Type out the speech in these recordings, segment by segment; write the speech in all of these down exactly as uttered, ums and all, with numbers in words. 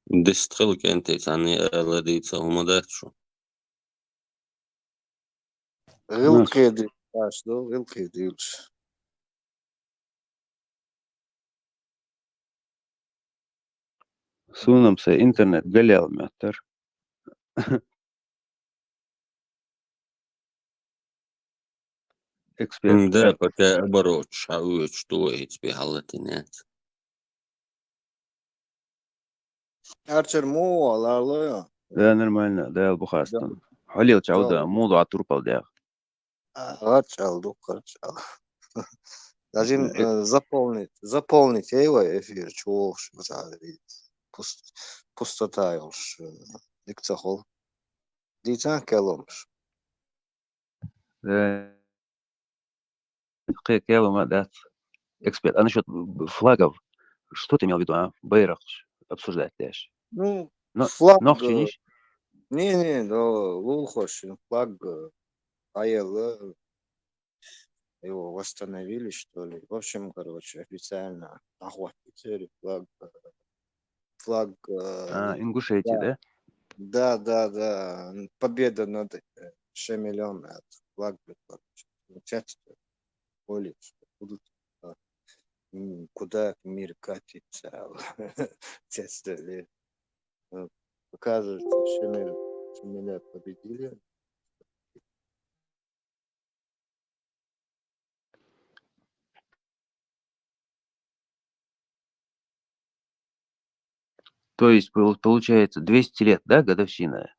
Дистхил кӀентий, царна аьлла дийца хӀума дац шу. ГӀилкхи дилаш ду, гӀилкхи дилаш. Суна-м са интернет галъяьлла моттар. Эксперт. Да, пока оборот, ша уйч, то есть, би хьалатинец. Арчер му, алало. Да, нормально, да, албухастан. Халил чауда, муду а турпал дях. Гъачал ду, гъачал. Даже, э, заполнить, заполнить его эфир, чего уж, пуст-, пустота уж, э, дикцахол. Дицан келомш. Э, кхе-, келома дац. Эксперт. А насчёт флагов, что ты имел в виду, а? Байракъ обсуждать деш. Ну, Но, флаг, нохчи э, ниш? Не, не, да, лулхош, флаг, э, аялы, его восстановили, что ли. В общем, короче, официально охватили флаг, э, флаг, э, А, Ингушетии, да? Да, да, да. Н-, победа над, э, Шемелём, э, флаг, короче, часть, э, поле, что будут, э, м, куда мир катится, часть, э, э, оказывается, Шемель, Шемеля победили. То есть, пол-, получается, двести лет, да, годовщина?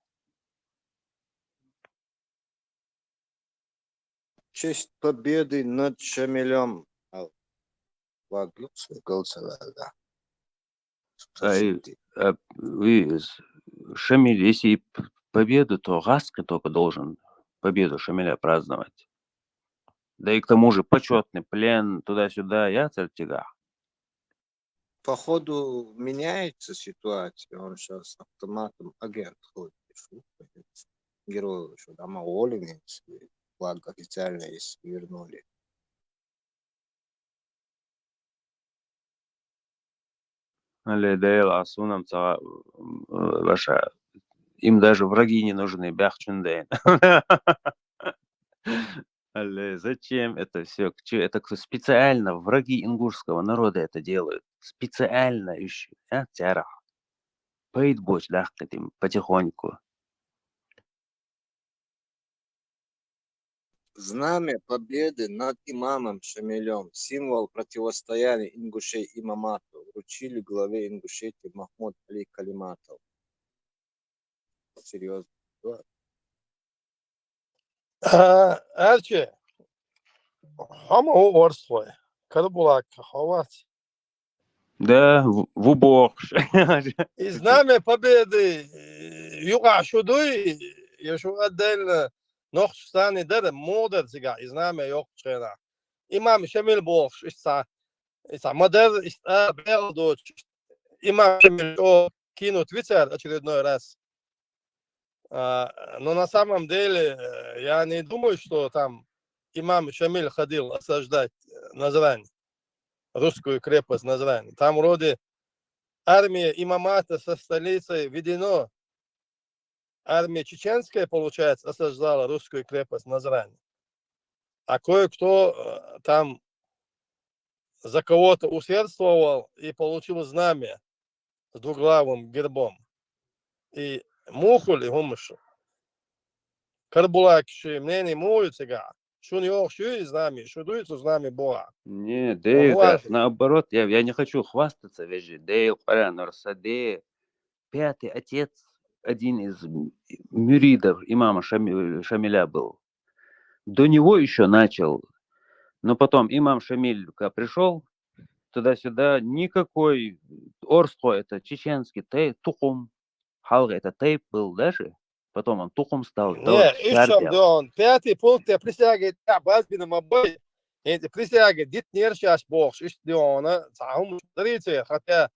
В честь победы над Шемелём. А, флаг, э, голосовали, да. А, и, а, и с-, Шамиль, если и п-, победу, то гӀаскхи только должен победу Шамиля праздновать. Да и к тому же почётный плен, туда-сюда, яцар цигахь. Походу, меняется ситуация. Он щас автоматом агент ходит. Герой, что там уволенный, флаг официально, если вернули. Алле, Даьла, а суна-м ца, м, ваша, им даже враги не нужны, бяхчун дайн. Алле, зачем это всё? К чё? Это кто специально, враги ингушского народа это делают. Специально ещё, а, царах. Пайда боацаш дахкийта им потихоньку. Знамя Победы над имамом Шамилём, символ противостояния ингушей имамату, вручили главе Ингушетии Махмуд Али Калиматов. Серьёзно. А, Арчи, хьо ма ву орстхой, Карабулак, хьо вац? Да, в-, ву бохуш. И Знамя Победы, э, юкъахь шу дуй, я шу отдельно нохчашца дара, муха дара цигахь и Знамя йоккхучу хенахь. Имам Шамил бохуш, иштта, иштта ма дара, иштта бегӀал доцуш, имам Шамил чӀогӀа кинут вицара очередной раз. А, но на самом деле, э, я не думаю, что там имам Шамиль ходил осаждать, э, Назрань, русскую крепость Назрань. Там вроде армия имамата со столицей Ведено. Армия чеченская, получается, осаждала русскую крепость Назрань. А кое-кто, э, там за кого-то усердствовал и получил знамя с двуглавым гербом. И муха хуьлу и хӀумаш? Карабулак, ши мнение муха ю цигахь? Шуна йогӀуш ю и Знамя? Шу дуй цу Знамя боху? Не, Даьла, наоборот, я, я не хочу хвастаться, вежарий, Даьла, Къуръанор, сан да, пятый отец, один из м-, мюридов имама Шами-, Шамиля был. До него ещё начал. Но потом имам Шамиль, когда пришёл, туда-сюда, никакой орстхой, это чеченский тей-, тукхум, хьалха это тейп был даже, потом он тукхум стал. Это Не, вот и в чём дело? Пятый пункт, я присяга, я базбина ма бой. Эти присяга, дитнер шаш бохуш, иштта дёна, цхьа хӀума дарийта, хотя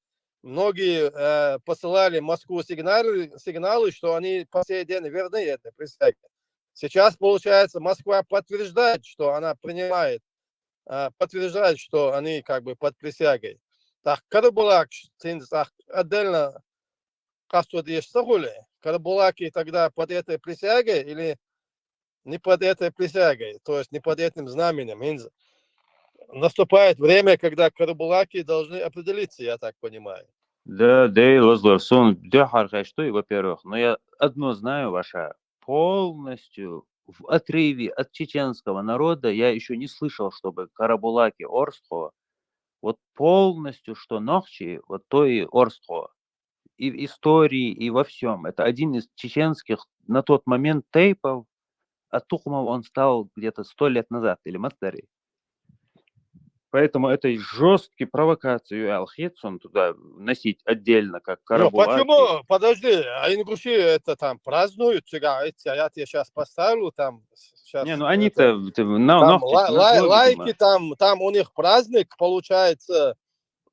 многие, э, посылали в Москву сигналы, сигналы, что они по сей день верны этой присяге. Сейчас, получается, Москва подтверждает, что она принимает, э, подтверждает, что они как бы под присягой. Так, Карабулак, ш-, цин-, так, отдельно къасто деш ца хули, карабулаки тогда под этой присягой или не под этой присягой, то есть не под этим знаменем. ХӀинца наступает время, когда карабулаки должны определиться, я так понимаю. Да, да, Лазлар, сон дехар хай, что и, во-первых, но я одно знаю, ваша, полностью в отрыве от чеченского народа я еще не слышал, чтобы карабулаки орстхо, вот полностью, что нохчи, вот то и орстхо. И в истории, и во всем. Это один из чеченских на тот момент тейпов, а тухмов он стал где-то сто лет назад или мацдари. Поэтому это жесткие провокации, Алхитсон туда носить отдельно, как Ну, карабулаки. Почему? Подожди, а ингуши это там празднуют, тебя, эти, я тебе сейчас поставлю, там сейчас... Не, ну они-то это, на, там лай, лай, лайки, там, там у них праздник получается.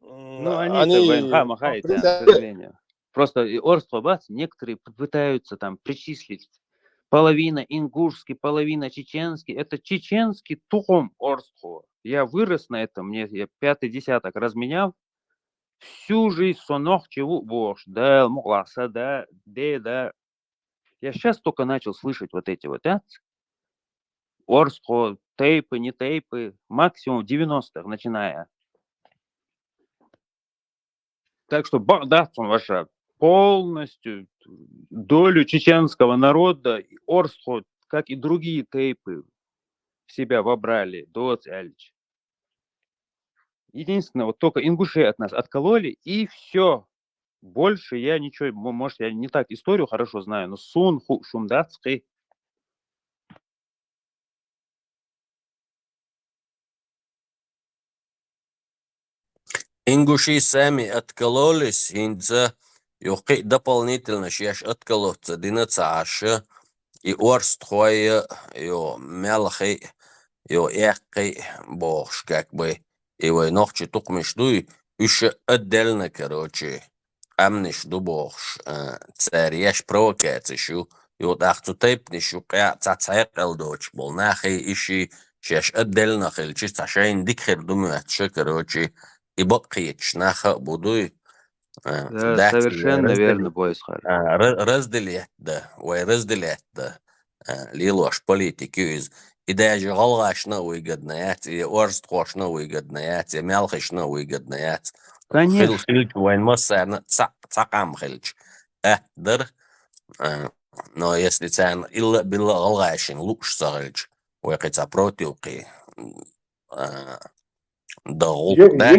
Ну, они-то они, войнха махаете, к сожалению. Просто и орстхо бац, некоторые пытаются там причислить половина ингушский, половина чеченский. Это чеченский тухом орстхо. Я вырос на этом, мне я пятый десяток разменял. Всю жизнь со нохчи ву-, вош, да, мугласа, да, де, да. Я сейчас только начал слышать вот эти вот, а? Орстхо, тейпы, не тейпы, максимум в девяностых, начиная. Так что Багдадсон, ваша, полностью долю чеченского народа и орстхо, как и другие тейпы, в себя вобрали, Доц Эльч. Единственное, вот только ингуши от нас откололи, и все. Больше я ничего, может, я не так историю хорошо знаю, но сун ху шумдацкий. Ингуши сами откололись, хӀинца юххе дополнительно шеш отколоться дина ца Ӏаш, и орстхой, и мелхи, и эккхи бохуш, как бы, и вай нохчи тукмиш дуй, уьш отдельно, короче, къаьмнаш ду бохуш, цара еш провокацеш ю, ю тӀаккха цу тайпанаш ю къа цхьа цхьаькъал доцуш болу нахе иши шеш отдельно хилчи, цхьа шайна дика хир ду моьттуш, короче, и бакъ кхеташ нах а бу дуй. Да, совершенно верно, Бойсхар. Разделет да, вай разделет да. Лелош политика ю иза. И даже гӀалгӀашна а выгодно яц, и орстхошна а выгодно яц, и мелхишна а выгодно яц. Конечно. Хил, хилча вайн массарна цхьа, цхьа къам хилча. Э, дар. Но если царна илла а билла а гӀалгӀашна лууш ца хилча, вай кхин цхьа против кхин. Да, гӀуллакх дац.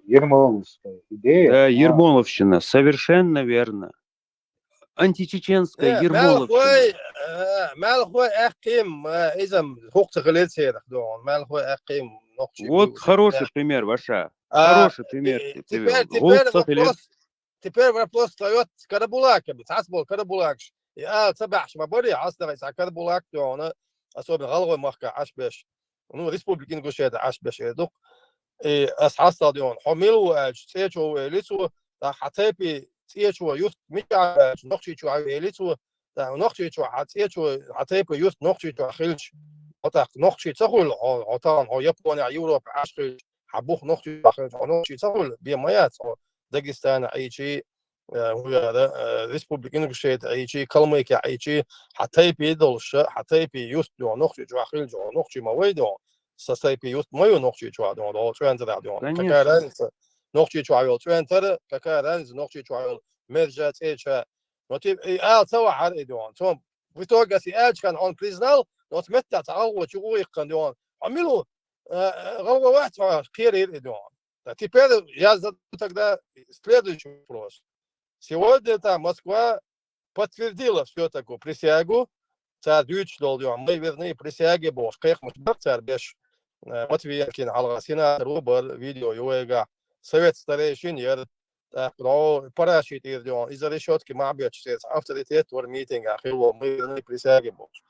Ермоловская идея. Да, Ермоловщина, совершенно верно. Античеченская Ермоловщина. Малхой, э, Малхой Ахим, э, изам хукца хилецерах дон. Малхой Ахим нохчи. Вот хороший пример, ваша. Хороший пример. Теперь, теперь вопрос, теперь вопрос встаёт с карабулаками. Цас бол карабулакш. И а, ца бахш ма бори, а ста ца карабулак дон. Особенно Галгой махка аш беш. Ну, республика Ингушетия аш беш эдук. И ас хастал дон. Хо мил у ач, цечо у элицу, та хатепи цӀечо юст мича нохчичо хьавели цо, нохчичо хьа цӀечо хьа тайпа юст нохчичо хилча, хьо тӀаккха нохчи ца хуьлу, хьо, хьо тахана хьо Япония, Европа Ӏаш хилча, хьа бух нохчичо хилча, хьо нохчи ца хуьлу, бен ма яц хьо Дагестана Ӏийчи, э, хӀун яра, э, Республика Ингушетия Ӏийчи, Калмыкия Ӏийчи, хьа тайпе долуш, хьа тайпе юст ду, нохчичо хилча, хьо нохчи ма вай ду, сан тайпе юст ма ю нохчичо ду, хьо цӀоьнтарахь ду. Конечно. Какая разница? Нохчичо йолу цӀоьнтара, какая разница, нохчичо йолу мержа, цӀеча. Но ти и ала ца вахьара и дуьхьа. Цо в итоге ас и аьлча хана хьуна признал, но оцу меттехь цхьа гӀалгӀочу гӀо иккхана дуьхьа. Хьо мила ву? Э, э, гӀалгӀа вац хьо, кхерийра и дуьхьа. Да, теперь я задаю тогда следующий вопрос. Сегодня там Москва подтвердила всё-таки присягу, цара дуьйцуш долу дуьхьа, мы верны присяге бохуш, кхайкхамаш бара цара беш, э, Матвиенкин хьалха сенатор ву бара, видео ю вайгахь, совет старейшин яра, тӀаккха дӀо параши тӀера дуьхьа, иза решётки махьа бетташ, церца авторитет вара митингахь хилла, мы верны присяге бохуш.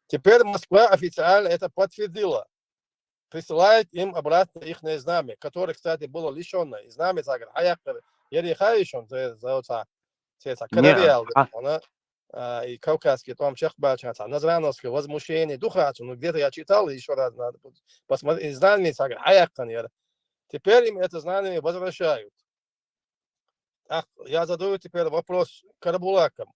Теперь Москва официально это подтвердила. Присылает им обратно ихнее знамя, которое, кстати, было лишённое. И знамя цхьа хьаяккхира, яри хаийшун, церца, церца карариал, она, а, и кавказский тӀом чекхбаьлча цхьа назрановское возмущение ду хацу, ну, где-то я читал, ещё раз надо будет посмотреть, и знамя цхьа хьаяккхина яра. Теперь им это знамя возвращают. Так, я задаю теперь вопрос Карабулакам.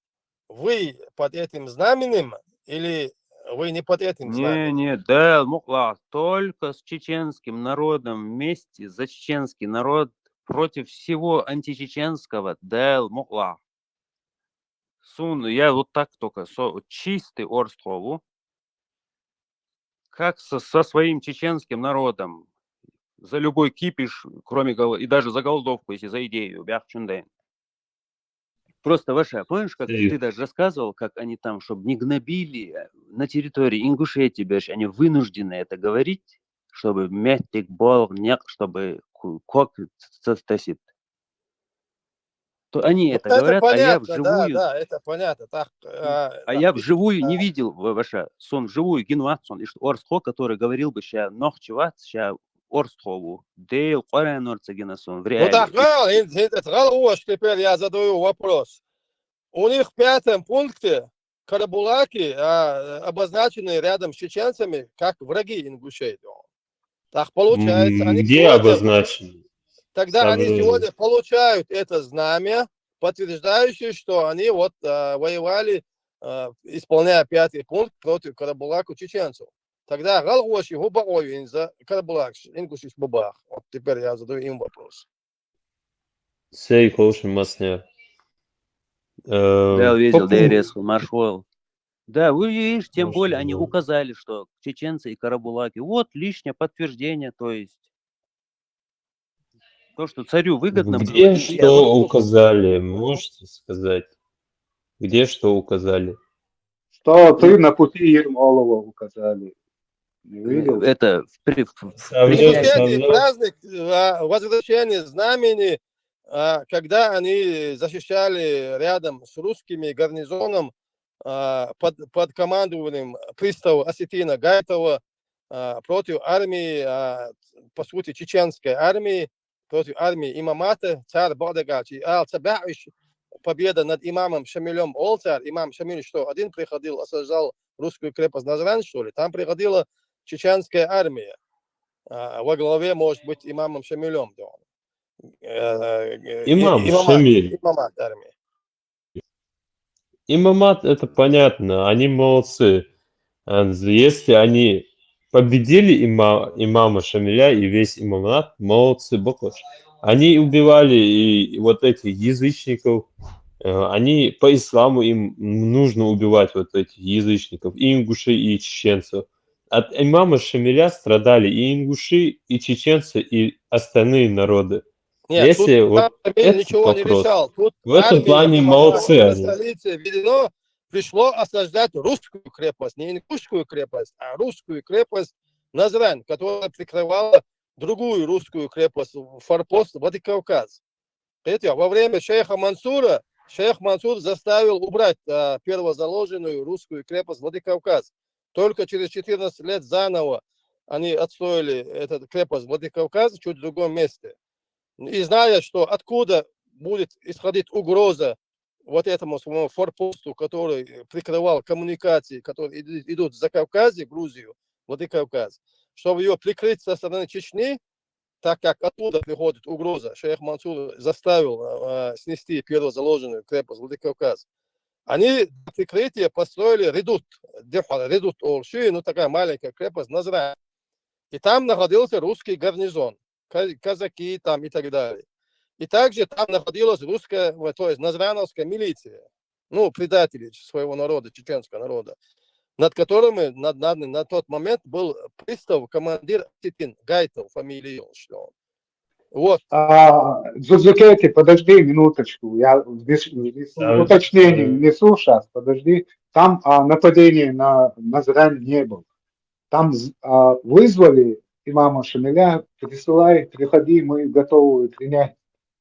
Вы под этим знаменем или вы не под этим Не, знаменем? Не, дел мукла, только с чеченским народом вместе, за чеченский народ, против всего античеченского, дел мукла. Сун, я вот так только, со, чистый орстхову, как со, со своим чеченским народом, за любой кипиш, кроме гол- и даже за голодовку, если за идею, бях чундай. Просто, Ваша, помнишь, как Эй. Ты даже рассказывал, как они там, чтобы не гнобили э, на территории Ингушетии, беш, они вынуждены это говорить, чтобы меттик бол, нек, чтобы ку- кок ц- ц- тасит. То они Ну, это говорят, а я понятно, да, вживую, да, это понятно. Так, а, а так, я ты- вживую не да. Видел, Ва- Ваша, сон вживую гин ватсон, и что орстхо, который говорил бы ща нохчи ват, ща орстхову, дел, къоран орца гина сон, в Ну так, реале. гал, ин- ин- это гал, вот теперь я задаю вопрос. У них в пятом пункте карабулаки, а, обозначены рядом с чеченцами как враги ингушей. Так получается, М, они Где сегодня, обозначены? тогда они Сам- сегодня получают это знамя, подтверждающее, что они вот а, воевали, а, исполняя пятый пункт против карабулаку чеченцев. Тогда гал гоши губа ой инза карабулак ингушиш бубах. Вот теперь я задаю им вопрос. Сей колшин масня. Э, Да, видел, по да, пункту- резко, маршал. Да, вы видишь, тем Может, более они да. Указали, что чеченцы и карабулаки. Вот лишнее подтверждение, то есть то, что царю выгодно было. Где и что я вот- указали, можете сказать? Где что указали? Что ты на пути Ермолова указали. Не видел? Это в, при- в- в- Сам- Ингушетии сам- праздник а, возвращения знамени, а, когда они защищали рядом с русскими гарнизоном а, под, под командованием пристава Осетина Гайтова а, против армии, а, по сути, чеченской армии, против армии имамата, царь Багдагачи. А цабаиш победа над имамом Шамилем олцар. Имам Шамиль, что один приходил, осаждал русскую крепость Назрань, что ли? Там приходила чеченская армия а, во главе, может быть, имамом Шамилем. Да. Э, э, Имам имамат, Шамиль. Имамат армии. Имамат, это понятно, они молодцы. А, Если они победили има- имама Шамиля и весь имамат, молодцы, бокош. Они убивали и, и вот этих язычников, э, они по исламу им нужно убивать вот этих язычников, и ингушей, и чеченцев. От имама Шамиля страдали и ингуши, и чеченцы, и остальные народы. Нет, Если тут вот Шамиль этот ничего не вопрос, решал. Тут в этом армия плане имамата молодцы на они. столице Видно пришло осаждать русскую крепость, не ингушскую крепость, а русскую крепость Назрань, которая прикрывала другую русскую крепость, форпост Владикавказ. Видите, во время шейха Мансура шейх Мансур заставил убрать а, первозаложенную русскую крепость Владикавказ. Только через четырнадцать лет заново они отстроили эту крепость Владикавказ чуть в другом месте. И зная, что откуда будет исходить угроза вот этому своему форпосту, который прикрывал коммуникации, которые иду- идут за Кавказе, Грузию, Владикавказ, чтобы ее прикрыть со стороны Чечни, так как оттуда приходит угроза, шейх Мансур заставил э, снести первозаложенную крепость Владикавказ. Они для прикрытия построили редут, дехар, редут олши, ну такая маленькая крепость Назрань. И там находился русский гарнизон, ка- казаки там и так далее. И также там находилась русская, вот, то есть назрановская милиция, ну, предатели своего народа, чеченского народа, над которыми на, на, на тот момент был пристав, командир Осетин, Гайтов фамилия, что он. Вот. А, Дзузукети, подожди минуточку, я здесь, здесь Да, уточнение да. внесу сейчас, подожди. Там а, нападения на Назрань не было. Там з- а, вызвали имама Шамиля, присылай, приходи, мы готовы принять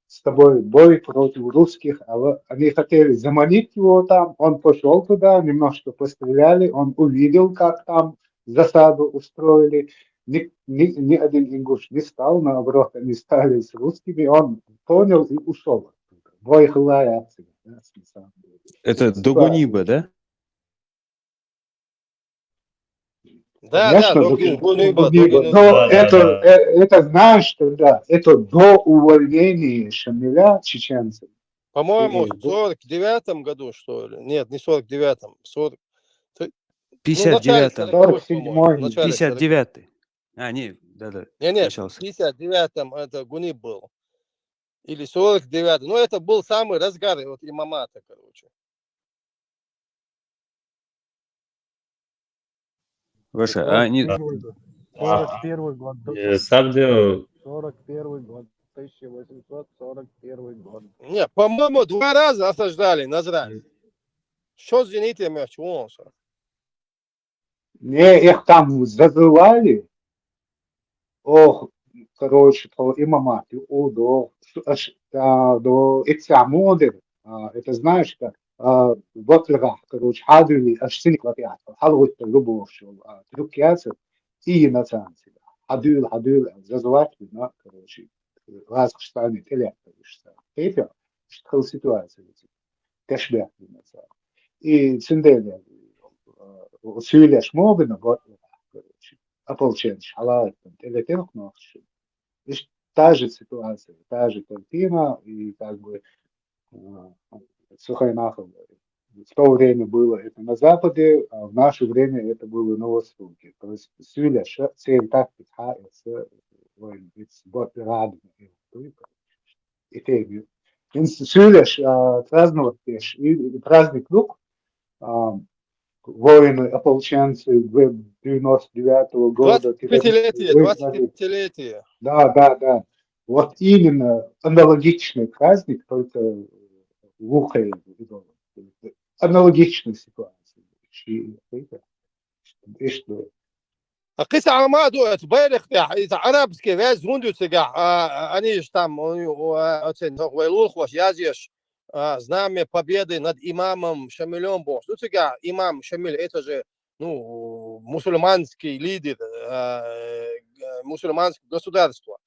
с тобой бой против русских. А вот они хотели заманить его там, он пошел туда, немножко постреляли, он увидел, как там засаду устроили. Ни, ни, ни один ингуш не стал, наоборот, они стали с русскими, он понял и ушел оттуда. Бой хлая отсюда, да, с- на самом деле. Это Ситуация. Догуниба, да? Да, Конечно, да, Догу- Догуниба, Догуниба. Догуниба. Но Да, это, да. э, это знаешь, что да, это до увольнения Шамиля чеченцев. По-моему, И в сорок девятом году, что ли? Нет, не сорок девятом, сорок... ну, в начале пятьдесят девятом. сороковых, по-моему, в Сорок седьмой. начале пятьдесят сороковых. девятый. А, не, да-да, Не-не, сначала. в пятьдесят девятом это Гуниб был. Или сорок девятый. Ну, это был самый разгар вот имамата, короче. Ваша, а, не, Сорок первый год. Сорок первый год. Э, Сабдео, Сорок первый год. Тысяча восемьсот сорок первый год. Не, по-моему, два раза осаждали Назрань. Что с зенитами, что он, что? Не, их там зазывали. Ох, короче, то имамат, о, до, аш, а, до Ицамодер, а, это знаешь, как, а, вот льга, короче, хадули, аш синик лапиат, халгут любовь, а, трюк ясер, и на цанци. Хадули, хадули, зазывать, на, короче, раз, кстати, телек, короче, это, что ситуация, тешбех, на цанци. И цинделя, а, сюйлеш мобина, вот, короче, ополченцы, халаат, или тех ночи. И та же ситуация, та же картина, и как бы, а, Сухой Нахал. В то время было это на Западе, а в наше время это было на Востоке. То есть сюйлеш, цель тактик, ха, это, ой, это вот радуга, это, и теми. Сюйлеш, а, праздновать, и, и праздник лук, а, воины, ополченцы девяносто девятого года. двадцать пятилетие, двадцать пятилетие. Да, да, да. Вот именно аналогичный праздник, только в Ухе. Аналогичная ситуация. И, и, и что? А кис амаду эт байрах тя, из арабский вяз гунду цигах, а, а, они ж там, у, у, а, оцен, ну, вайлулхваш, язеш, а, знамя победы над имамом Шамилем бос. Ну, цигах имам Шамиль, это же, ну, мусульманский лидер, а, э, мусульманского государства.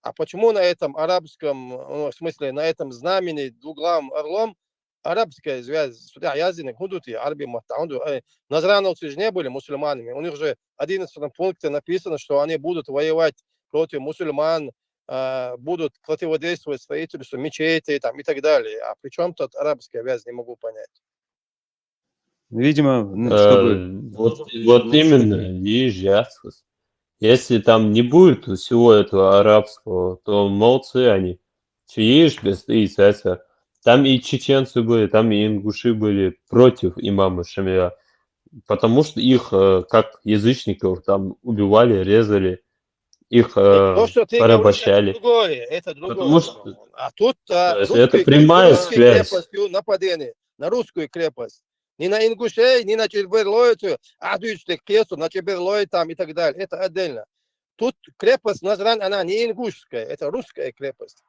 А почему на этом арабском, ну, в смысле, на этом знамени двуглавым орлом арабская связь, судя язык, гудути, арби маттаунду, э, назрановцы же не были мусульманами. У них же в одиннадцатом пункте написано, что они будут воевать против мусульман, а, будут противодействовать строительству мечетей там, и так далее. А при чем тут арабская связь, не могу понять. Видимо, ну, э, чтобы вот, вот именно, видишь, я с- если там не будет всего этого арабского, то молодцы они. Чё, видишь, без и это. Там и чеченцы были, там и ингуши были против имама Шамиля. Потому что их, э, как язычников, там убивали, резали, их э, То, что ты говоришь, это порабощали. другое, это другое. Потому что А тут а, То есть это русская прямая культура, русская связь. Крепостью нападение на русскую крепость. Не на ингушей, не на чеберлоицу, а дыште кесу, на чеберлой там и так далее. Это отдельно. Тут крепость Назрань, она не ингушская, это русская крепость.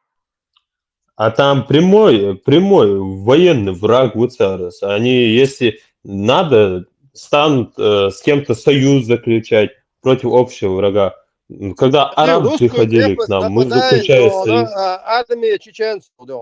А там прямой, прямой военный враг Вуцарас. Они, если надо, станут э, с кем-то союз заключать против общего врага. М, Когда Смотри, арабы русскую приходили к крепость нам, мы нападает заключали на, союз. а, армия чеченцев, да.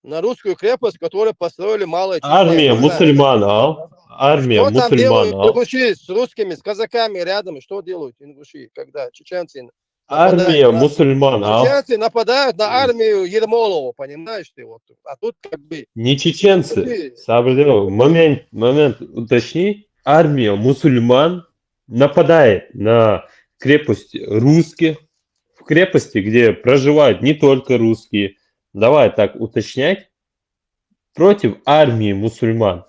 На русскую крепость, которую построили малые чеченцы. Армия Вы знаете. мусульман, а? Армия Что там мусульман, делают а? ингуши с русскими, с казаками рядом? Что делают ингуши, когда чеченцы Армия нападают на- мусульман, а? Чеченцы нападают на армию Ермолова, понимаешь ты? Вот. А тут как бы Не чеченцы. Ингуши. Сабрдео, момент, момент, уточни. Армия мусульман нападает на крепость русских, в крепости, где проживают не только русские. Давай так уточнять. Против армии мусульман.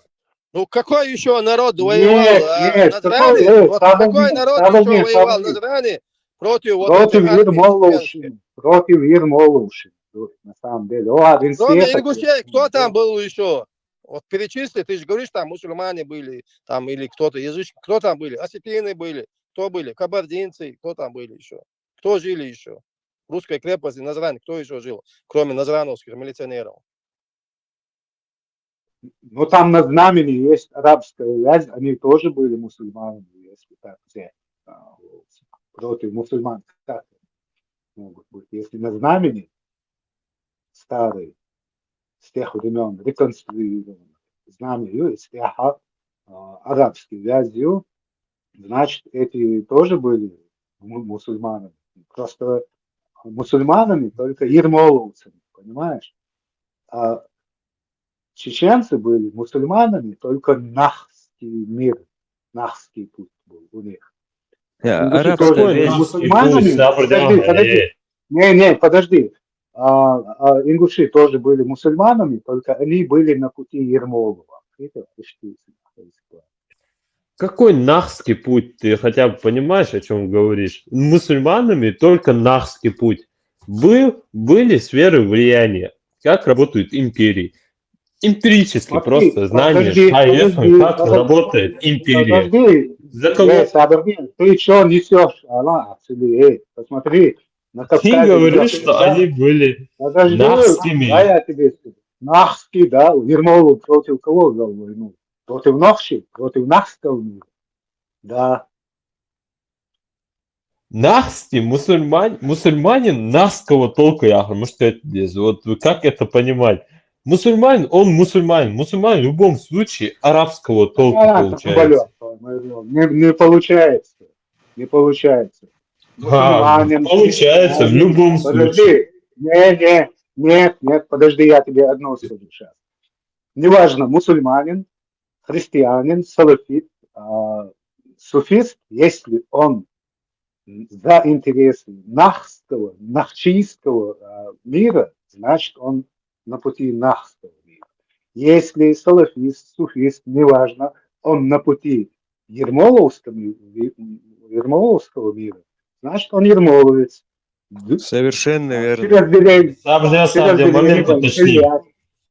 Ну какой еще народ воевал? Нет, а, нет, на какой, Зране? э, Вот Сабрдео, какой народ Сабрдео, еще воевал Сабрдео. на Зране против вот Против этих армий Ермоловщины. чеченских? Против Ермоловщины. На самом деле. О, один Кроме света, ингушей, кто там был еще? Вот перечисли, ты же говоришь, там мусульмане были, там или кто-то язычник, кто там были? Осетины были, кто были? Кабардинцы, кто там были еще? Кто жили еще? В русской крепости Назрань, кто еще жил, кроме назрановских милиционеров? Но там на знамени есть арабская вязь, они тоже были мусульманами, если так взять. А, вот. Против мусульман как могут быть? Если на знамени старый, с тех времен реконструирован, знамя ю, с тех, а, арабской вязью, значит, эти тоже были му- мусульманами. Просто мусульманами, только ермоловцами, понимаешь? А чеченцы были мусульманами, только нахский мир, нахский путь был у них. Я, Ингуши арабская тоже вещь. были мусульманами. Ингуши, да, Подожди, определённо, подожди. э. Не, не, подожди. А, а, ингуши тоже были мусульманами, только они были на пути Ермолова. Это почти ситуация. Какой нахский путь? Ты хотя бы понимаешь, о чем говоришь? Мусульманами только нахский путь. Был, были сферы влияния. Как работают империи? Эмпирически Смотри, просто знание, подожди, шайефом, подожди, как подожди, работает империя. Подожди, За кого? Э, Сабарбин, ты что несешь? Аллах, эй, посмотри, на Ты Кавказе говоришь, идёт, что да? Они были Подожди, нахскими. Да, я тебе скажу. Нахский, да, Ермолов против кого вел войну? Против Нохчи, против нахского мира. Да. Нахский мусульман, мусульманин нахского толка, я говорю, может, это здесь. Вот как это понимать? Мусульманин, он мусульманин. Мусульманин в любом случае арабского толка А, получается. Болёв, не, не получается. Не получается. А, Мусульманин, получается, в христианин. Любом случае. Подожди. Не, не, нет, нет, подожди, я тебе одно скажу сейчас. Неважно, мусульманин, христианин, салафит, а, суфист, если он за интересы нахского, нахчийского а, мира, значит, он на пути нахского мира. Если салафист, суфист, неважно, он на пути ермоловского, ермоловского мира, значит, он ермоловец. Совершенно верно. Через деревню. Сабже, сабже, момент уточни.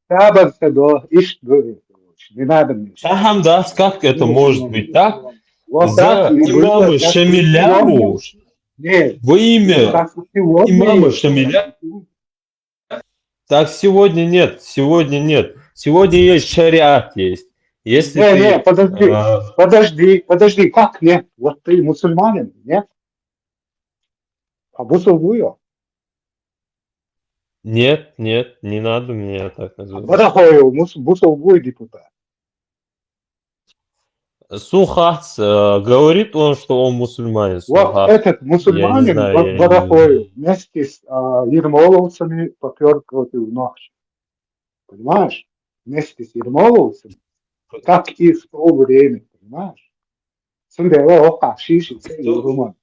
Сабан Садо, ишт, не надо мне. Шахамдас, как это может быть так? Вот За так и имама было, так и Шамиля сегодня. Муш. Нет, Во имя так и сегодня имама есть. Шамиля. Так сегодня нет, сегодня нет. Сегодня есть шариат есть. Если Не, ты, не, подожди, а, подожди, подожди, как нет? Вот ты мусульманин, нет? А бусулгуё? Нет, нет, не надо меня так называть. Барахоев, бусулгуй депутат. Сухац, э, говорит он, что он мусульманин. Вот Сухац. Этот мусульманин, знаю, вот я не Барахоев, вместе с а, ермоловцами попёр против Нохчи. Понимаешь? Вместе с ермоловцами. Как и в то время, понимаешь? Сындева, о, как, шиши, Кто?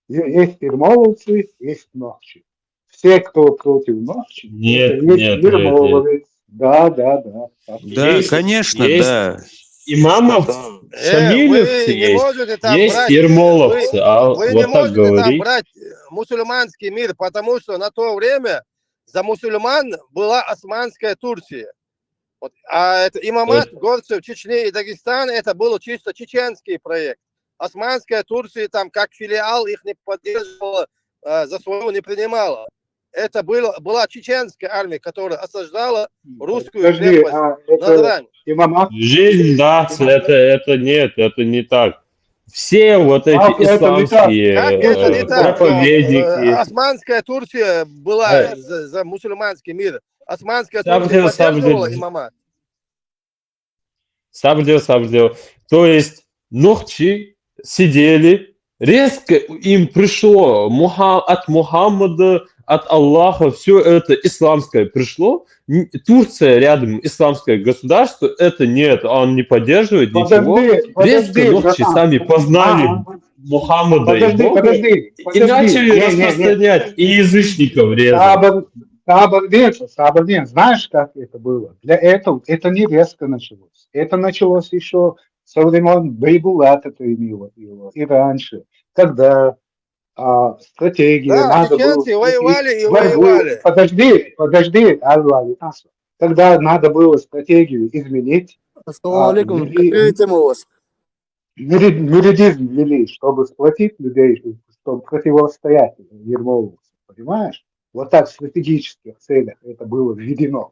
Есть ермоловцы, есть Нохчи. Все, кто против Нохчи, Нет, это есть нет, нет, нет. Ермоловец. Да, да, да. Так. Да, Есть, конечно, есть. Да. Имамов Э, шамилевцы вы не есть, можете там есть брать, ермоловцы, вы, а вы вот не так можете там говорить. Брать э, мусульманский мир, потому что на то время за мусульман была Османская Турция. Вот. А это имамат горцев Чечни и Дагестана, это был чисто чеченский проект. Османская Турция там как филиал их не поддерживала, э, за свою не принимала. Это было, была чеченская армия, которая осаждала русскую Подожди, крепость а это Назрань. Имамат? Жизнь, да, это, это нет, это не так. Все вот эти Как это не так? исламские Как это не э, так? Э, проповедники. Османская Турция была Э. За, за мусульманский мир. Османская Сабже, Турция сабже. Поддерживала имамат. Сабже, сабже. То есть нохчи сидели, резко им пришло Муха- от Мухаммада, от Аллаха, все это исламское пришло. Н- Турция рядом, исламское государство, это нет, он не поддерживает ничего. Подожди, Резко подожди, нохчи братан. Сами познали А, Мухаммада и Подожди, Бога подожди, и подожди. начали Не, не, не. распространять, и язычников резать. Сабан, Сабардин, Сабардин, знаешь, как это было? Для этого это не резко началось. Это началось еще со времен Бейбулата Таймила его, и раньше, когда а, стратегия Да, надо было чеченцы сплотить воевали и борьбу. Воевали. Подожди, подожди, Алла Александровна. Когда надо было стратегию изменить, Ассаламу а, алейкум. ввели- Какая тема у вас? Нюри- нюридизм ввели, чтобы сплотить людей, чтобы противостоять Ермоловцу, понимаешь? Вот так в стратегических целях это было введено.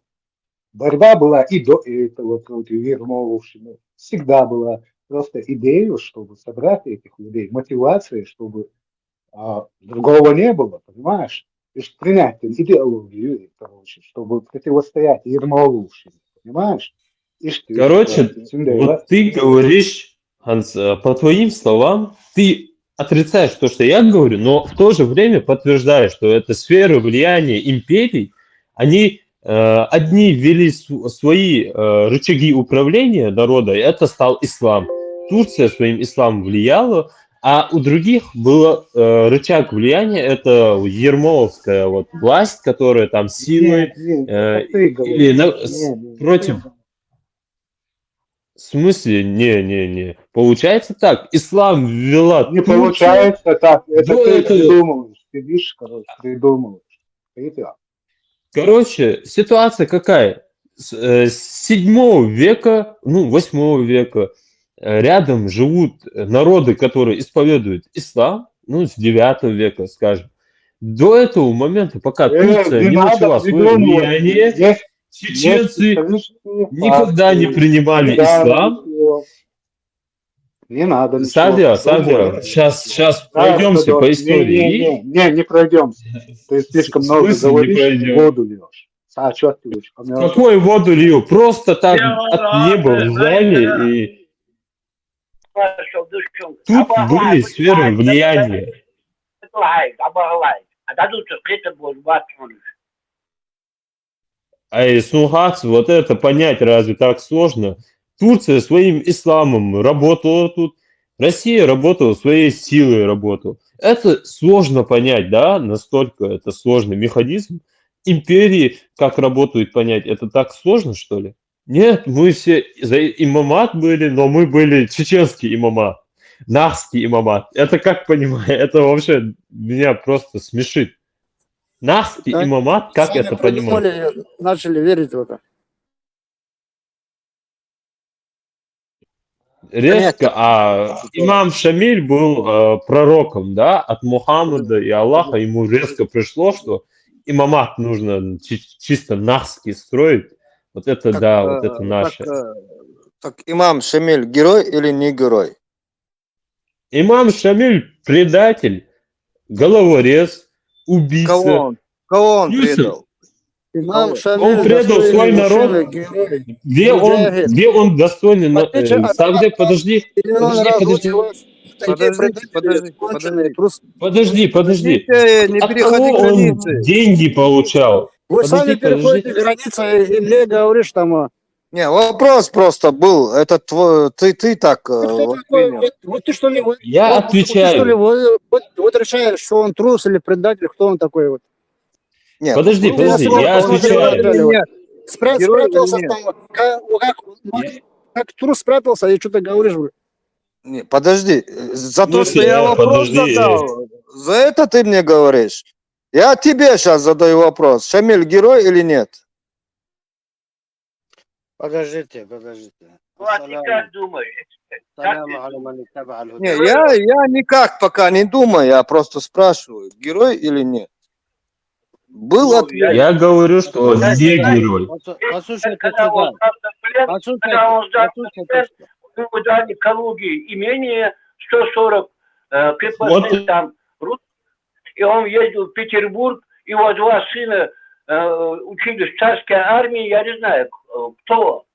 Борьба была и до этого против Ермоловщины. Всегда была просто идею, чтобы собрать этих людей, мотивация, чтобы а, другого не было, понимаешь? И принять идеологию, короче, чтобы противостоять Ермоловщине, понимаешь? И что, Короче, ситуация, вот ты говоришь, Ханс, э, по твоим словам, ты отрицаешь то, что я говорю, но в то же время подтверждаешь, что это сферы влияния империй, они Э, одни ввели св- свои э, рычаги управления народа, и это стал ислам. Турция своим исламом влияла, а у других был э, рычаг влияния, это ермоловская вот власть, которая там силой Нет, нет, э, это ты говоришь. или на- Нет, с- нет, против. ты- В смысле? Не, не, не. Получается так. Ислам ввела Не Турция. Получается так. Это До ты этого- придумываешь. Сидишь, короче, придумываешь. Ты это. Короче, ситуация какая? С э, с седьмого века, ну, восьмого века э, рядом живут народы, которые исповедуют ислам, ну, с девятого века, скажем. До этого момента, пока Э, Турция не не надо начала свое придумывать. влияние, Есть, есть чеченцы исторические никогда не факты. принимали Да, ислам. всё. Не надо ничего Садя, Садя, придумывать. сейчас, сейчас Да, пройдемся Садя, по не, истории. не, не, не, не пройдемся. Ты слишком В много смысле не говоришь, пройдём? Воду льешь. А что ты льешь? Какую воду лью? Просто так от неба взяли и тут были сферы влияния. А и слухать, вот это понять разве так сложно? Турция своим исламом работала тут, Россия работала своей силой работала. Это сложно понять, да, настолько это сложный механизм. Империи как работают понять, это так сложно, что ли? Нет, мы все за имамат были, но мы были чеченский имамат, нахский имамат. Это как понимаю, это вообще меня просто смешит. Нахский Да, имамат, как сами это понимать? Придумали, начали верить в это. Резко, а имам Шамиль был э, пророком, да, от Мухаммада и Аллаха, ему резко пришло, что имамат нужно чи- чисто нахский строить. Вот это, Так, да, вот э, это наше. Так, э, так имам Шамиль герой или не герой? Имам Шамиль предатель, головорез, убийца. Кого он? Кого он Плюс предал? Имам Он Шамиль он предал достойный свой мужчина, народ. Герой. Где он, Муджахид. Где он достойный, В на- отличие э, от Савде, нас, подожди, миллион подожди, раз подожди. лучше вас такие Подождите, предатели, подождите, конченые, подождите. трусы. Подожди, подожди. Подождите, не От переходи кого он границы. деньги получал? Вы сами Подожди, переходите подожди. границы и мне говоришь там, а, Не, вопрос просто был. Это твой, ты, ты так э, ты кто вот такой? принял. Вот, вот ты что ли, вот, Я вот, вот ты что ли, отвечаю. вот, вот, вот решаешь, что он трус или предатель, кто он такой вот? Нет, Подожди, был подожди, вопрос, я он отвечаю. предатель или нет? Спря- Герой спрятался или нет? Там, как, как, Я- как трус спрятался, и что ты говоришь, блин? Не, подожди, э, за то, что Слушай, я э, вопрос подожди, э. Задал, за это ты мне говоришь? Я тебе сейчас задаю вопрос. Шамиль герой или нет? Подождите, подождите. Ну, а ты как думаешь? Как ты السلام думаешь? على من اتبع الهدى. Не, я, я никак пока не думаю, я просто спрашиваю, герой или нет. Был Ну, ответ. Я говорю, что не герой. Посу- Послушайте Когда он сюда. сдался в плен, Послушайте, когда он сдался в послушайте плен, сюда. Ему дали Калуге имение сто сорок э, крепостных Вот. Там русских, и он ездил в Петербург, его два сына э, учились в царской армии, я не знаю, э, кто.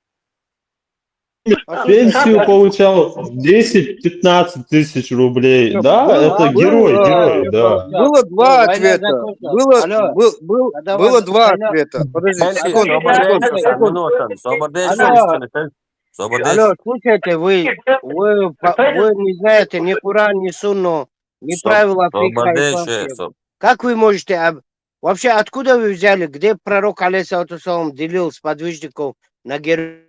Пенсию получал десять-пятнадцать тысяч рублей. Да, Был- это был, герой, э, герой, да. Было два Война ответа. закончилась. Было, Алло. был, был, Когда было война- два война- ответа. Подожди, Алло. секунду, Собor секунду, дēļ, секунду. minūtēm, sobor dēļ, Алло. šodien, sobor dēļ. Алло, слушайте, вы, вы, по- вы не знаете ни Коран, ни Сунну, ни Со- правила фикха собor dēļ, исламские. so- Как вы можете, об- вообще, откуда вы взяли, где пророк, алейхиссалату вассалам, делил сподвижников на гер-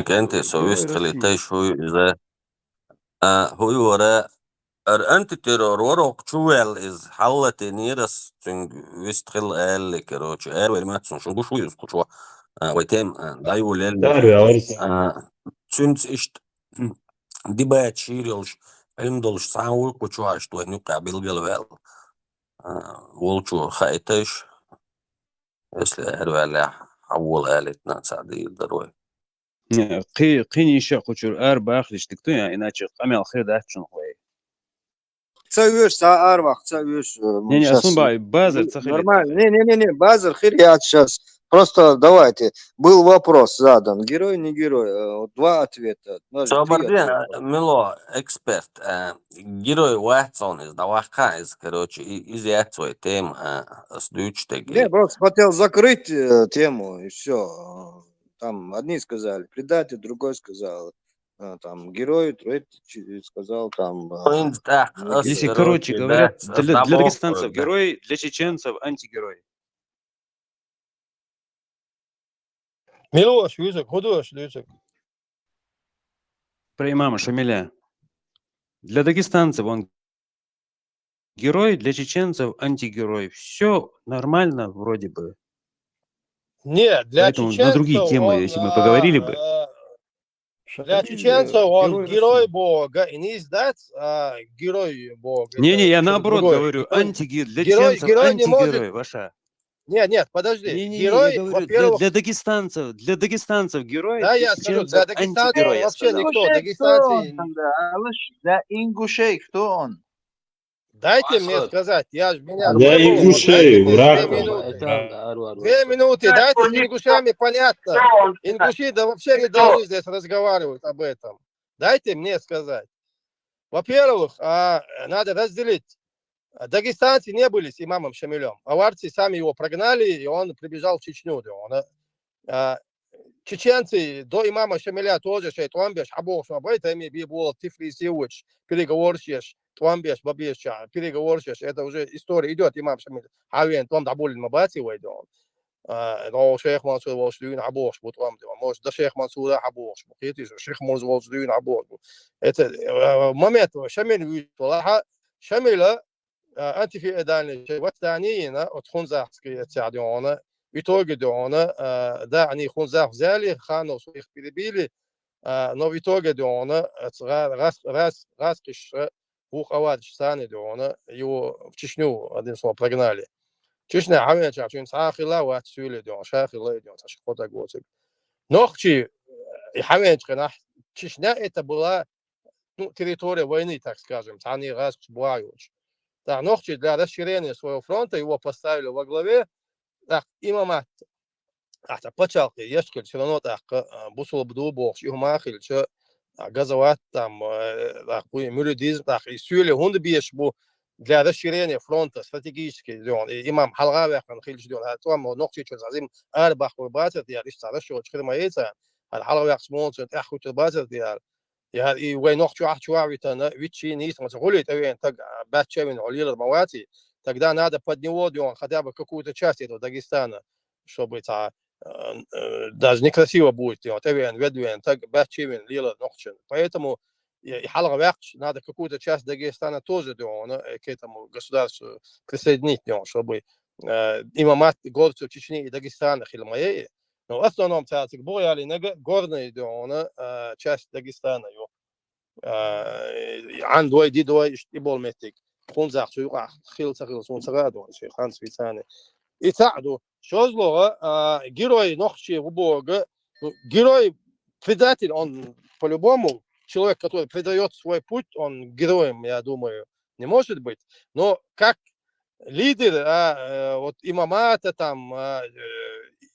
Kentē savu izcili te šuju izē. Ā, huju varē ar antiterroru varok čuvēl iz hallati nīras, cing vist hil ēli, karoči, ēli ir mats un šugu šuju uz kučo. Ā, vai tēm, ā, daju lēli. Darbe, Aris. Ā, cimts išt dibēt šīrilš, ilmdolš sāvu kučo aštu, nu kā bilgal vēl. Ā, volču haitaiš. Если ērvēlē, avol ēlit nācā dīl daroj. Qi qi nīša quchur ār bāxdish tiktu, jā, inachi qamel xir dāchun xwē. Ca üş, ca arvaq, ca üş. Ne, ne, asun bāi, bāzar ca xir. Нормально. Не, не, не, не, базар хир я сейчас. Просто давайте. Был вопрос задан. Герой, не герой. Э, вот два ответа. Даже три Собар де, ответа. Мило, эксперт, э, герой вац он из, да ваха из, короче, и, из яц свой тем, э, с дучтег. Не, просто хотел закрыть э, тему, и все. Там одни сказали предатель, другой сказал, э, там герой, третий чи- сказал там. э, Поинт так, ну, ас, Если, герой. короче короче, говоря, да, для, для забавно, дагестанцев да. Герой, для чеченцев антигерой. Милош, Юсуп, Худош, Юсуп. Про имама Шамиля. Для дагестанцев он герой, для чеченцев антигерой. Все нормально вроде бы. Не, для Поэтому на другие чеченцев темы, он, если мы поговорили а, бы. а, для Шамиль, чеченцев э, он герой герой России. Бога, и не издать, а герой Бога. Не-не, Это я что-то наоборот другое. говорю, Герой, антигерой. Для герой, чеченцев герой не может. Антигерой, Ваша. Нет, нет, подожди. Не-не-не, я Герой, говорю, для, во-первых, для дагестанцев, для дагестанцев герой, да, для я скажу, чеченцев для дагестанцев антигерой, я вообще сказал. никто. Ингушей кто он Дагестанцы, тогда? Алаш, для ингушей кто он? дайте мне Аслан. сказать, я же меня Для не могу, ингушей, дайте мне две враг. минуты. Это, а, Две минуты, дайте с ингушами, понятно. Ингуши да вообще не должны здесь разговаривать об этом. Дайте мне сказать. Во-первых, а, надо разделить. А, дагестанцы не были с имамом Шамилем. Аварцы сами его прогнали, и он прибежал в Чечню. Да, он, а, чеченцы до имама Шамиля тоже шей тӀом беш, хьабохуш ма бай, тайми би бу Тифлисе вуч, переговорщик, тӀом беш, бабешча, переговорщик. Это уже история идет, имам Шамиль. Хьавен тӀом дӀабуллина ма баций вай да он. А, но Шейх Мансур волчу дуьйна хьабохуш бу тӀом да он. Может, да Шейх Мансура хьабохуш бу. Кхетий шу, Шейх Мансур волчу дуьйна хьабохуш бу. Это, э, момент, Шамиль вуьйцу лаха, Шамила, а, антифеодальный шей вац дани йина, от хунзахский эця да он, в итоге да он, а, да, они хунзах взяли, ханов своих перебили, а, но в итоге да он, а, ц-, ра-, раз, раз, раз киш, э, вух авариш сани да он, его в Чечню, одним словом, прогнали. Чечня хьавенча, чуьн цхьа хила вац суьйле да он, ша хила да он, цхьа ши кхо даг воцург. Нохчи, э, хьавенча хенахь, Чечня это была, ну, территория войны, так скажем, цхьанне гӀазкхаш бу йолчу. Так, нохчи для расширения своего фронта его поставили во главе, так, имамат, ахьа пачхьалкхе еш хилча, всё равно тӀаккха, а, бусулба ду бохуш, юха ма хилча, а, газават там, э, тӀаккха вуй мюридизм, тӀаккха и суьйле хӀунда беш бу для расширения фронта стратегически, да он, и имам хьалха а ваьккхина хилча, да он, хӀара тӀом нохчичунца хӀазим арабахур бацар те яра, иштта цхьа расчёташ хир ма яцара, хӀара хьалха ваьккхача молча тӀаьхьа хӀуттур бацар те яра. Я, и вай нохчо ахь чу а витана, виччи нийса ма ца гӀули тӀевеана таг, а, баьчча а вина, хьо лелар ма ваций, тогда надо под него, да он, хотя бы какую-то часть этого Дагестана, чтобы цхьа, э, э, даже некрасиво будет, да он, тӀевеана, ведвеана таг баьчча а вина лелар нохчан. Поэтому и, и хьалха ваьккхача надо какую-то часть Дагестана тоже, да он, э, к этому государству присоединить, да он, чтобы, э, имамат горцу Чечни и Дагестана хила ма яй. Но в основном цаьрца бугӀа ялийнарг горный, да он, э, часть Дагестана ю. Э, Ӏандой, Дидой, иштта и болу меттиг. Хунзах цу юкъахь хила ца хила суна ца хаьа, да он, шен ханца вицани. И цхьаъ ду. ШозлагӀа, а, герой нохчи ву бога, ну, герой, предатель, он по-любому, человек, который предаёт свой путь, он героем, я думаю, не может быть. Но как лидер, а, э, вот имамата там, а, э,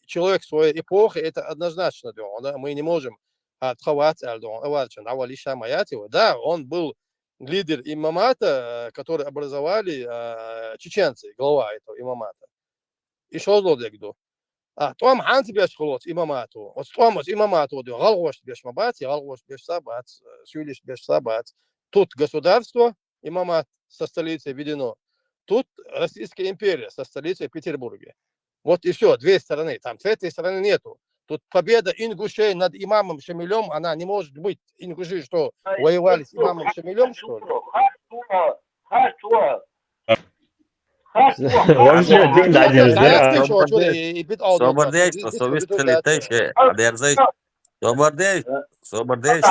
человек своей эпохи, это однозначно, да он, да, мы не можем, а, тховать, а, да он, аварчан, а, вали шама яти, да, он был лидер имамата, э, который образовали, а, чеченцы, глава этого имамата. И шозлагӀа дерг ду. А, тӀом хьанца беш хилоц имамато? Оцу тӀом оцу имамато ду, гӀалгӀошна беш ма бац, гӀалгӀошна беш ца бац, э, суьйлишна беш ца бац. Тут государство, имамат со столицей введено. Тут Российская империя со столицей в Петербурге. Вот и всё, две стороны, там третьей стороны нету. Тут победа ингушей над имамом Шамилем, она не может быть. Ингуши что, воевали с имамом Шамилем, что ли? Вообще, день на день, да? Собардеш, что совесть хилитай ше, а дерзай. Собардеш, собардеш.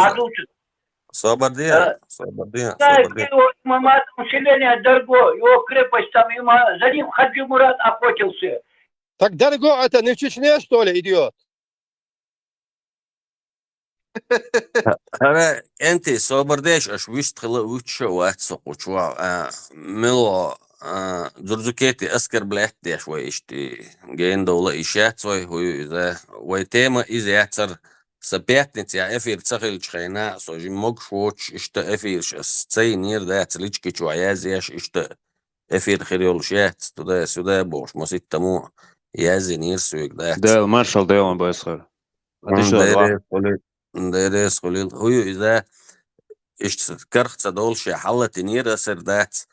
Собардеш, собардеш, собардеш. Имамат население Дарго, его крепость там, има-, за ним Хаджи Мурат охотился. Так Дарго это не в Чечне, что ли, идиот? ХӀара, Энти, собардеш, аш вуьшта хила вуьтуша вац со кхучу вахь. А, мило, а, дзурдзукетти оскорблять деш вай иштта гендовла иш яц вай, хӀу ю иза? Вай тема иза яцар, са пятницехь эфир ца хилча хенахь, со жимма могуш воцуш иштта эфирш ас ца йинера дац, лички чохь язъеш иштта эфир хир йолуш яц, туда-сюда бохуш, маситтаммо язйинера соьга дац. Дала маршалла дойла вайсхьара. М, Дера хуьлийла, дера хуьлийла. ХӀу ю иза, иштта карах ца долуш я хьалатинера асар дац.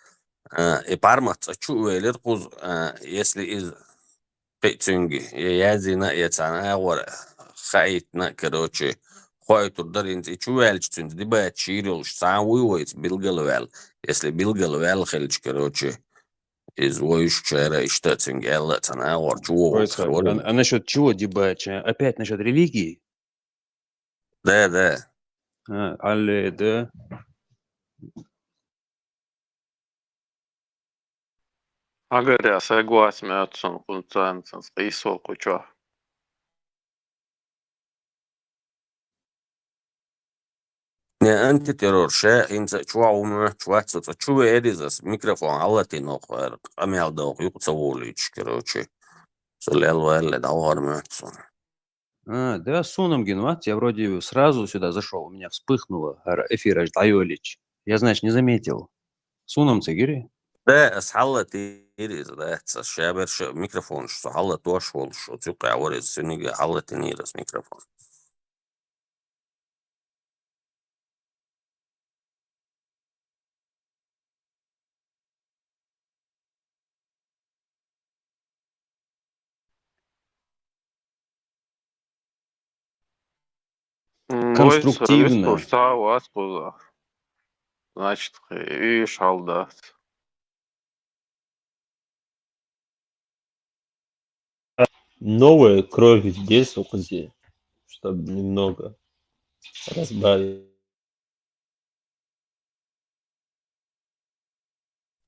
А, и пармат цӀа чу а велира кхуза, а, если иза кхин а цуьнга я язйина, я цхьана агӀор хаийтина, короче, хоуьйтур дара хӀинца и чу ваьлча, цуьнца дебаташ йийр йолуш цхьа а вуй вайца билгал а ваьлла. Если билгал а ваьлла хилча, короче, иза вуьйцучара иштта а цуьнга аьлла а цхьана агӀор чу вогӀур Вайсхьара, вара. А, а насчёт чего дебаташ? Опять насчёт религии? Да, да. А, алле, да. Агар я согласен моьтту сан кхунца, сан къийсо кхучо. Не, антитеррор ша хӀинца а чохь ву моьттуш вац со, цӀа чу веара иза, ас микрофон хьалатийна вахара, къамел доху юкъа ца волуьйтуш, короче. Со лел ваьлла дӀавахар моьтту суна. А, да, суна-м гина вац, я вроде сразу сюда зашёл, у меня вспыхнуло, ара эфир аж дӀайолийча. Я, значит, не заметил. Суна-м ца гира? Да, ас хьалатийра иза, да, ца шаберш микрофонаш со хьалатош волуш, оцу юккъехь вара иза, цуьнга хьалатийнийра ас микрофон. М, вай Конструктивно. Вистхуш цхьа а вац кхузахь. Значит, уьш хьал дац. Новая кровь здесь, укхазе, чтобы немного разбавить.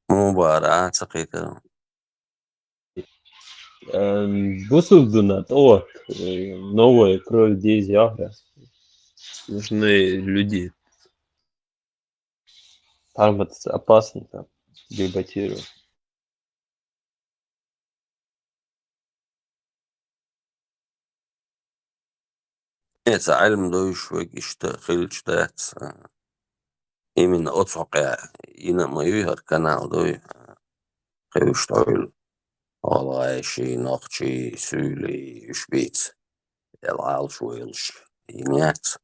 Мубара, а, ца кхетар. Эм, бусулба дина тӀе, э, новая кровь здесь, яхра. Нужны люди. Там вот опасно, там, дебатировать. Э, ца Ӏилма довзуш верг иштта хилча дац, а, именно оцу хьокъехь йина а ма юй хӀара канал, дуй, а, кхевшта хьуьлу, гӀалгӀай ший, нохчий, суьйлий, уьш бийца, я лалуш вайлуш йина яц.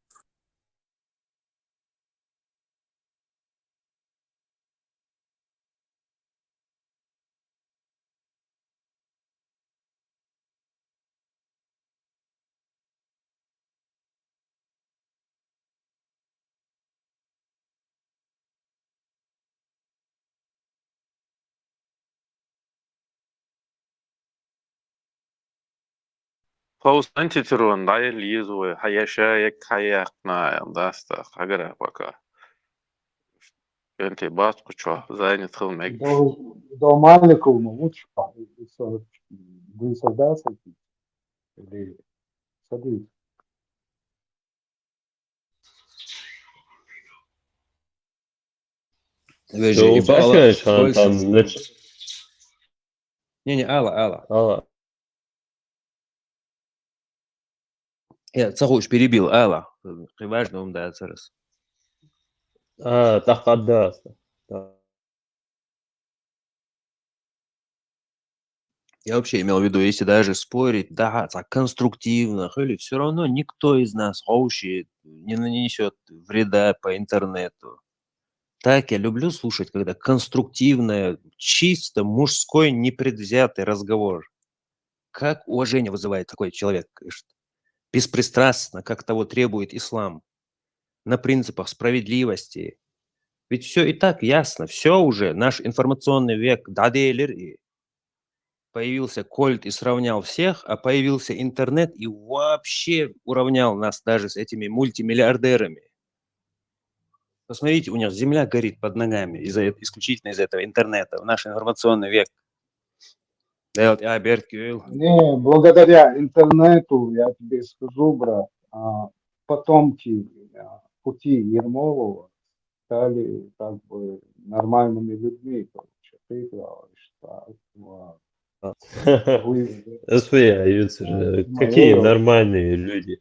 Фаус антитерроран дӀаелла еза вай, хьан я ша, я кхьа яьккхина, даста, хьагара пока. Кенти бац кхучо, занят хила мегаш. До, до Маликова лучше, или со-, или садиться, или садись. Вежа, Всё, и Павла узнаешь, а, там, Гольцин. Значит, Не-не, ала, ала. Ала. Я ца хууш перебил, ала. Кхин важно хӀума дац хӀара. А, тӀаккха дац. Да. Я вообще имел в виду, если даже спорить, да, ца-, конструктивно, хули, всё равно никто из нас, вообще, не нанесёт вреда по интернету. Так я люблю слушать, когда конструктивное, чисто мужской, непредвзятый разговор. Как уважение вызывает такой человек, говорит, беспристрастно, как того требует ислам, на принципах справедливости. Ведь всё и так ясно, всё уже, наш информационный век дӀаделира и появился кольт и сравнял всех, а появился интернет и вообще уравнял нас даже с этими мультимиллиардерами. Посмотрите, у них земля горит под ногами из-за эт-, исключительно из-за этого интернета, в наш информационный век. Да, вот, а, Берт Гюл. Не, благодаря интернету, я тебе скажу, брат, а, потомки, а, пути Ермолова стали как бы нормальными людьми, получается. ты говоришь, так, ладно. Вы- Слушай, а, Юнсер, Ну, какие ну. Нормальные люди.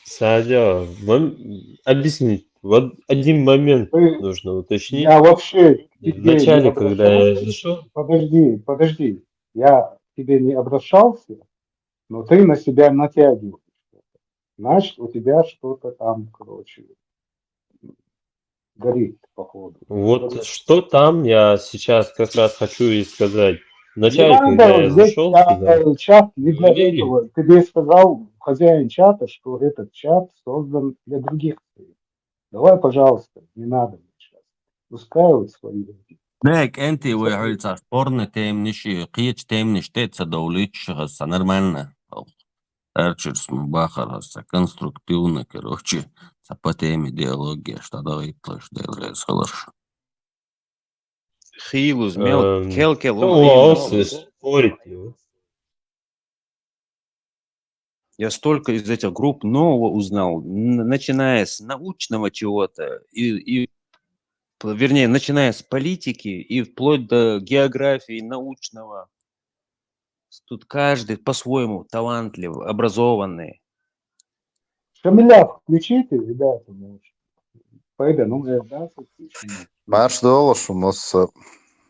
Садя, вам объяснить. Вот один момент Ты- нужно уточнить. Я вообще к тебе не Вначале, когда я обращался. зашел, Подожди, подожди. Я к тебе не обращался, но ты на себя натягиваешь. Значит, у тебя что-то там, короче, горит, походу. Вот что там, я сейчас как раз хочу и сказать. Не Вначале, когда надо, я здесь зашел чат, сюда, э, чат не для говорили. этого. Тебе сказал хозяин чата, что этот чат создан для других целей. Давай, пожалуйста, не надо сейчас. Пускай вот свои. Дек, энти вы говорится, спорный темниш, кийч темниш, те ца довлич, ца нормально. Эрчерс бахар, ца конструктивно, короче, ца по теме диалогия, что давай плаш, делрез, хорошо. Хилус, мел, Эм, кел, кел, Ну, он а именно. он с- спорить его. Я столько из этих групп нового узнал, н- начиная с научного чего-то, и, и, п- вернее, начиная с политики и вплоть до географии научного. Тут каждый по-своему талантливый, образованный. Шамиля, включите, ребята, может. Пойдем, ну, э, да, включим. Марш долаш у нас, э,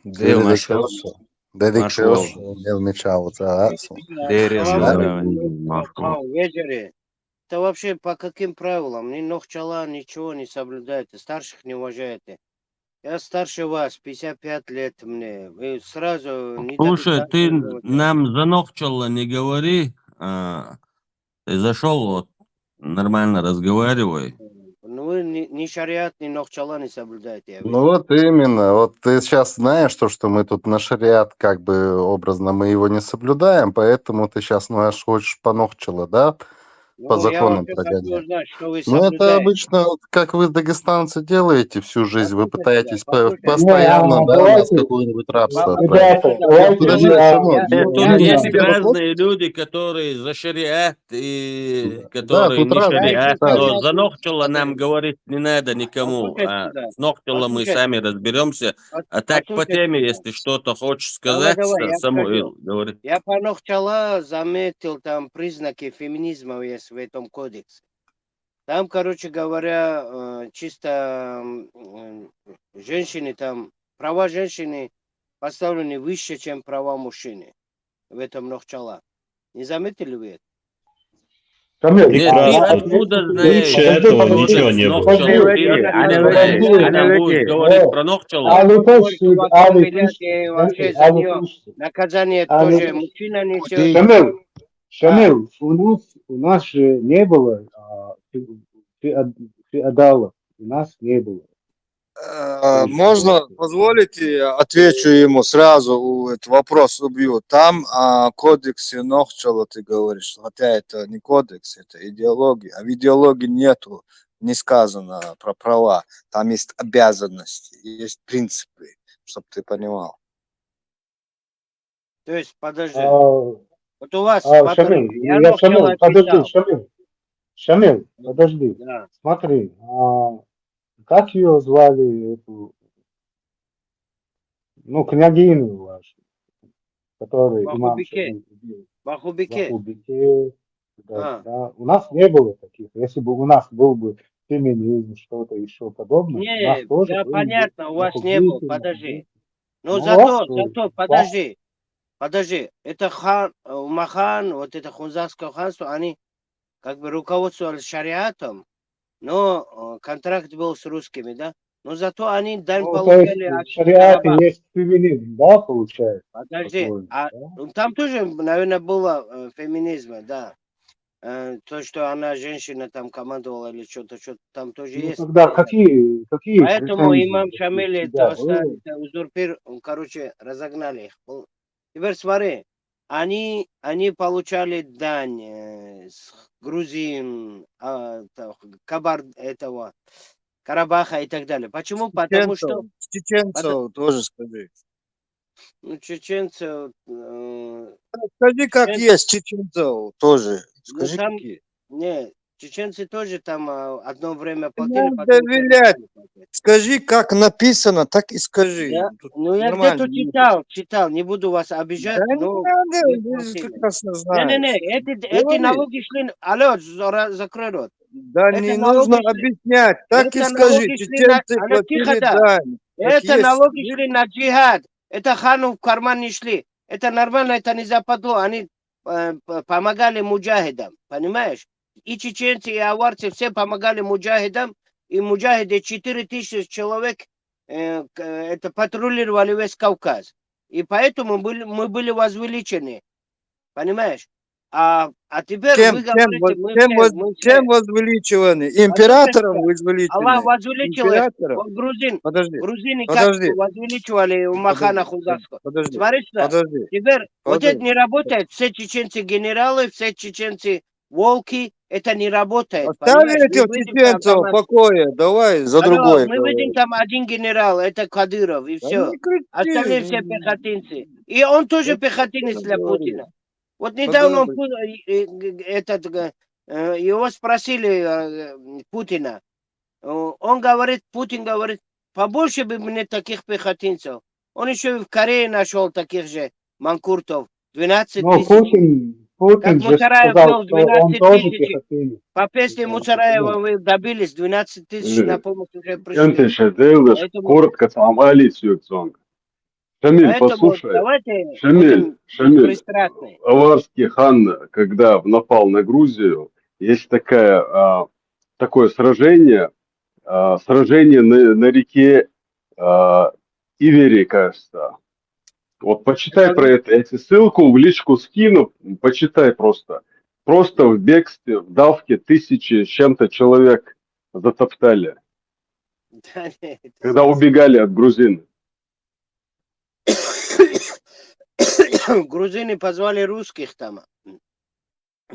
Дейл Дедик Маршал. Пёс, Дедик Маршал. Пёс, Мел Мичалыца, а, Дерез Главное, Мичалыца. Маршал. Вежери. Это вообще по каким правилам? Ни нохчала, ничего не соблюдаете, старших не уважаете. Я старше вас, пятьдесят пять лет мне. Вы сразу не Слушай, так ты говорите. Нам за нохчала не говори, а, ты зашел, вот, нормально разговаривай. Ну вы ни, ни шариат, ни нохчала не соблюдаете, я Ну вижу. Вот именно. Вот ты сейчас знаешь то, что мы тут на шариат, как бы образно, мы его не соблюдаем, поэтому ты сейчас нас хочешь по нохчала, да? По Ну, я законам вообще как прогонять. узнать, что вы Ну, это соблюдаете? Обычно, вот как вы, дагестанцы, делаете всю жизнь, вы Послушайте, пытаетесь по- послушайте. Не, постоянно, а, да, нас давайте, какую-нибудь рабство а, отправить. ребята, Подожди, давайте, подожди, не, я, а, я, ну, Э, я Тут не, не есть не, могу. разные люди, которые за шариат и Да, которые тут не разные Я еще шариат, ситуации. но хотел за нохчала нам подожди. говорить не надо никому. Послушайте А сюда. с нохчала мы Послушайте. Сами разберемся. Пос- А так по Послушайте теме, сюда. если что-то хочешь Давай, сказать, давай, я Самуил, скажу. Говори. Я по нохчала заметил там признаки феминизма есть в этом кодексе. Там, короче говоря, э, чисто м, женщины там, права женщины поставлены выше, чем права мужчины в этом нохчала. Не заметили вы это? Шамиль, Нет, а, ты а, откуда подожди, знаешь, Раньше этого что ничего вот не было. нохчала? Ты, подожди, она подожди, знаешь, она будет э, говорить про нохчала. а, ну, то есть, Может, у вас а, ну, апелляция слушай, и вообще подожди, за а, ну, нее слушай, наказание а, ну, тоже слушай. Мужчина несет. Шамиль, А, Шамиль, у нас, у нас же не было а, фе- феод- феодалов, у нас не было. Э, Слушай, Можно, слушай. Позволите, я отвечу ему сразу, у- этот вопрос убью. Там а, кодексе нохчала, ты говоришь, хотя это не кодекс, это идеология. А в идеологии нету, не сказано про права. Там есть обязанности, есть принципы, чтобы ты понимал. То есть, подожди. А, Вот у вас, а, смотри, Шамиль, я я Шамиль, нохчала подожди, читал. Шамиль, Шамиль, подожди. Да. Смотри, а, как ее звали, эту, ну, княгиню вашу, которую имам Бахубике. Шамиль убил? Бахубике. Бахубике. Да, А. Да. У нас не было таких. Если бы у нас был бы феминизм, что-то еще подобное, у нас Не, тоже да, был бы понятно, у вас не было, Бахубике, подожди. Бахубике. Но Ну, зато, вот, э, зато, да. Подожди, подожди. Это хан, э, Умахан, вот это хунзарское ханство, они как бы руководствовались шариатом, но э, контракт был с русскими, да? Но зато они дань Ну, то есть получали в от шариате арабов. Есть феминизм, да, получается? Подожди, Такой, а да? ну, там тоже, наверное, было э, феминизма, да. Э, то, что она женщина там командовала или что-то, что-то там тоже Ну, есть. тогда какие, какие Поэтому претензии имам вот у Шамиль тебя это были? остался, узурпир, он, короче, разогнали их. Был- Теперь смотри, они, они получали дань э, с грузин, а, та- кабар этого, Карабаха и так далее. Почему? Потому что Чеченцев, чеченцев тоже скажи. Ну, чеченцев, э, Скажи, как чечен- есть, чеченцев тоже. Ну, Скажи, там, какие. Не, Чеченцы тоже там а, одно время Не платили, надо потом перестали вилять. платить. Скажи, как написано, так и скажи. Да? Тут Ну, я нормально где-то не читал, читал, не буду вас обижать, Да не но надо, вы вы же платили. прекрасно Не-не-не, знаешь. эти, эти Говори. налоги шли... на- Алло, зора- закрой рот. Да Это не нужно налоги шли... объяснять. Так и Это скажи, налоги шли на... чеченцы Алло, тихо, да. да. Дань, как Это есть. налоги шли на джихад. Это хану в карман не шли. Это нормально, это не западло. Они э, п- помогали муджахидам, понимаешь? И чеченцы, и аварцы все помогали муджахидам. И муджахиды, четыре тысячи человек, э, к- это патрулировали весь Кавказ. И поэтому были, мы были возвеличены, понимаешь? А, а теперь Чем, вы чем, говорите, воз- мы чем, все, воз- мы чем все. возвеличиваны? Послушайте, Императором Аллах возвеличены. возвеличил их. Императором. Он грузин. Подожди, Грузины как подожди, возвеличивали у Махана подожди, Хузарского. подожди, Смотри сюда. подожди, Теперь вот это подожди. Не работает. Все чеченцы генералы, все чеченцы волки. Это не работает. Оставь Понимаешь? Мы этих видим там, чеченцев в там покое, давай за Алло, другое мы видим говори. Там один генерал, это Кадыров, и Да все. не кричи. Остальные все пехотинцы. И он тоже пехотинец для Путина. Вот недавно он, этот, э, его спросили, э, Путина. Э, Он говорит, Путин говорит, побольше бы мне таких пехотинцев. Он еще и в Корее нашел таких же манкуртов. двенадцать Ну, тысяч. Путин, Как Путин же Муцараев сказал, вел что он двенадцать тоже тысяч. пехотинец. По песне Муцараева вы добились, двенадцать тысяч на помощь уже пришли. Кентише девлеш Поэтому, korot ka tām alis jutson. Šamil, поэтому послушай. Давайте Šamil, будем Šamil. Пристрастный. Аварский хан, когда напал на Грузию, есть такая, а, такое сражение, а, сражение на, на реке а, Ивери, кажется. Вот почитай про это. Я тебе ссылку в личку скину, почитай просто. Просто в бегстве, в давке тысячи с чем-то человек затоптали, Да, нет, это когда убегали от грузин. Грузины позвали русских там.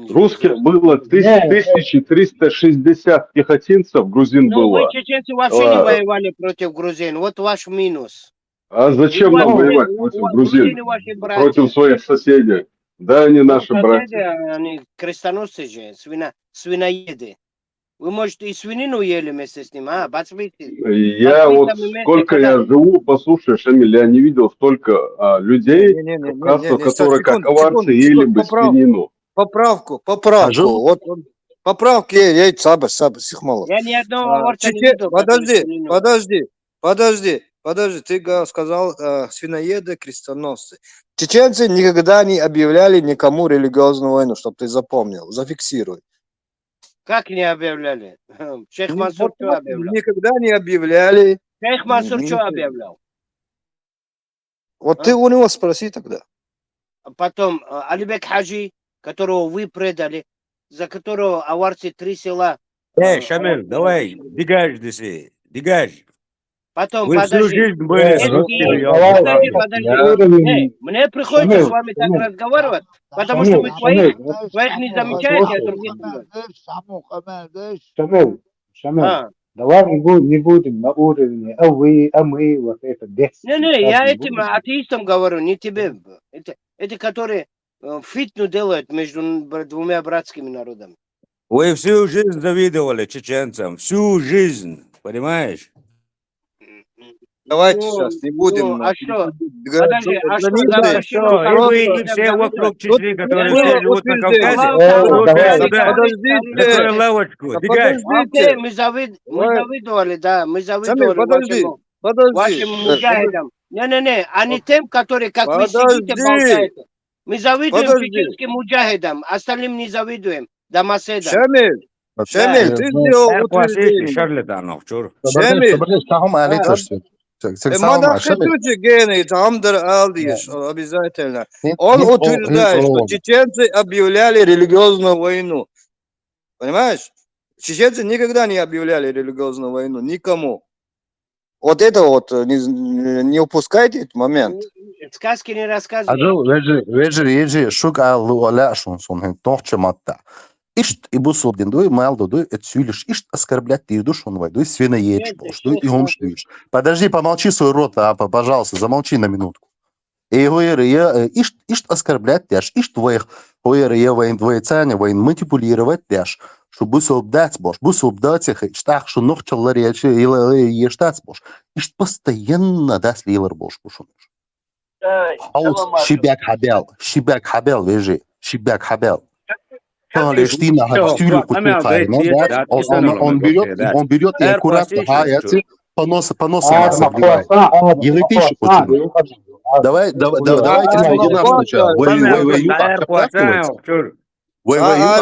Русских было тысяч, Нет. тысяча триста шестьдесят пехотинцев грузин Ну, вы, было. чеченцы, вообще не А. Воевали против грузин. Вот ваш минус. А зачем У нам вас воевать у- против у- грузин? Грузины ваши братья. Против своих соседей. Да, они Ну, наши братья. Соседи, они крестоносцы же, свино, свиноеды. Вы, может, и свинину ели вместе с ним, а? Подсмотрите. Я вот сколько я живу, послушай, Шамиль, я не видел столько а, людей, кавказцев, которые как аварцы ели бы свинину. Поправку, поправку. Вот он, поправки, я, я, саба, саба, сихмала. Я ни одного аварца не Чечен- видел, который Подожди, свинину. Подожди, подожди, подожди, ты га- сказал э, свиноеды, крестоносцы. Чеченцы никогда не объявляли никому религиозную войну, чтобы ты запомнил, зафиксируй. Как не объявляли? Шейх Ни- Мансур вот что так объявлял? Никогда не объявляли. Шейх Мансур Ни- что ни- объявлял? Вот А? Ты у него спроси тогда. А потом э, Алибек Хаджи, которого вы предали, за которого аварцы три села. Э, э, Шамиль, аварцы давай, разрушили. Дегаж здесь, Дегаж. Потом, Вы всю подожди. жизнь были Если- русскими, Подожди, ёлки-палки. подожди. Уровень- Эй, мне приходится с Шамиль, вами так Шамиль. разговаривать, потому что вы Шамиль, своих, Шамиль, своих не Шамиль, замечаете, а Шамиль. других нет. Шамиль, Шамиль, А. давай не бу- не будем на уровне а вы, а мы, вот это бес. Не-не, я этим атеистам говорю, не тебе. Это, это которые э, фитну делают между н- бр- двумя братскими народами. Вы всю жизнь завидовали чеченцам, всю жизнь, понимаешь? Давайте Ну, сейчас не будем. ну, а что? Подожди, Подожди, а что, И завтра вы, и все, и вы, и все вокруг Чечни, которые все живут на Кавказе, Подождите, закрой Подожди, лавочку, Дегаж. Окей, мы завид, мы завидовали, да, мы завидовали подожди, вашему, подожди. вашему муджахидам. Не-не-не, а не тем, которые, как вы сидите, Подожди. болтаете. Мы завидуем Подожди. Чеченским муджахидам, остальным не завидуем. Дамаседам. Шамиль, Шамиль, ты сделал Э, классический утверждение. Шарлатанов, чур. Шамиль, Шамиль. Мадахи тучи гени, тамдыр алдиш, обязательно. Он утверждает, что чеченцы объявляли религиозную войну. Понимаешь? Чеченцы никогда не объявляли религиозную войну никому. Вот это вот э, не, не упускайте этот момент. Сказки не рассказывай. Ажу, вежи, вежи, ежи, шук алу аля шун сун хин тохча матта. Ишт и бусул дин дуй, мал дуй, это сюлиш ишт оскорблять дир душ он вай дуй, свиноедь болш дуй, и хумш дуй. Подожди, помолчи свой рот, а, п- пожалуйста, замолчи на минутку. И хуер, я, э, ишт, ишт оскорблять дяш, ишт вайх, хуер, я вайн, вайцаня, вайн манипулировать дяш. Шу бусалба дац бохуш, бусалба дац а хеташ, тӀаккха шу нохчалла ларъеш, еш дац бохуш. Иштта постоянно дас лелар болуш бу шуна. Хьовса, ши баьг хьабаьл, ши баьг хьабаьл, вежарий, ши баьг хьабаьл. Тахана леш дийна хьан стуьйли кху тулхарна, да? Он, он, он берёт, он берёт и аккуратно хьаяци, поноса, поноса. Еле тише кху. Давай, давай, давай, давайте среди нас сначала. Вай, вай, вай, юкъа кхаьчна. Вай, вай, юкъа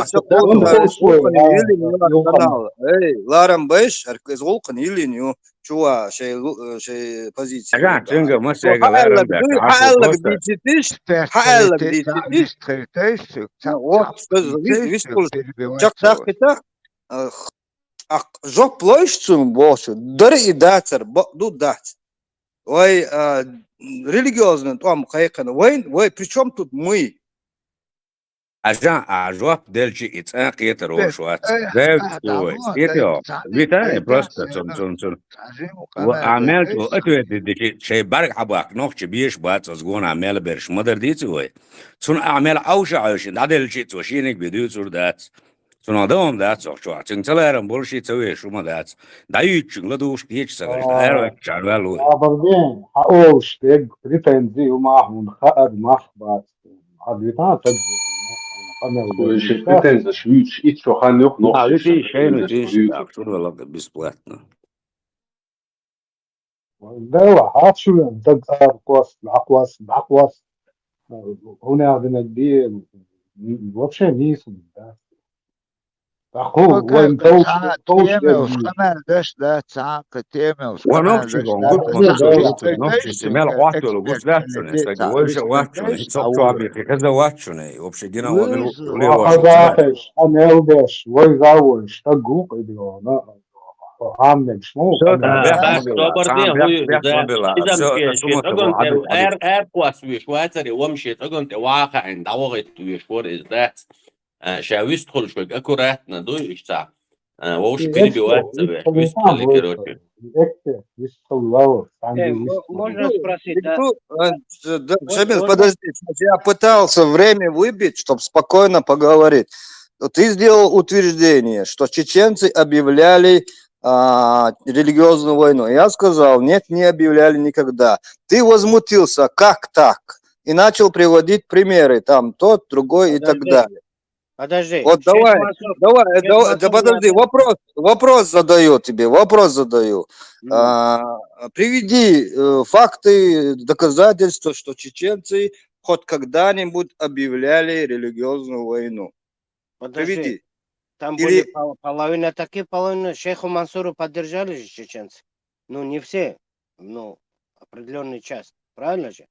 кхаьчна. Эй, ларам беш, аркез гулкъан йилин ю. Чува шей, э, шей позиция. Ага, цинга масега ларам беш. Хьааллаг дийцитиш, хьааллаг дийцитиш. Вис, вис кулш. Чак тахкита, э, ах, жоп лойш цун боху. Дар и дацар, бо-, ду дац. Вай, а, религиозный тӀом кхайкхина. Вай, вай, при чём тут мы? Ажа, а жоп делчи и цӀа кхетар волуш вац. Девча вай. Виталий просто цун, цун, цун. А мел чу ответ дичи, шей барг хьабаккха, нохчи беш бац, аз гона а мел берш ма дар дийца вай. Цун а мел Ӏовша Ӏовшин, дӀаделчи цо шиниг бе дуьйцур дац. Цунах дан дац охчохь. Цуьнан ца ларам болуш и ца веш хӀума дац. ДӀаюьйцучуьнга ладугӀуш кеча ца хилча, дӀаэраваьлла ву. Абарден, хьан олуш дерг, претензи ю махьун, хаар мах бац. Хьан дуьтахьа ца деза, хьан мел Ой, ши деза. Претензаш вуьйцуш, итт шо хан юкъ нохчий шайна дийш, шуна вала бесплатно. Дела, хьаша вен даг аркъос, дӀакъос, дӀакъос. ХӀунех динарг де, вообще нийса да. ТӀаккха вайн товш, товш темел, шкамел деш да, цхьа кхы темел, шкамел деш да. Нохчий мел гӀоттула гуш дац шуна, стаг вайша вац шуна, цо чоби хеза вац шуна, вообще гина ван ле вац. Хазахеш, шкамел деш, вай завой, стаг гу къидиона. Аммекш мо. Эр, эр квас веш вацари, вам ше цӀаган тӀе ваха ин, дӀавогӀит веш вор из дац. А, ша вистхуьлуш вег аккуратно дуй, иштта. А, вовш перебивать ца веш, вистхуьлу, короче. Можно спросить, да? Шамиль, подожди, щас я пытался время выбить, чтоб спокойно поговорить. Ты сделал утверждение, что чеченцы объявляли а, религиозную войну. Я сказал, нет, не объявляли никогда. Ты возмутился, как так? И начал приводить примеры, там тот, другой и так далее. Подожди. Вот давай, давай, давай, да подожди, вопрос, вопрос задаю тебе, вопрос задаю. А, приведи, э, факты, доказательства, что чеченцы хоть когда-нибудь объявляли религиозную войну. Подожди. Приведи. Там были пол-, половина такие, половина шейху Мансуру поддержали же чеченцы. Ну, не все, но определённая часть. Правильно же?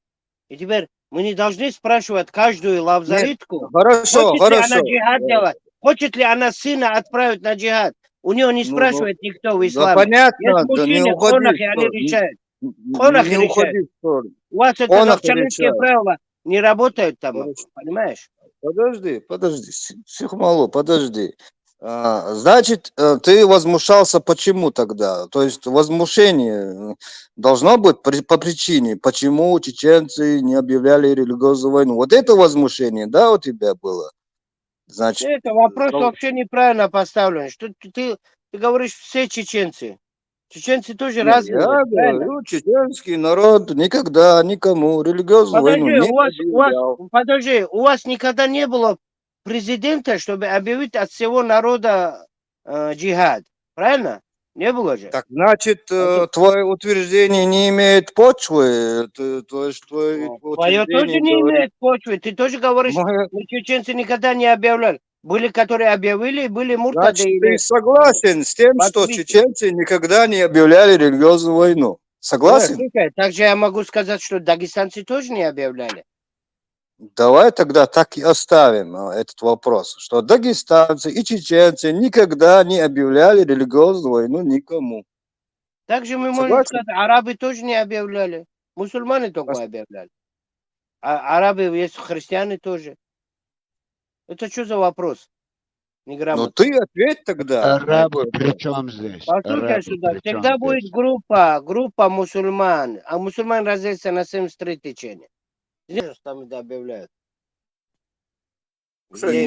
И теперь мы не должны спрашивать каждую лавзаритку, хорошо, хочет ли она джихад делать, хочет ли она сына отправить на джихад. У неё не спрашивает никто в исламе. Да понятно, да не уходи, они решают. Н-, н-, не уходи в сторону. У вас это нохчалыйские правила не работают там, понимаешь? Подожди, подожди, си-, сих мало, подожди. А, значит, э, ты возмущался почему тогда? То есть возмущение, э, должно быть при-, по причине, почему чеченцы не объявляли религиозную войну. Вот это возмущение, да, у тебя было? Значит, это вопрос вообще неправильно поставлен. Что ты, ты, ты говоришь, все чеченцы. Чеченцы тоже разные, правильно? Я говорю, чеченский народ никогда никому религиозную войну не объявлял. Подожди, у вас, у вас, подожди, у вас никогда не было президента, чтобы объявить от всего народа, э, джихад. Правильно? Не было же. Так, значит, э, твоё утверждение не имеет почвы. Твоё тоже не имеет почвы. Ты тоже говоришь, мы чеченцы никогда не объявляли. Были, которые объявили, были муртады. Значит, ты согласен с тем, что чеченцы никогда не объявляли религиозную войну? Согласен? Слушай, также я могу сказать, что дагестанцы тоже не объявляли. Давай тогда так и оставим, а, этот вопрос, что дагестанцы и чеченцы никогда не объявляли религиозную войну никому. Также мы можем сказать, арабы тоже не объявляли. Мусульмане только объявляли. А арабы, есть христиане тоже. Это что за вопрос? Ну, ты ответь тогда. Арабы при чём здесь? Послушай сюда, всегда будет группа, группа мусульман, а мусульман разделится на семьдесят три течения. Знаешь, что там это объявляют? Слушай,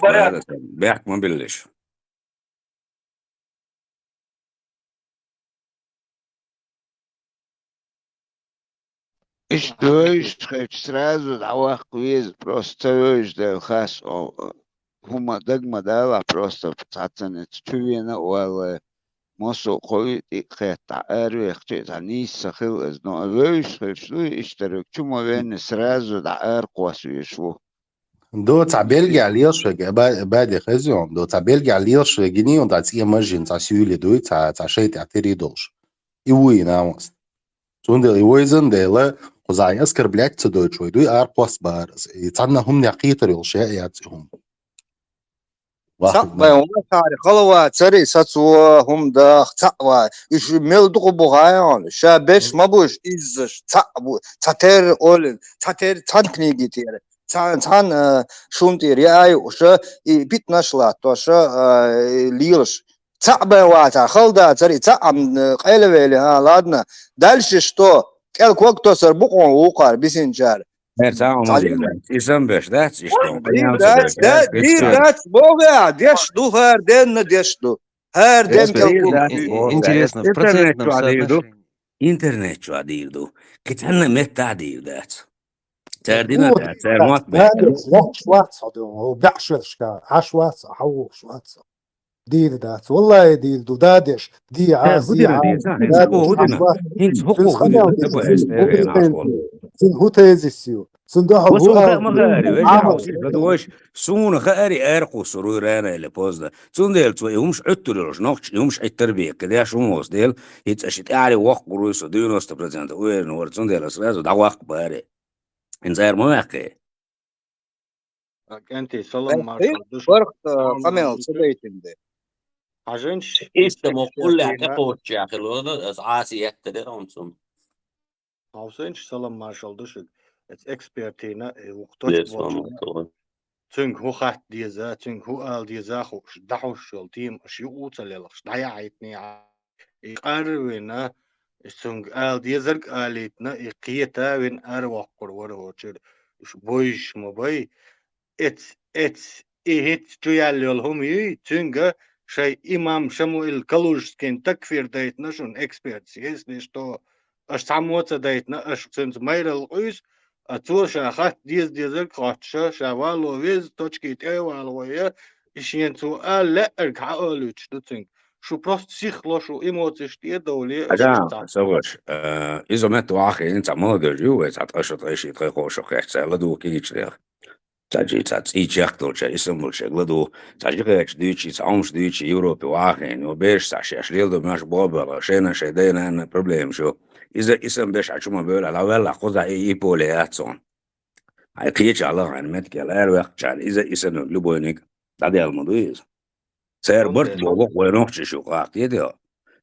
Бехк ма биллиш. Иштта вевзаш хилча, сразу дӀаваккха веза, просто ца вевзаш дела хас, о, хӀума дага ма далахь, просто цхьаццанца чу вена а валла, массо а кхоъ тӀе а кхетта, аравехча а цхьа нийса ца хилла иза. Но вевзаш хилча дуй, иштта дерриг чу ма венна, сразу дӀа ара кхосса везаш ву. Ду, цхьа Бельгехь лелаш верг, ба-, баде хезий хьуна, ду, цхьа Бельгехь лелаш верг гиний хьуна, цхьа цӀен мажин, цхьа сийле дуй, цхьа, цхьа шайтӀехь тире долуш. И вуй и намус. Цундела и вайзан дела, кхузахь оскорблять ца дойтуш вай дуй, ара кхосса бахара иза. И цхьанна хӀуманех кхетар йолуш яц и хӀума. Цхьаъ бен вацари, хала вацари, сацо хӀума даха, цхьаъ вац. Уьш мел дукха бу хаий хьуна, ша берш ма бу уьш иззаш, цхьаъ бу, цхьатерра олий, цхьатерра цхьана книги тӀера, цхьа-, цхьана, а, шун тӀера яа юуш, и питанаш латтош, а, и лелаш. Цхьаъ бен вацахь, хала дацара, и цхьаъ ам, а, къайлавели, а, ладно. Дальше что? КӀел ког тосар бу кхуьнан вукхара бисинчара. Эр, цхьа хӀума дийр дац. И самбеш дац, иштта хӀума. Дийр дац, да, дийр дац, боху ахь, деш ду, хӀара денна деш ду. ХӀара денна кӀел ког. Интересно, в процентном соотношении. Интернет чохь дийр ду. Кхин цхьанна меттахь дийр дац. Цара дина да, цара мотт баьхкина. Воккхаш вац хьо, баьӀ шерашка, Ӏаш вац, хьавогӀуш вац. Дийр дац. Валлахьи, дийр ду, дадеш, ди Ӏа, зи Ӏа, дадеш, хӀинца хӀу дина, хӀинца хӀу хӀу дина, цун хӀу тезис ю. Цун духьал хӀу ма гӀари, вежа хьо, сиз бада вайш, суна хаари аьркхуссур вуй рано или поздно. Цундела цо и хӀумаш Ӏуттур йолуш, нохча и хӀумаш Ӏиттар беккха, деш хӀума воцу дела, хӀинца аша тӀаьхьаре воккхур вуй со, девяносто процентов уверен вара, цундела аса сразу дӀаваккха баьхкина. ХӀинца ара ма ваьккхи. А, кӀентий, салам маршалла ду шуьга. Барх, а, къамел ца дайтина де. Хьажинчу иштта мо къуллехь тӀекхоччехь хилла, аса Ӏаса еттадера хӀума цунна. Хьовсинчу, салам маршалла ду шуьга. Эца экспертина, э, вукху точка болчунна. Цуьнга хӀу хатта деза, цуьнга хӀу ала деза хууш, дӀахьуш йолу тема аша юкъа ца лелхаш, дӀаяхьийтиний Ӏа. И къарвина, цуьнга ала дезарг а алийтина, и кхета вина аравоккхур вара хӀочуьра. Уьш бойуш ма бай. Эц, эц, и хӀинца чу яьлла йолу хӀума юй, цуьнга шайн имам Шамуил Калужскин такфир дайтина шуна, экспертца, если что, аша цхьаммо а ца дайтина, аша цуьнца майралла къуьйсу, а цо ша хатта деза-дезарг хоттуш, ша вало веза, точки тӀе а валавой, и шена цо ала лаьарг хьаалуьйтуш ду цуьнга. Шу просто сихло, шу эмоцеш тӀе а довле, аша Хьажа, ца ца гӀош, э, иза метта вахийна цхьа молодежь ю вай, цхьа ткъа шо, ткъе шиъ, ткъе кхо шо кхечча, цхьа ладугӀу кигичнех. Цхьа жи, цхьа цӀий чехка долча, исам болча, ладугӀу, цхьа жихача дуьйций, цхьа хӀумаш дуьйций, Европе вахийна, ю бераш цхьа шаьш леладо маьш бобала, шайна шайн дайна-нанна проблемаш ю. Иза исам беш хьан чу ма бевлла, дӀавелла кхузахь и, и поле яц хьуна. Хьайн кхечахь лахахь меттигел араваьккхачарна, иза исам ю любойниг, дӀадаьлла ма дуй иза. Церан барт боху вай нохчаш ю къахтеди.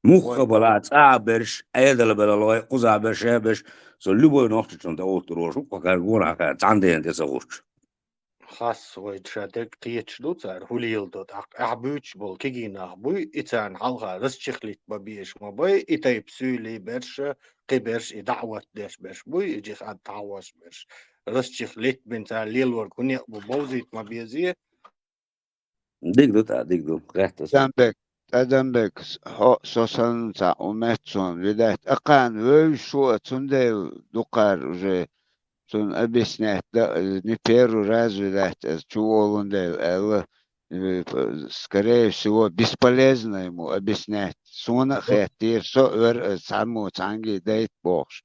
Мухха бала цӀа а берш, Ӏедал бала лой, кхуза берш, ша берш, со любой нохчачунна тӀе уттур волуш, хӀукху кхаьрга гонахь кхаьрга цхьана дена тӀе ца гӀуттуш. Хасса вай ша дерг кхеташ ду цара, хӀу леладо тӀаккха. Ахь буьйцуш болу кегий нах буй, и царна хьалха расчехлить бан безаш ма бай, и тайпа суьйлий берш, кхин берш, и даӀват деш берш буй, и жихад тхьахош берш. Расчехлить бина цара лелорг хӀун некъ бу, бовзийта ма безе. Диг ду тӀа, диг ду. ГӀеттас. Адамбек, Адамбек, хьо, со санна цхьа у меттачунна видать. Акхана вевзаш ву а, цундела дукхара уже цунна объяснять дан, э, не первый раз, видать, аса чу волун дела аьлла, э, скорее всего, бесполезно ему объяснять. Суна а хеттера, со а вер, аса цхьаммо цхьаьнгге дайта бохуш.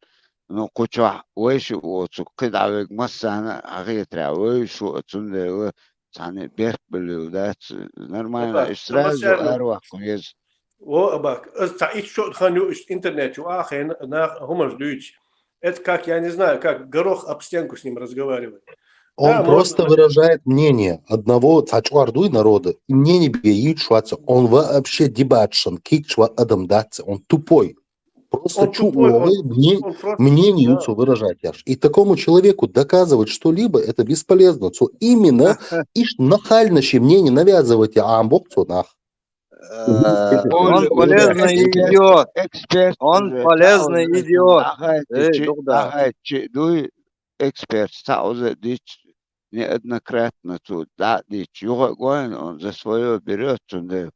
Ну, кху чохь вайша а воцург, кхидӀа верг массарна а хетарехь, вевзаш ву а, цундела цхьаьна беркат беллийла дац, нормально, уьш сразу араваккха веза. Во, Абак, аса цхьа итт шо хан ю, уьш интернет чу а хена, нах хӀуманаш дуьйцу. Это как, я не знаю, как горох об стенку с ним разговаривать. Он просто выражает мнение одного, цхьа чкъор дуй народа, и мнение бе йийцуш вац, он вообще дебаташан кийча ван адам дац, он тупой. Просто чу вогӀий, мнение ю цо выражать еш. И такому человеку доказывать что-либо, это бесполезно. Цо именно иштта нахально шен мнение навязывать я, ам боху цо нах. Э, он полезный идиот. Он полезный идиот. Эй, дугда. Ахайчи дуй, эксперт, цхьа уза дича, неоднократно цу дӀа а дича, юха а гойна, он за своё берёт, цундела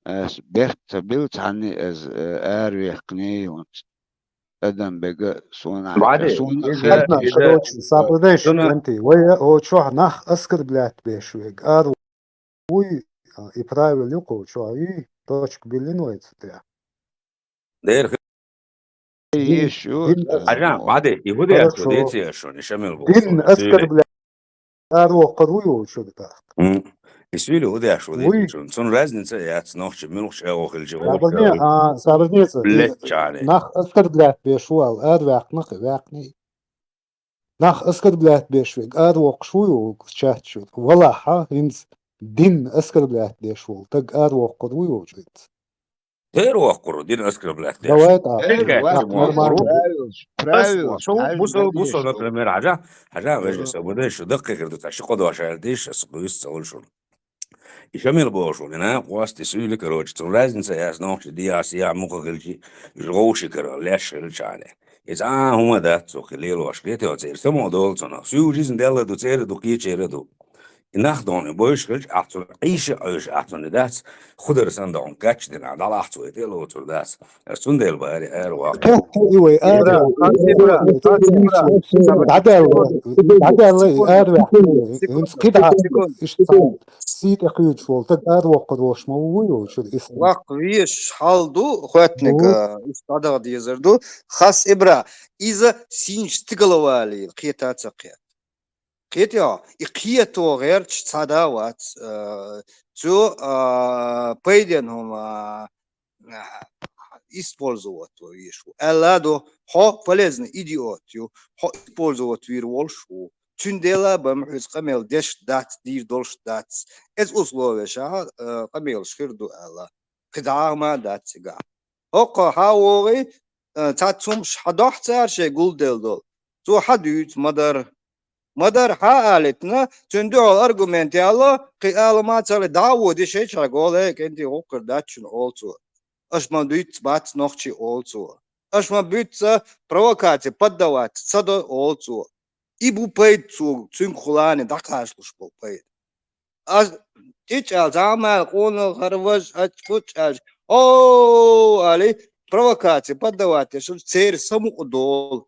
ас беркат ца билла цхьанне, ас, э, аравехкний хӀунца. Адамбега суна, Бади, суна иза, хатна иза, короче, сабрдеш, суна кенти, вай, о, чохь нах оскорблять беш вег, ар вуй, а, и правил юкъу, чохь и точка биллин вай цу тӀе. Дер Дин, йиш ю, дин, э, Хьажа, Бади, и хӀу деш ду, хорошо, деций аш шуна, и Шамил боху дин суна, оскорблять. Ар воккхур вуй вовчуьра тӀаккха. М. И суьйли хӀу деш ву дийцина шуна. Цунна разница яц, нохчи муьлхачу агӀо хилча, вовчу сабарне, агӀо хилча. А, сабарнеца, леччахьана. Нах оскорблять беш ву аьлла, ара ваьккхина, ваьккхина. Нах оскорблять беш вег, ара воккхуш вуй ву чат чуьра. Валахьа, хӀинца дин оскорблять деш волу таг ара воккхур вуй вовчу хӀинца. Тера воккхур, дин оскорблять деш. Давай так. Эр, Эр, вац, нормально. Правилаш, правилаш, бусал, бусал, например, Хьажа, Хьажа, вежа, со бу деш, шу даккхий хир ду, ца ши кхо дош аьлла дийш, ас буьйса ца хуьлу шуна. И Шамил боху шуна, и на, къост, и суьйли, короче, цунна разница яц, нохчи диас, я муха хилчи, уьш гӀовши кара, леш хилчахьана. Иза а хӀума дац, цо кхин лелош, кхетий оцу церан, само долу цунах. Суьйли жизнь делла ду, церан ду, кхечеран ду. И нах догӀна бойш хилча, ахь цунна Ӏийша Ӏуьйша ахь цунна дац, худар санна догӀна кхачча дина, дӀалахь цо и тӀе а лоцур дац. Ас цундела баьри ара ваккха. Кхетта и вай, ара, Ибра, Ибра, Ибра, дӀадаьлла, дӀадаьлла и ара ваьхна. ХӀинца кхидӀа иштта цхьа сий тӀе кхуьйдуш волу стаг ара воккхур волуш ма ву йолчуьра ислам. Ваккха везаш хьал ду, хоьттаниг, а, иштта дӀадаха дезар ду. Хас Ибра, иза сийна стигала валийла, кхета а ца кхета. Кхетий хьо? И кхето гӀерташ цхьа да а вац, а, цо, а, пайден хӀума, а, использовать ван везаш ву. Аьлла ду, хьо полезный идиот ю, хьо использовать вийр волуш ву. Цундела а бан хьоьца къамел деш дац, дийр долуш дац. Эцу условешахь, а, къамелаш хир ду аьлла. КхидӀа а хӀума а дац цигахь. ХӀокхо хьан вогӀий, а, цхьацца хӀумаш хьан дохьу цара шайн гулделла долу? Цо хьан дуьйцу ма-дарра. Ма-дарра хьан а алийтина, цуьнан дуьхьал аргумент ялло, кхин ала ма ца ле, дӀа а води шайн чӀагӀо, ле, кӀентий гӀуллакх хир дац шуна, олу цо. Аша ма дуьйцу бац нохчий, олу цо. Аша ма буьйцу провокаци поддаваться ца до, олу цо. И бу пайда цо, цуьнгахула а дӀакхачалуш болу пайда. Ас тӀечӀаьлла, зӀамал къонал хӀара важа, ач кхуччаш, о, али, провокаци поддаваться, церан самукъа долу.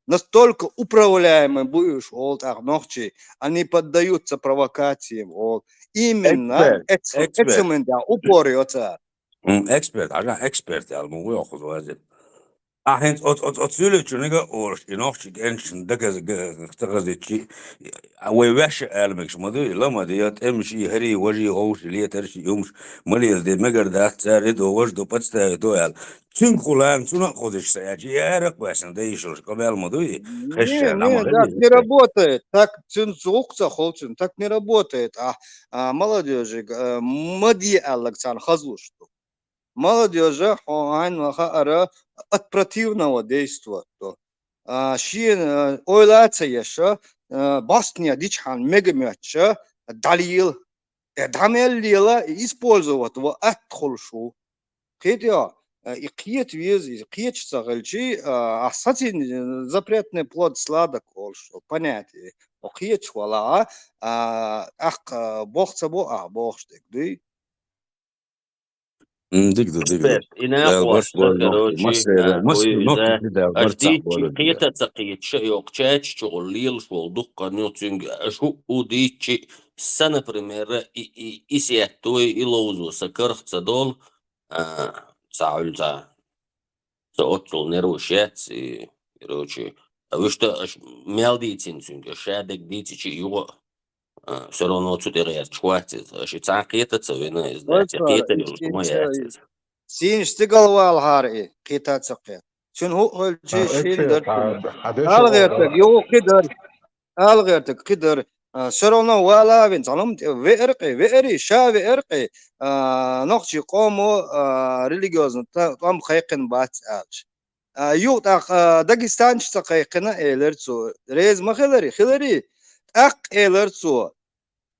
Настолько управляемый бу уьш, олу тӀаккха нохчий, они поддаются провокациям, олу. Именно Эксперт, эц-, эксперт. эцаман да упор йо цара. М, эксперт, хьажа, эксперт аьлла, ма вуй хьо кхуза вазийта. Ахьа хӀинца оцу, оцу, оцу суьйлачунга а олуш, и нохчий кӀенташна дагаза га-, ца хазичи, а вай ваьшша ала мегаш ма дуй, ла ма де, тӀемаш и, хӀари, важи, хӀовши, летарши, юмш, ма леза де, мегар дац цара, и до, важ до, подставить до аьлла. Цуьнгахула а, цунна а кхузуш ца аьлча, и ара а кхоьссина, дай йиш йолуш къамел ма дуй, хезча Не, нама не, хили так иза не тӀе. Работает. Так цуьнца гӀуллакх ца хуьлу цуьнан, так не работает. А, а, молодёжига, а, ма де аьлларг царна хазлуш ду. Молодёжа, хьо хьайна ма хаара, от противного действовать ду. А, шена, а, ойла а ца еш, а, бӀостанехьа дичахьана мега моьттуш, а, дӀалела. Э, дӀа мел лела, использовать ван атта хуьлуш ву. Кхетий хьо? Э, и кхета веза, и кхеташ ца хилчий, а, ахьа сацийна, э, запретный плод сладок олуш понятие. Хьо кхеташ валахь, а, тӀаккха болх ца бо ахьа бохуш дерг дуй. М, дика ду, дика ду. Эксперт, и накъост, короче, массеран, а, массеран, вуй, нохчий иза, кхидӀа, аша барца дийцчи, хӀора дика. Кхета ца кхеташ а йоккху чача чухула лелаш волу дуккха а нуьцуьнга, аша хӀуъу дийцчи, са, например, и, и, и сеттой, и ловзо са карах ца долу, а, ца Ӏуьллу ца. Со оццул нерваш яц, и, короче, а вуьшта аша мел дийцина цуьнга, ша дерг дийцичи юха, а, всё равно цу тӀе гӀерташ вац иза. Аша и цхьаьна кхета ца вина, иза дац, и кхетар йолуш ма яц иза. Сийна стигала валахьара и, кхета ца кхета. Цуьнан хӀуъа хилчий шийла дара цуьнан. АлгӀертаг, юха кхидара. АлгӀертаг кхидара. А, всё равно вала а вина, цхьа лам тӀе веара кхе, веарий, ша веара кхе, а, нохчий къомо, а, религиозный та-, тӀом кхайкхина бац аьлча. А, юха тӀаккха, а, дагестанцаш ца кхайкхина, элира цо. Реза ма хиларий, хиларий. ТӀаккха элира цо: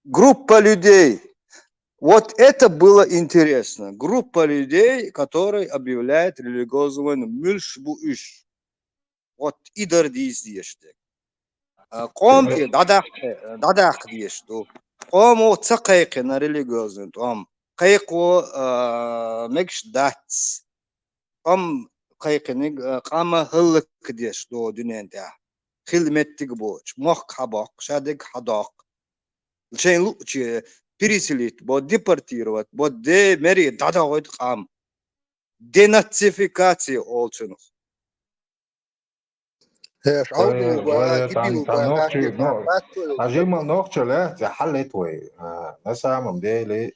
группа людей. Вот это было интересно. Группа людей, которые объявляют религиозную войну. Муьлш бу уьш? Вот и дара дийца дезаш дерг. А, къоман тӀе дӀадаккха, дӀадаккха дезаш ду. Къомо ца кхайкхина религиозный тӀом. Кхайкхо, а, мегаш дац. ТӀом кхайкхинарг, а, къам хӀаллакдеш ду дуьнен тӀехь. Хила меттиг боцуш, мохк хьабоккху, ша дерг хьадоккху. Шайн луъуче переселить бо, депортировать бо, де мере дӀадохуьйту къам. Денацификация олу цунах. Э, Ӏовдил ва, Гибил ва, нохчий, Хьажима нохча лаьцна хьаллет вай. А, на самом деле,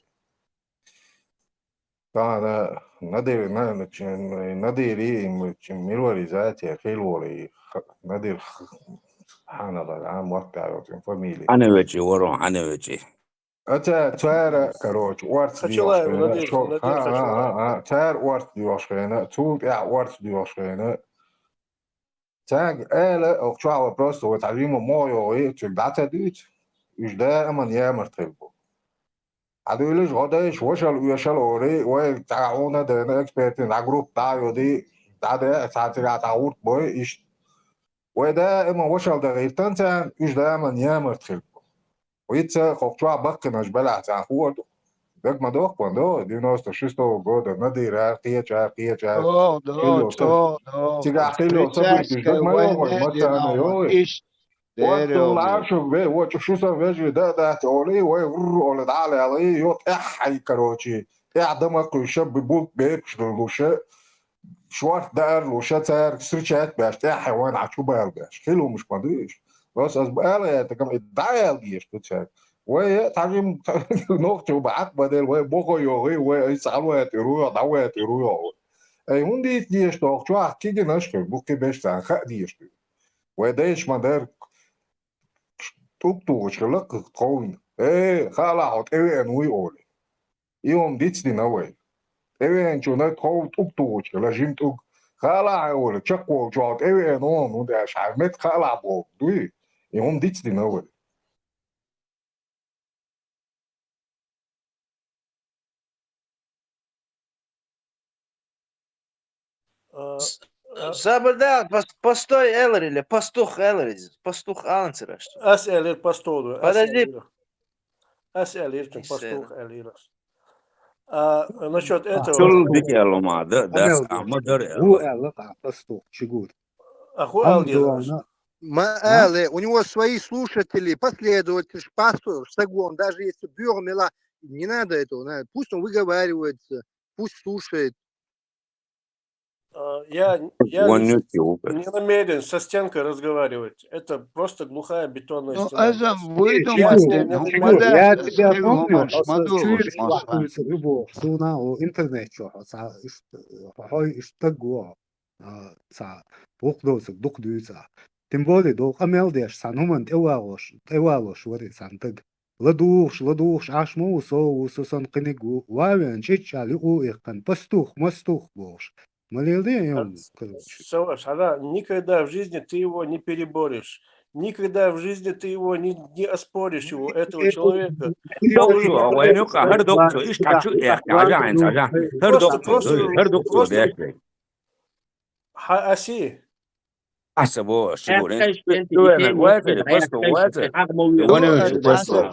тана Надир, на, на, чи-, Надири, м, чи-, мирваризация хилволи, х-, Надир х-, субханаллах, а, мотт а йоцу фамилия. Хьанавечи, воро, хьанавечи. Аца цара, короче, орц Хачалаев дийлаш хена, Владимир, шо-, Владимир а, а, Хачалаев. А, а, цара орц дийлаш хена, цул тӀаьхьа орц дийлаш хена. Цаьрга ала, оха чохь ван просто вай цхьа жима мо йогӀий, цуьнга дӀа ца дуьйцу, уьш даиман ямарт хир бу. Хьан дуьйлаш гӀо дайша, вашал оьшал а орий, вай цхьа хьуна дайна экспертин дӀа группа дӀа а йодий, дӀа де, цхьа цигахь цхьа гӀурт бой, иштта. Вай даиман вашал дан гӀиртан царна, уьш даиман ямарт хир бу. Вицца хохчоа баккхинаш белахь цхьа хӀор ду. Даг ма дохкон до, девяносто шестого года, надира, кхеча, кхеча. О, да, Хилио саб- то, да. Цигахь хилио сабуьйтуш, даг ма йохой, ма царна йой. Иш. Вот ту ларшу ве, вот шу сан вежи да, да, оли, вай, врр, оли, да, ле, оли, йо, тӀехь хьай, короче. ТӀехь дама кхуьша, бу-, булт бепш луша. Шорт даар луша, царга срычать беш, тӀехь хьай, вайн а чу бал беш. Хилумаш ма дуьш. Рос аз бала я, так и да, я, геш, ку царга. Вай, тажим, нохчу бахьак бадел, вай, бохо йогӀи, вай, ай, цалуэт, иру, давэт, иру, йогӀи. Ай, хӀун дийт деш, тохчу, ах, кигинаш, хир, бу кхи беш, цан, ха, деш, ду. Вай, деш, ма дар, тӀуг тухучу хила кховна. Э, хаала хьо тӀевеана вуй, олий. И хӀума дицдина вай. ТӀевеанчунна тхов тӀуг тухучу хила, жим тӀуг. Хаала хьо, олий, чекхволчу хьо тӀевеана вон, хӀунда аьлча хьайн мет хаала боху дуй. И хӀума дицдина вай. А, а, Сабарда, пос-, постой эллер или пастух эллер, пастух алансера, что ли? Ас эллер пастух, ас Подожди. Эллер. Ас эллер, Ис пастух эллер. Эллер. А, насчёт этого. Чул дик элло ма, да, да, Амел а, ма дар Ву элло. Элло, а, пастух, чигур. А ху Ам эллер. Дуана. Ма А? Элле, у него свои слушатели, последователи, пастух, сагон, даже если бюро мела, не надо этого, надо, пусть он выговаривается, пусть слушает. А, я, я Вон не, нюки упер. Не намерен со стенкой разговаривать. Это просто глухая бетонная Ну, стена. Азам, Я выдумай, тебя, ну, я тебя помню, а со Мадур, чуешь, Маша. Любого, суна, о, интернет, чё, а, са, иш-, хой, иш-, так, го. А, ца, вукху доцург дукха дуьйцу ахь. Тем более, дов къамел деш, цхьана хӀуманна тӀевалош, тӀевалош вари цхьана таг. ЛадугӀуш, ладугӀуш Ӏаш ма ву со, ву со сан кхиниг ву, ва вен чӀичӀчӀа лиъу иккхина, пастух, мастух бохуш. Ма лела де, короче. Саваш, хьада, никогда в жизни ты его не переборешь. Никогда в жизни ты его не, не оспоришь, его, этого человека. Вайн юкъа хӀара доккху, иштта хьачу, э, хьажа, хьайн цхьажа. ХӀара доккху, хӀара доккху, деш вай. Хьа аси? Аса бо, шигур. Эн чу вене, вайза, просто вайза. Вануч просто.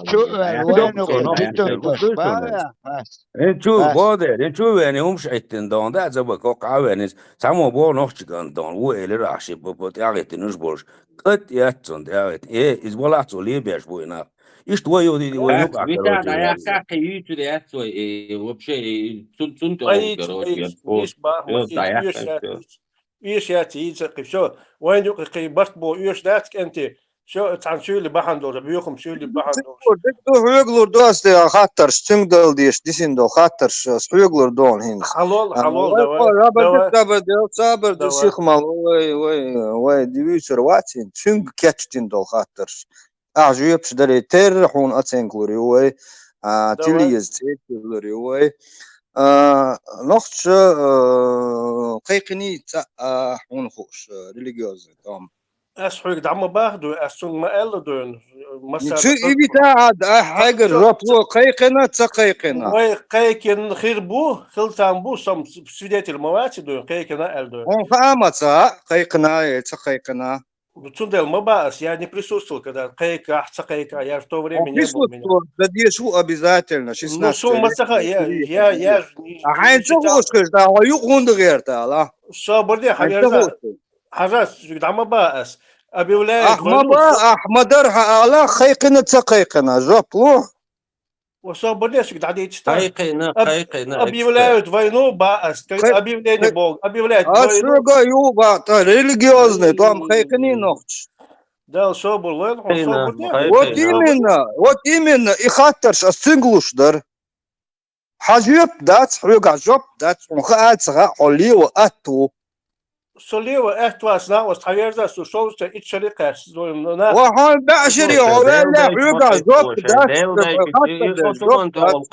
Эн чу боде, эн чу вене, умш эттин дон, да, заба кокавенис. Само бо нохчиган дон, ву элира аши, бо, бо, тягитин уж болш. Кат яцун, тягит. Э, из болацу лебеш буйна. Иштта вай юди, вай юкъа, короче. Виталий, а я как юту яцу, э, вообще, э, цун, цун, короче. Иш ба, иш, иш, иш. Уьш яц, йийца кхин, всё. Вайн юкъа кхин барт бо, уьш дац кӀанти. Всё, цхьана суьйли бахьана долчу, бухам суьйли бахьана долчу. Дика ду, хьоьга лур ду ас, хаттарш, цуьнга дала дезаш, дисина долу хаттарш, ас хьоьга лур ду хьуна хӀинца. Хьалол, хьалол, давай, давай. Сабар ду, сабар ду, сабар ду, давай. Сиха ма ло, вай, вай, вай, дивуьйцур вац хӀинца, цуьнга кечдина долу хаттарш. Ахьа жоьпаш даре терра хьуна оценка лур ю вай, а, давай. Тилла еза цӀе тиллур ю вай. А, нохча, а, кхайкхиний цӀа, а, хьуна хууш, а, религиозный тӀом. Ас хьоьга дӀа ма баха дуй, ас цунга ма аьлла дуй, ма цу саба и вита а, а, хьайгара жоп ло, кхайкхина, ца кхайкхина. Вай кхайкхина хир бу, хила там бу, сам свидетель ма вац дуй, кхайкхина аьлла дуй. Хьуна хаа ма ца, кхайкхина я, ца кхайкхина. Ну, цундела ма баа ас, я не присутствовал, когда кхайкахь, ца кхайкахь, я в то время не был. Присутствовал, да деш ву обязательно, шестнадцать лет. Ну, сон ма ца ха-, я, я, я ж не, а хьайн ца хууш хир, да, хьо юкъа хӀунда гӀерта ала? Собар де, хьан ца хууш хир. Хьажа, дӀа ма баа ас. Объявляют войну. Ах ма баа, ах ма дар хьан ала, кхайкхина, ца кхайкхина, жоп ло. Особо не всегда дети ста. Кхайкхина, кхайкхина, объявляют войну, ба, а, как объявление Бога, объявляют войну. Ас шуьга ю, ба, та религиозный, там кхайкхиний нохчаш. Да, особо лойл, особо не. Вот именно, вот именно, и хаттарш ас цуьнга луш дар. Хьан жоп дац, хьоьгахь жоп дац, хьуна хаа ца хаьа, хьо лева атта ву. Со лева аьтта вац, накъост хьаверза, со шовзткъе итт шаре кхаьчча, со нах. Ва хьан баьшаре хьо ваьлла, хьоьгахь жоп дац, хаттар дац, жоп дац.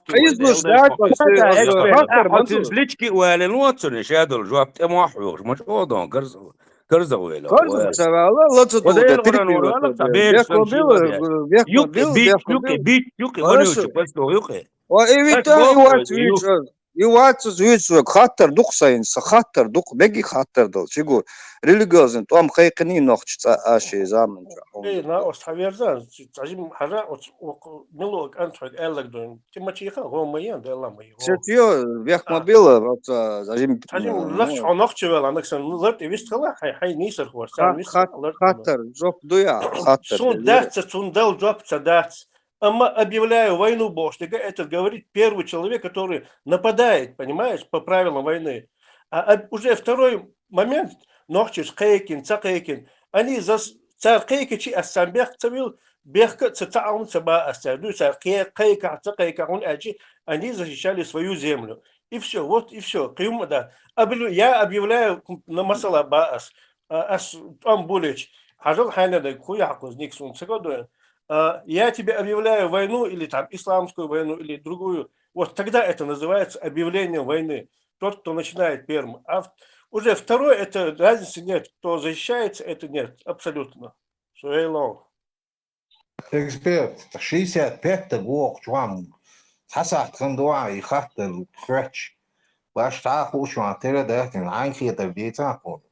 Къизлуш дац, хаттар дац. Лички ваьлла, лоцуна, шадолу жоп тӀе ма хьоьгуш, ма чӀодон, карза-, карзагӀвелла. Карза ца ваьлла, лаца дулда, трипи ваьлла, бехко била, бехко била, бехко била. Юкъе, бич, юкъе, бич, юкъе, ванучу, пасто юкъе. Ва и вита, и вац вича. И вац из вуьйцург, хаттар ду-кх сайна, са хаттар ду-кх, мега хаттар дала. Ши гу религиозный тӀом кхайкхиний нохчаша цкъа а ший заман чу? Эй, на, ош хьаверзан, цхьажим хьажа, оц, ок, мило кӀант хьога аьллаг дойн. Ти ма чийха, гӀо ма ян, Далла ма йи, гӀо. Сет йо, вех ма А. била, оц, цхьажим, Цхьажим ну, лакхаш ну. Хьо нохча вела, анаксан лар тӀе вистхила, хьай, хьай нийсар хӀор, цар Ха-, вистхила, хат-, лар тӀе хаттар, жоп ду я, хаттар Сун дала. дац, цун дала жоп ца дац. Амма объявляю войну бохуш дерг, это говорит первый человек, который нападает, понимаешь, по правилам войны. А об-, уже второй момент, нохчаш кхайкина, ца кхайкина. Они за с-, цар кхайкачи, ас сам бехк ца вил, бехк ца, ца алун ца ба ас цар. Ду цар кхе-, кхайка, ца кхайка, хун ачи, они защищали свою землю. И всё, вот и всё. Кхиюм да. Объявля-, я объявляю на масала ба ас. А, ас тӀом булич. Хьажал хьайна да, хуя хьакхуз, ник сун ца гадоен. А, я тебе объявляю войну или там исламскую войну или другую. Вот тогда это называется объявление войны. Тот, кто начинает первым. А в-, уже второй, это разницы нет. Кто защищается, это нет. Абсолютно. Суэйлов. Эксперт, шестьдесят пять-та вокху чу ван. Цхьа сахьт хан ду ван и хаттар хоьттуш. Баш цхьа а хууш ван тера даьхкина, хьайн хетар дийцан кхунна.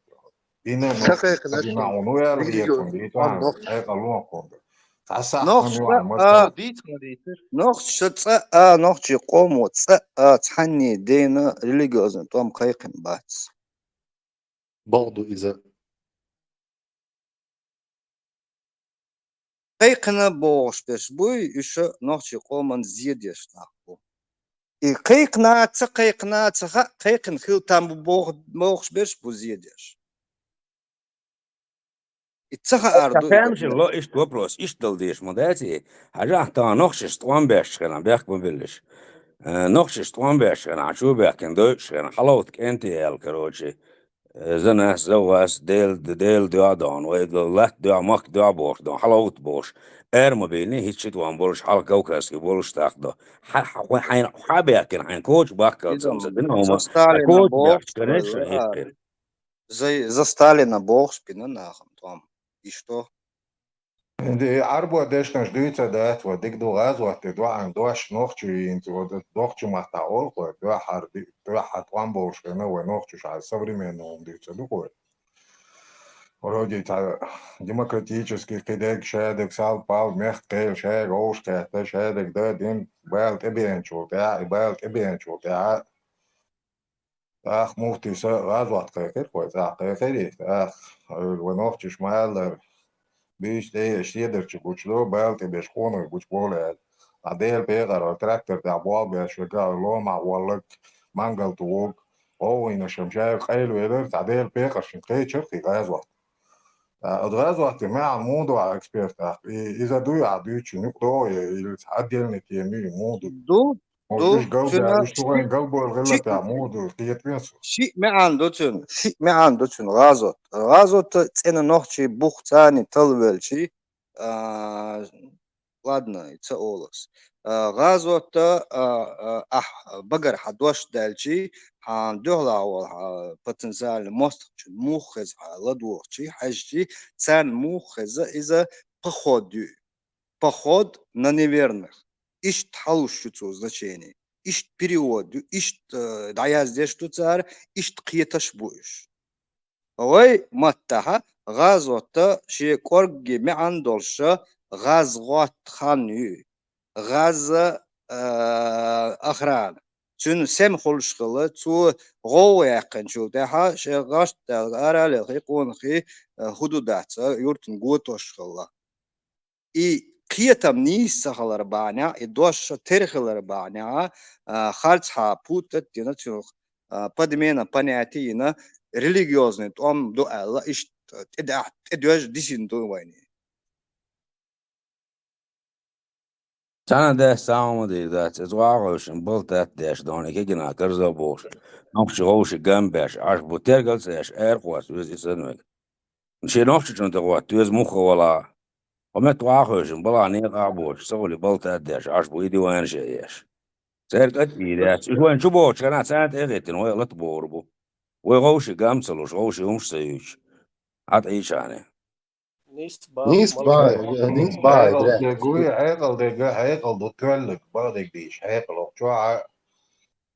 Дина Ца кхайкхина нохчий, дина хьуна вер религиозный хетун дийцан, тӀом нохчий. Хьекъал лун кхунна. Цхьа сахьт хан Нохчий ду ван цкъа, маса. а, Дийца ма дийцар. Нохчий цкъа а, нохчий къомо цкъа а, цхьанне дена религиозный тӀом кхайкхина бац. Бакъду иза. Кхайкхина бохуш берш буй, уьш нохчий къоман зе деш нах бу. И кхайкхина, ца кхайкхина, ца хаьа, кхайкхина хила там бу боху-, бохуш берш бу зе деш. И ца хаар ду и Ца хӀама боху. Ло, иштта вопрос, иштта дала дезаш ма дац и. Хьажахь, тахана нохчашца тӀом беш хенахь, бехк ма биллиш. Э, нохчашца тӀом беш хенахь, чу баьхкина дойуш хенахь, хьалавта кӀентий аьлла, короче. Э, занас, завас, Дел-, Дела дуьхьа дохна, вай латта дуьхьа, махка дуьхьа бохуш дохна, хьалавта бохуш. Эр ма бийни, хӀинца чу тӀом болуш, хьалха кавказский болуш тахдо. Хьа-, хьа-, хьайн, хьа баьхкина, хьайн коча бахкалцам ца дина хӀума. Хьайн коча баьхкина, ша хӀиттина. За, за Сталина бохуш бина нахам тӀом. Иштта. Ди Ӏарбо дешнаш дуьйца дац, ва диг ду гӀазот де дуьхьан дош нохчу йийца, ва нохчу маттахь олу кхой, дуьхьара ди-, дуьхьара тӀом болуш хенна, вай нохчуш хьан современный хӀума дуьйца ду кхой. Вроде цхьа демократический кхидерг шадерг, сал-пал, мехкан кхел, шаьга вовшахкхетта, шадерг дан дин, бала тӀебеанчул тӀаьхьа, и бала тӀебеанчул тӀаьхьа, ТӀаккха муфтийса гӀазот кхайкхира, кхой цӀахь кхайкхира, тӀаккха, э, вай нохчаш ма-аллара, буьйса тӀе еш седарчу гучудо, бала тӀе беш къоной гучуболу аьлла. Ткъа Делан пекъар вара трактор тӀехь болх беш верг, ломахь волларг, мангал тухург, гӀовгӀанашкахь шаьш къайлавелира, цхьа Делан пекъар шина кхечира кхин гӀазот. Ткъа оцу гӀазотан маьӀна муха ду хьан, эксперт, тӀаккха? И, иза дуй ахь дуьйцучун юкъа догӀу я, или цхьа отдельный тема ю, муха ду? Ду, Ду, уьш галда, цуьнан уьш ши-, вайн галбойла ши-, гӀиллатехь муха ду, кхетавен со. Шиъ маьӀна ду цуьнан, шиъ маьӀна ду цуьнан гӀазот. ГӀазот цӀена нохчий бух царний талвелчий, а, ладно, и ца олу ас. А, гӀазот, а, а, ахь багара хьан дош даьлчий, хьан дуьхьал волу хьан потенциальный мостагӀчун муха хеза хьан ладогӀучий, хьаьжчий, царна муха хеза иза поход ю. Поход на неверных. Иштта хьалуш ю цо значение. Иштта перевод ю, иштта, э, дӀаяздеш ду цара, иштта кхеташ бу уьш. Вай маттахь гӀазот шен кӀоргге маьӀна долуш гӀазгӀот хан ю. ГӀаза, э, охрана. Цуьнан сема хуьлуш хилла, цо гӀовгӀа яьккхинчул тӀаьхьа шен гӀашт даьлла ара а лелхий, къонахий, э, хӀу ду дац, э, юьртана готош хилла. И кхетам нийса ца хилар бахьанехь, и дош тера хилар бахьанехь, а, харцхьа путать дина цунах, а, подмена понятий йина, религиозный тӀом ду аьлла, иштта тӀедахь-, тӀедоьжна дисина ду вайна. Цхьана а даьсса хӀума дийр дац, иза вагӀахевшина балтат деш дохьуна, и кегина карзо бохуш, нохчий вовшийн гам беш, Ӏаш бу, тергал ца еш, аьркхост веза и санна вега. Шен нохчочунна тӀе гӀотта веза мухха вала. Хьо метта вагӀахевшина балахь некъахь боцуш, ца хуьлий балтат деш, Ӏаш бу, и диван ше еш. Церан кӀад а йийр яц. Уьш вайна чу бохучу хенахь, царна тӀе а хӀиттина, вай а лата богӀур бу. Вай вовшийн гам ца луш, вовшийн хӀумаш ца юьйцуш. Хьан тӀе йича хьанехь? Нийса бай, Нийса бай, я, нийса бай, Хьекъал дерг вуй, хьекъал дерг, хьекъал ду, тоьллиг, бакъдерг дийша, хьекъал оху чохь а.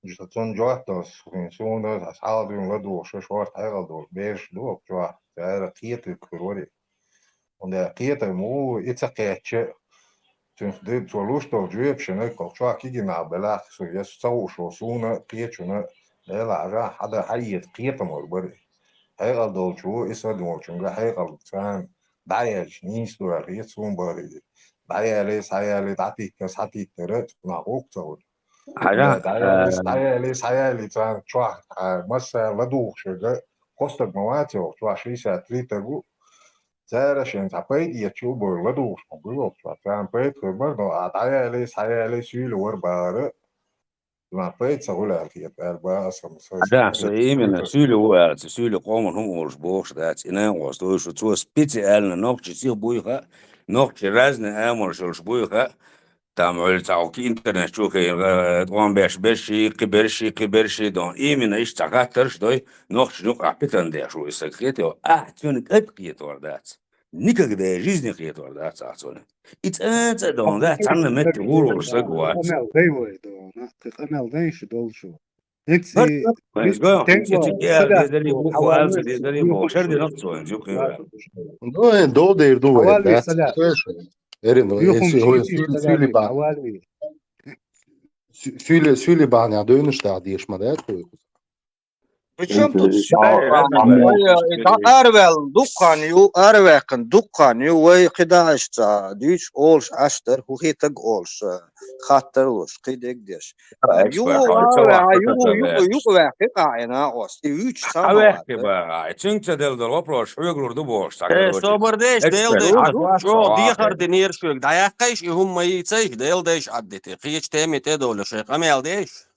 Цунна жоп дала, суна схьаладуьйна ладугӀуш, шорта хьекъал долу бераш ду оцу чохь, цара кхетарг хир вара. ХӀунда кхетам ву, и ца кхетча, цуьнан ди-, цо луш долу жоьпашна кху чохь кегий нах белахь, со, я со ца хууш волу суна а, кхечунна а, Делахь, хьажахь, хьада хьаэца кхетамалла бара. Хьекъал долчу ву, и са долчуьнга хьекъал царна дӀаяьлча нийса ду аьлла хета суна бахара. ДӀаяьлла, схьаяьлла, дӀатитта, схьатиттара, цунах гӀуллакх ца хуьлу. Хьажахь, дӀаяьлла, схьаяьлла, царна чохь, а, массара ладугӀуш верг, кхо стаг ма вац оха, чохь шестьдесят три стаг ву. Цара шайна цхьа пайда эцча а бохуш ладугӀуш ма буй оха чохь. Царна пайда хир бара, но а дӀаяьлла, схьаяьлла, суьйла вара бахара. Цунах пайда ца хуьлу аьлла хета, аьлла бан аса, аса. Да, со именно суьйла ву аьлла, цу суьйла къоман хӀума олуш бохуш дац, и нанкъос дойшу, цо специально нохчий сиха буй хаьа, нохчий разный амалш йолуш буй хаьа, там, вуьйла цхьа хӀокху интернет чу хиъна, э, тӀом беш берший, кхин берший, кхин берший, дон. Именно иштта цхьа хаттарш дой, нохчийн юкъахь питана деш ву и стаг, хетий, ахь цуьнан кӀант кхетор дац. Никогда в жизни хетор дац ахь цунна. И цӀа-цӀа дон, да, цхьанна метте вур-вур стаг вац. Къамел дай вай дон, а? Кхин къамел дай шу долчу. ХӀинца и, хӀинца, хӀинца, хӀинца, хӀинца, хӀинца, хӀинца, хӀинца, хӀинца, хӀинца, шер динарг цо, хӀинца юккъе ваьлла. Ну, э, дол дер ду вай, да? Хьавалви, салам. Слышь, Эрин, э, юхум су-, чу су-, су-, салам, суьйли ба-, хьавалви. Су-, суьйли, суьйли бахьанехь дуьйнаш дахь деш ма дац вай. Причём тут... Ой, э, и дӀа араваьлла дуккха хан ю, араваьккхина дуккха хан ю, вай кхидӀа аша ца дуьйцуш, олуш Ӏаш дара, хӀун хетарг олуш, э, хаттар луш, кхидерг деш. Юха, юха, юха, юха ваьккхи къахьена ост, и вуьйцуш ца ваьккхи бара, и цуьнга ца делла долу вопрос хьоьгалур ду бохуш, ца... Э, короче, собар деш, Дела деш, чӀогӀа дехар динера шуьга, дӀаяккхайш, и хӀума ма йийцайш, Дела деш Ӏаддите, кхечу теме тӀе а довлуш, хьайн къамел деш.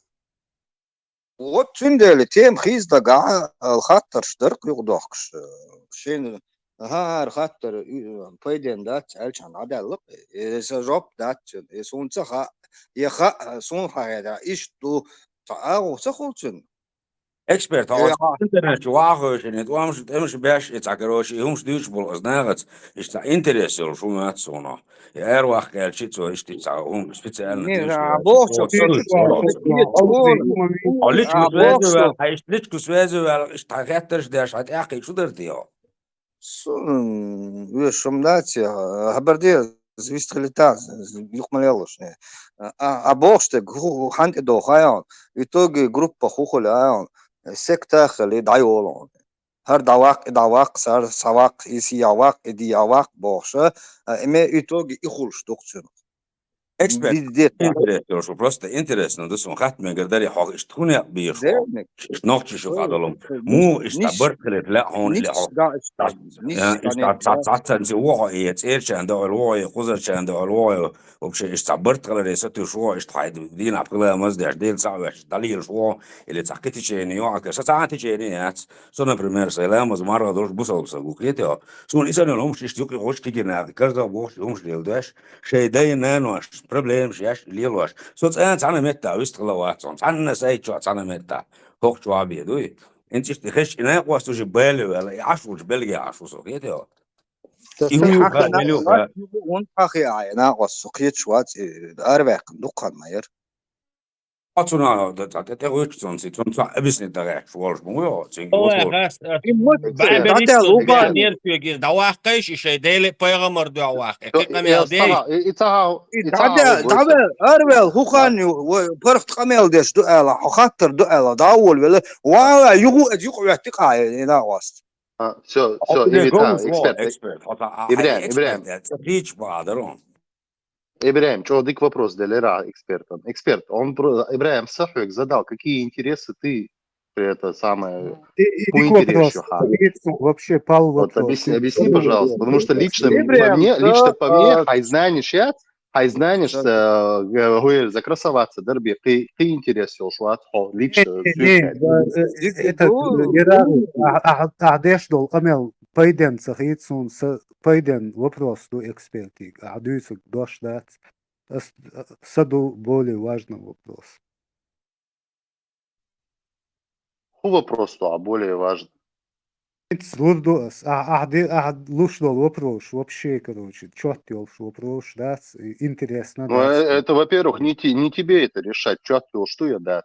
Вот цундела тема хийца дагахь, а, хаттарш дара кху юкъа дохкуш, а, шена, хӀара хаттар, уьйр, пайденна дац аьлча, хьан дӀадаьлла-кх, э, сан жоп дац цуьнан, э, суна ца хаьа, я хаьа, суна хьан хетарехь, иштта ду, цхьа агӀо ца хуьлу цуьнан. Эксперт, хьо... Э, оцу интернет чу ваха хевшина, тӀомаш, тӀемаш беш, и цхьа, короче, и хӀумаш дуьйцуш болу оцу нахаца, иштта цхьа интерес йолуш хӀума яц суна. И аьрваккха аьлча, цо иштта цхьа хӀума специально... Не, дуьйцуш а, болу. Боху, цо цо дуьйцуш, цо дуьйцуш, цо дуьйцуш, цо дуьйцуш. Хьо личку а, связи боху, ваьлла, хьан иштта личку связи ваьлла, иштта хьан хеттарш деш, хьан тӀаьхьа кхин шу дара те хьо? Со, м, вешам дац я, хабар де, вистхилита, юкъ ма леллаш, не. А, а, а бохуш дерг, хӀу, хӀу, хьан тӀе доху, хьан? В итоге группа хӀу хуьлу, хьан? Секта хили, дӀайолу. ХӀара дӀаваккха, и дӀаваккха, сара схьаваккха, и сияваккха, и дияхваккха бохуш, а, и ме итоге и хуьлуш ду-кх цуьнан. Эксперт, интерес йолуш ву, просто интересно ду суна, хатта мегар дарий хьох иштта хӀун некъ бийр хьох? Иштта нохчий шу хьадолу. Муха иштта барт хилийта лаьа хьуна или хьох? Иштта цхьа, цхьа, цхьа, цхьа, цхьа, цӀерачарна дуьхьал вогӀий, кхузарчарна дуьхьал вогӀий, вообще иштта цхьа барт хиларе сатуьйсуш вогӀий, иштта хьайн дийнахь пхи ламаз деш, Дела цхьаъ веш, дӀалелаш вогӀий, или цхьа кхин течени йогӀу, со цхьа а течени яц. Со, например, сайн ламаз марха долуш бусалба стаг ву, кхетий хьо? Суна и санна йолу хӀумаш иштта юкъе гӀуш кхигина, карзах бохуш и хӀумаш леладеш, шайн дай-нанош проблемаш еш, лелош. Со цӀа-, цхьана меттехь вистхила вац хьуна, цхьанна сайта чохь цхьана меттехь, хӀокху чохь бен дуй. ХӀинца иштта хезча и накъост уже бале ваьлла, и Ӏаш волчу белге Ӏаш ву со, кхетий хьо? И хӀун ю хаьа, мила ю хаьа? ХӀунда хьан хиъ Ӏа, и накъост со кхеташ вац, и араваьккхина дуккха хан ма яра. Оцунах, да, цхьа тӀе, тӀе гӀуьтту цунна, цунна цхьа объяснить дан гӀерташ волуш ма ву хьо, цуьнга... Ой, вопрос. Хас, а, и мотт, бай, а, берриш дӀадаьлла, лугӀа нерчоьга иза дӀаваккхайш, и шайн Деле пайхамар дуьхьа ваккха. Кхин къамел деш. И ца хьа, и ца хьа, и ца хьа, дӀадаьлла, дӀаваьлла, араваьлла, хӀу хан ю, вай, паргӀат къамел деш ду аьлла, хьо хаттар ду аьлла, дӀа а волавелла, вала, юху, юкъа веттикъа, и накъост. А, всё, всё, Ибрахим, эксперт, эксперт. Ибрахим, Ибрахим. Эксперт, кхечу бахьа дара он. Ибрахим, чё, дика вопрос делира экспертам. Эксперт, он про-, Ибрахим, са хьоьга задал, какие интересы ты, это самое, и, и по интересу, ха? Вообще пал вопрос. Вот объясни, объясни, пожалуйста, потому что лично по мне, лично по мне, а, хай знаешь, я, хай знаешь, э, говорю, закрасоваться, дерби, ты, ты интерес йолуш вац, хьо, лично, не, не, э, это, э, а, а, а, деш дол, къамел, пайден ца хийца, сон са, пайден вопрос ду экспертига, а, дуьйцург дош дац. Ас, а, са ду более важный вопрос. ХӀун вопрос ду, а, более важный? Лур ду ас, а, а, де, а, луш долу вопрос, вообще, короче, чёт йолуш вопрос дац, и интересно дац. Ну, э, это, во-первых, не те-, не тебе это решать, чёт йолуш ду я дац.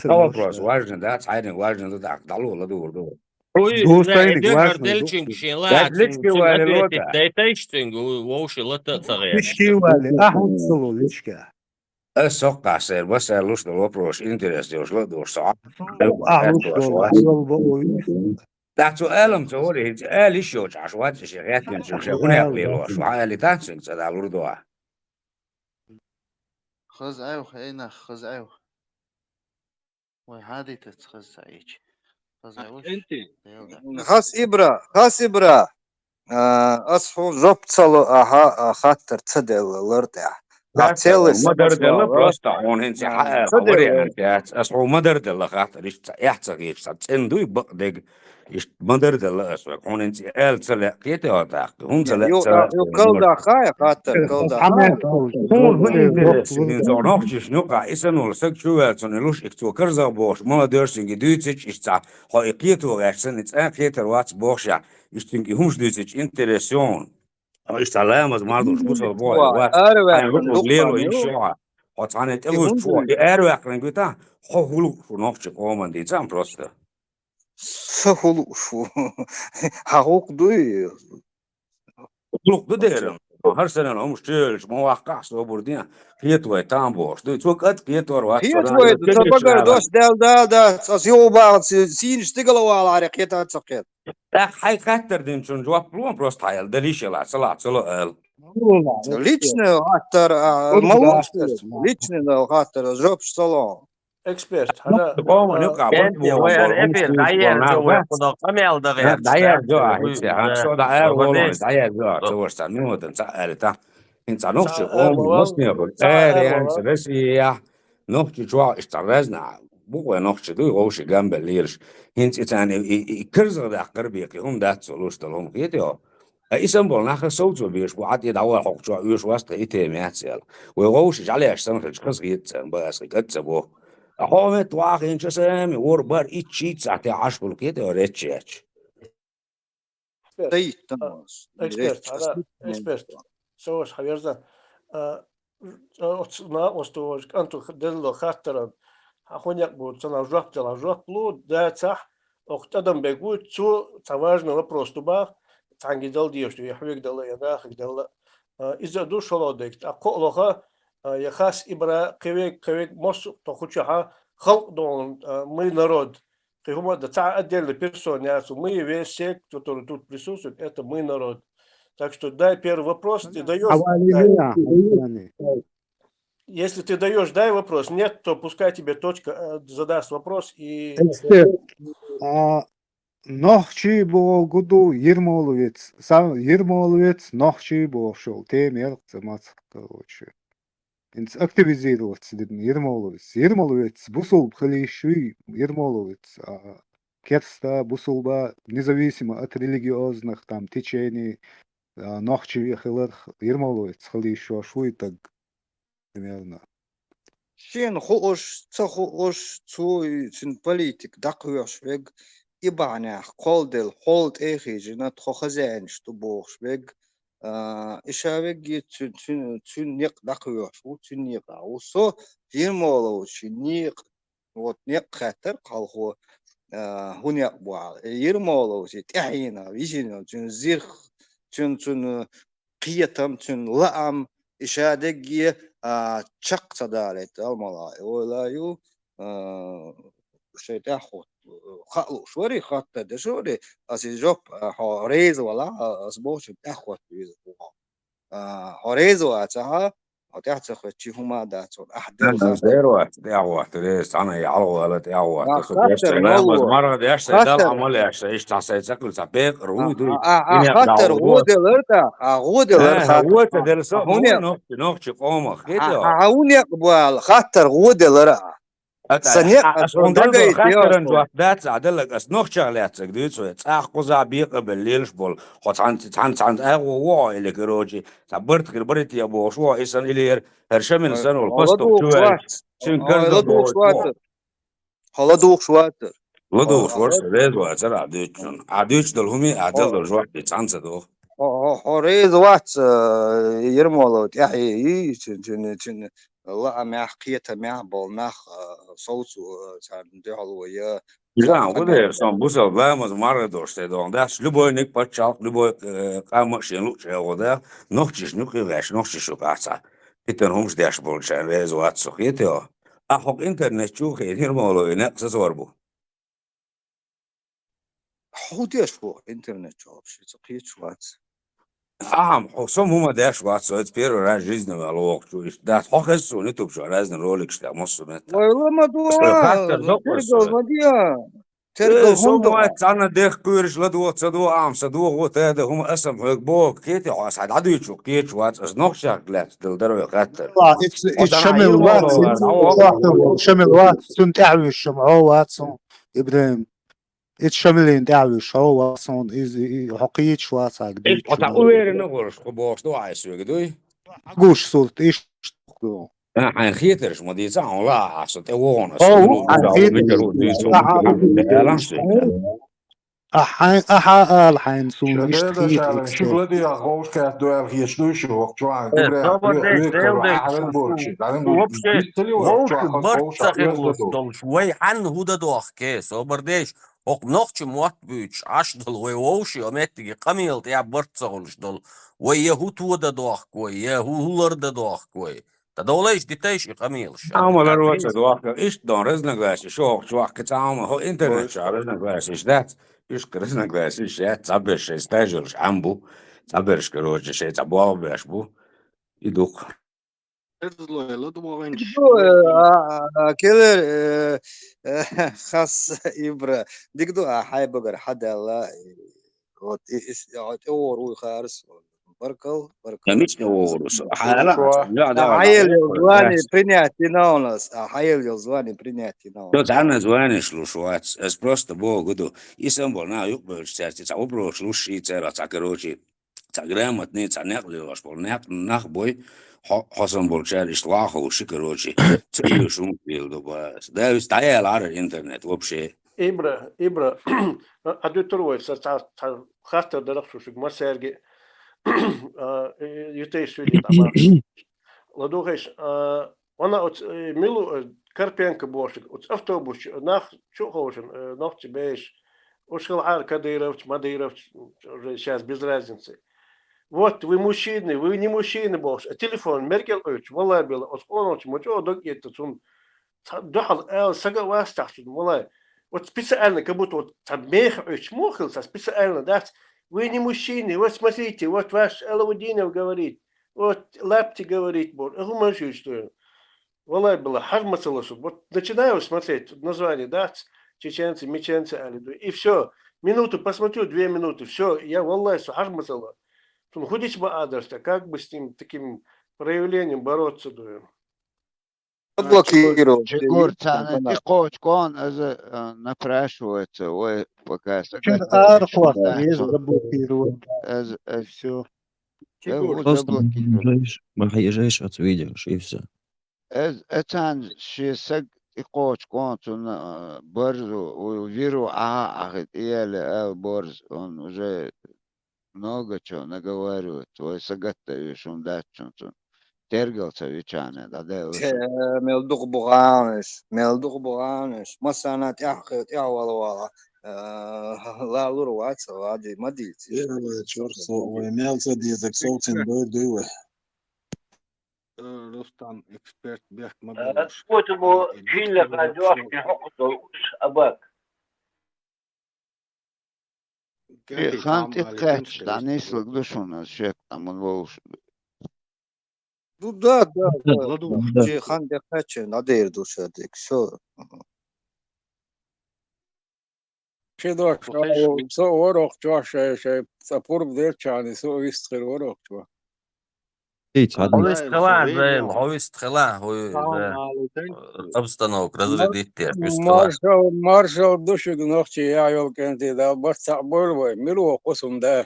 Ца вопрос важный, да, цхьайниг важный ду, тӀаккха дӀало ладугӀур ду. Хьуй, Дустайниг дегар важный ду. Делчинг шен ла, Дать лички цун вали ответить лота. Дайтайш цунгу, вовши лата а ца гӀерта. Лички вали, ахь хӀунда ца лу личка? Ас соккхахь сайр, ба сайр луш долу вопрос, интерес йолуш ла а долуш со. Ахь луш долу, ахь йолу бакъо вуьйш. ТӀаккха цо аьлла-м ца вара, хӀинца ала йиш йолчу Ӏаш вац и шен гӀеттинчуьнга шен гӀунехь лелош, ваха аьлла тахана цуьнга ца далур ду ахь. Хаза айвха, эй нах, хаза айвха. Вай хьадийтац хаза ца Ӏийча. Хаза айвуш? Хас ибра, хас ибра. А, ас хьуна жоп ца ло, ахьа, а, хаттар ца делла лар тӀехь. Ма дарделла, просто хьуна хӀинца хьаэла вариант яц. Ас хьуна ма дарделла хаттар, иштта ца эхь ца хеташ, ца цӀена дуй бакъдерг. Иштта ма дарделла ас вай, хьуна хӀинца и аьлла ца лаьа кхета а тӀаккха. ХӀунда ца лаьа ца лаьа? Калдахь хай, хаттар калдахь. Хьуна хӀун интересс хӀинца нохчишна юкъахь, и санна волу саг чу ваьлла цунна луш, их цо карзах бохуш, молодёжь цуьнга дуьйцича, иштта хьо и кхето гӀерташ санна, и цкъа кхетар вац бохушехь, иштта цуьнга и хӀумаш дуьйцича, интерес ю хьуна. Иштта ламаз мардуш бусал бохь, вац, хьайн рукъ лело йиш ю хьан. Хьо цхьана тӀе вуьйцуш ву, и араваьккхинарг витахь, хьо хӀун лууш ву нохчийн къоман дийца ам просто. Са хӀун лууш ву? Хьан гӀуллакх дуй? ГӀуллакх ду дера. ХӀара санна хӀумаш чуьйлуш, ма ваккхахь собар де, кхета вай там бохуш. Дуй, цо кӀад кхетор вац. Кхета вай, ца багара дош даьлла, да, да, ас юха бахац, сийна стигала валахьара кхета а ца кхета. ТӀаккха хьайн хаттар динчунна жоп ло, просто хьайла, далийша ла, ца ла, ца ло аьлла. Личный хаттар, а, ма луш, личный хаттар, жопаш ца ло. Эксперт, хӀара, Къоман юкъа, а, вай хӀара эфир дӀаерзо, вай кхунах къамел дагӀа, дӀаерзо, а, хӀинца, а, со дӀаерзо, дӀаерзо, а, ца ваша цхьа минута, цхьа аьлла, та. ХӀинца нохчи къоман маснехула, цхьа аьлла, Россия, нохчи чохь иштта разна, бу вай нохчи дуй, вовши гамбел лелаш. ХӀинца и царна и, и, и карзах даккхар бекхи, хӀума дац цо луш долу хӀума, хетий хьо? Ткъа и санна болу нах совцо беш бу, Ӏад и дӀавахьа хӀокху чохь оьшуш вац тхан и тема яц аьлла. Вай вовшашка жӀаьлеш санна хилча, хаза хета царна, бан аса кхин кӀад ца боху. Ткъа хьо метта вахийначу сами, вор бар итт шийтта сахьтехь Ӏаш хуьлу кхетий хьо речча яьча. Эксперт, а, эксперт, хьан, эксперт, со ваша хьан верза. А, оцу накъосту важа кӀанто делла хаттаран, хьан хӀун некъ бу, ца нах жоп дала, жоп лу, дацахь, Оха тӀадам бегу, цо цхьа важный вопрос ду баха, цхьаьнга дала дезаш ду, я хьоьга дала, я нахага дала. А, иза а ду шолгӀа дерг. ТӀаккха кхоалгӀа, а, я хас ибра, кхевег, кхевег, массо а тхо хучахьа, халкъ долун, а, мы народ. Кхин хӀума а дан, цхьа а отдельно персона яц, мы весь сект, который тут присутствует, это мы народ. Так что дай первый вопрос, ты даёшь. Если ты даёшь, дай вопрос. Нет, то пускай тебе точка, э, задаст вопрос и... Эксперт. А, нохчий боху гу ду, Ермоловец. Са-, Ермоловец, нохчий боху шул. Тема ял ца маца, короче. Инц активизироваться дидна Ермоловец. Ермоловец, бусулба хилийш вий, Ермоловец. А, керста, бусулба, независимо от религиозных, там, течений, а, нохчий хиларх, Ермоловец хилийш шуй таг. Примерно. Шен хууш, ца хууш, цу, цуьнан политика дӀакхоьхьуш верг, и бахьанехь кхолладелла хьол тӀе а хиъна, тхо хазаьнаш ду бохуш верг, а, и ша верг цуьнан, цуьнан, цуьнан некъ дӀакхоьхьуш ву, цуьнан некъахь ву. Со Ермоловичан некъ, вот некъ хаьттира хьалхо, а, хӀун некъ бу аьлла. Ермоловича тӀаьхьенах, вижина, цуьнан зирх, цуьнан, цуьнан кхетам, цуьнан лаам, и ша дерриге, а, чекх ца далийта, Далла мукъ лахь, и ойла ю, а, шайн тӀаьхьахӀотта, хаа лууш вара, хаттар деш вара, аса и жоп, а, хьо реза валахь, а, аса бохучун тӀаьхьахӀотта веза ву хьо. А, хьо реза вацахь, хьо тӀаьхьа ца хӀоьттича хӀума а дац хьуна. Ахь дерза. Ана зер вац, тӀаьхьахӀотта реза, цхьана а хьалавала тӀаьхьахӀотта. Хаттар ламаз, марха деш, сайн Далла Ӏамал еш, иштта цхьа сайн цӀаккхуьлу цхьа бекъар вуй дуй. А, а, хаттар гӀо делар тӀаккха, а, гӀо делар хаттар. ХӀун а, нохчи, нохчи къомах, хӀун а, хӀун некъ бу аьлла, хаттар гӀо делар а. Сан некъ а, ас хьуна дагайта хаттаран жоп дац а деллаг, ас нохчех лаьцнарг дуьйцу вай. ЦӀахь кхузахь бекъабелла лелаш болу. Хьо цхьаьна, цхьаьна, цхьаьна агӀо ву хьо или, короче, цхьа барт хир барите а бохуш ву хьо, и санна илера, хӀара Шамил санна волу постух чу ваьлча, цуьнан кара ладугӀуш вацара. Хьо ладугӀуш вацара. ЛадугӀуш вара со, реза вацара ахь дуьйцучунна. Ахь дуьйцуш долу хӀума а, ахь делла долу жоп а цхьаьна ца догӀу. Хьо, хьо, хьо реза вац, э, Ермолов тӀаьхье йий, цуьнан, цуьнан, цуьнан лаамехь, кхетамехь болу нах, э, совцо, э, царна дуьхьало я. Жан, гу дера, сон бусалба ламаз, марха долуш тӀе догӀу дац, любойниг пачхьалкх, любой, э, къам а шен луъучу хьело дац, нохчашна юкъе ваьш, нохчашна юкъахь цхьа питана хӀумаш деш болчарна реза вац со, кхетий хьо? Ахь хӀокху интернет чу хиъна Ермоловн некъ сацор бу. Хьо деш ву интернет чохь вообще, со кхеташ вац. Ахьа, хьо со хӀума деш вац, со иза первый раз жизни ваьлла вохучу иштта дац. Хьо хеза суна ютуб чохь разный роликаш тӀехь массо а меттехь. Вай, ла ма дуа, тергал ма диа. Тергал хӀунда вац? Цхьанна дехкуьйраш ладугӀу, ца дугӀу, ахьа сан догӀу, тада хӀума аса-м хьоьга боху, кхетий хьо, аса хьан дӀадуьйчу кхеташ вац, аса нохчех лаьцна дала дара вай хаттар. Ла, ицу, ицу Шамил вац, ицу Шамил вац, цунна тӀаьхьа вуьйш ма хьо вац, Ибрахим. Ицу Шамилин тӀаьхьа вуьйш хьо вац, хьуна иза, и, хьо кхеташ вац хьайга. Ицу хьо цхьа уверенно волуш, кху бохуш ду ахьа соьга, дуй? Хьан гуш сурт, иштта ду. А, хьайн хетарш ма дийца, хьуна ла а, со тӀе вогӀу аса. Хьо, хьайн хетарш. Ахьа ала хьайна суна иштта хета. Шуьга ладийгӀа гӀовшкаьт дуьхьал хеташ дуй шу, вокху чохь. Э, собар деш, Дела деш, ахьа вен борчи, дӀавен борчи. Вообще, вовши барт ца хилалуш долуш, вай хьанна хӀун дан дохке, собар деш, хӀокху нохча мотт буьйцуш Ӏаш долу вай вовши, а меттиге къамела тӀехь барт ца хуьлуш долу, вай я хӀун то дан дохку вай, я хӀун хӀулар дан дохку вай. Ткъа довлайша, дитайша и къамелаш. Амма лар ваца дохка, иштта дон разногласия, шо хӀокху чохь кхин цхьа хӀума, хӀо интернет чохь разногласия иштта дац, уьш разногласия иштта яц, цхьаберш шайн стаж йолуш Ӏам бу, цхьаберш, короче, шайн цхьа болх беш бу. И дукха. Ду, э, а, а, келер, э, э, хас Ибра. Дика ду, а, хьайбагар хьадаьлла, э, вот, и, и, и, тӀе вогӀур вуй харц. Баркал, баркал. Мича тӀе вогӀур ву со? Хьайла, хьайла, хьайла, хьайла, хьайла, звание принять на у нас. А, хьайла, звание принять на у нас. Цхьанна званеш луш вац. Ас просто богу ду. И сан бол, на, юкъ бевлча цаьрца цхьа вопрос луш ши церах цхьа, короче. Цхьа грамотный, цхьа некъ лелош болу, некъ нах бой, хьо-, хьо сан болчара иштта ваховши, короче, ца вуьйш хӀума хила ду бас. Да, вис дӀаяьлла Ӏара интернет вообще. Ибра, Ибра, а дуьтур вай, сан цхьа, цхьа хаттар дарах шу шуьга массаьрги, а, э, ютайш суьйли тӀама. Ладухайш, а, Вана оцу, э, милу, э, Карпенко бохуш, оцу автобус чу нах чу а ховшина, э, нохчий беш. Уьш хилахьара Кадыровч, Мадыровч, уже щас без разницы. Вот, вы мужчины, вы не мужчины бохуш. А телефон меркел оьцуш, валлай бела, оцу къонахчу ма чӀогӀа дог этту цунна. Цхьа дуьхьал ала сага а вац тахчун, валлай. Вот специально, как будто вот цхьа меха оьцуш, муха хила цхьа специально дац. Вы не мужчины, вот смотрите, вот ваш Алаудинов говорит, вот Лапти говорит, бор, а хӀума шу иштта. Валлай, была, хьажа ма ца ло шу. Вот начинаю смотреть, тут название дац, чеченцы, меченцы, али, и всё. Минуту посмотрю, две минуты, всё, я, валлай, со хьажа ма ца ло. Цунна хӀун дича ма адарш, как бы с ним, таким проявлением бороться, ду. Заблокировать. Чигур, царна тӀекхочу кхона, аза, а, напрашивается, ой, пока. Чуьра арахьа, еза заблокировать. Аза, аза. Всё. Чигур. Просто заблокировать. Ма хьежайша оцу видеош, и всё. Эз, эцан ши саг тӀекхочу кхонцунна, а, барзу, у, виру, аха, ахи, тӀеяли, ал борз, он уже много чего наговаривает. Вай сагатта уьш хӀун дац чун цун. Тергал ца вичана, да, да, уьш. Э, мел дукха бу гӀанаш, мел дукха бу гӀанаш. Массана тӀехь-, тӀехь вала вала. Э, лалур вац, вади, ма дийци. Первое, чёрт, со-, вай мел ца дезаг, совцин дойр дуй вай. Э, Рустам, эксперт бехк ма Э, белаш. Поэтому Э, чилла духу кадёшки хокъутал уш абак. Э, хан тӀекхаьчча, дӀанислаг ду шуна, шек, амма вовш. Ну да, да, да. Ладу. Чи хан тӀекхаьчча, надер ду шадик, всё. Ши дош, со ворох чохь шай, шай, цӀа пурба дерчани, со вист хир ворох чохь. Ий, цхьа Хьо вист хила, Займ, хьо вист хила, хӀуй, да. Обстановка разрядить деш, вист хила. Маршал, маршал ду шуьга, нохчий яхь йолу кӀентий, Дала барт цхьаъ бойла вай, мила ву хӀусам да.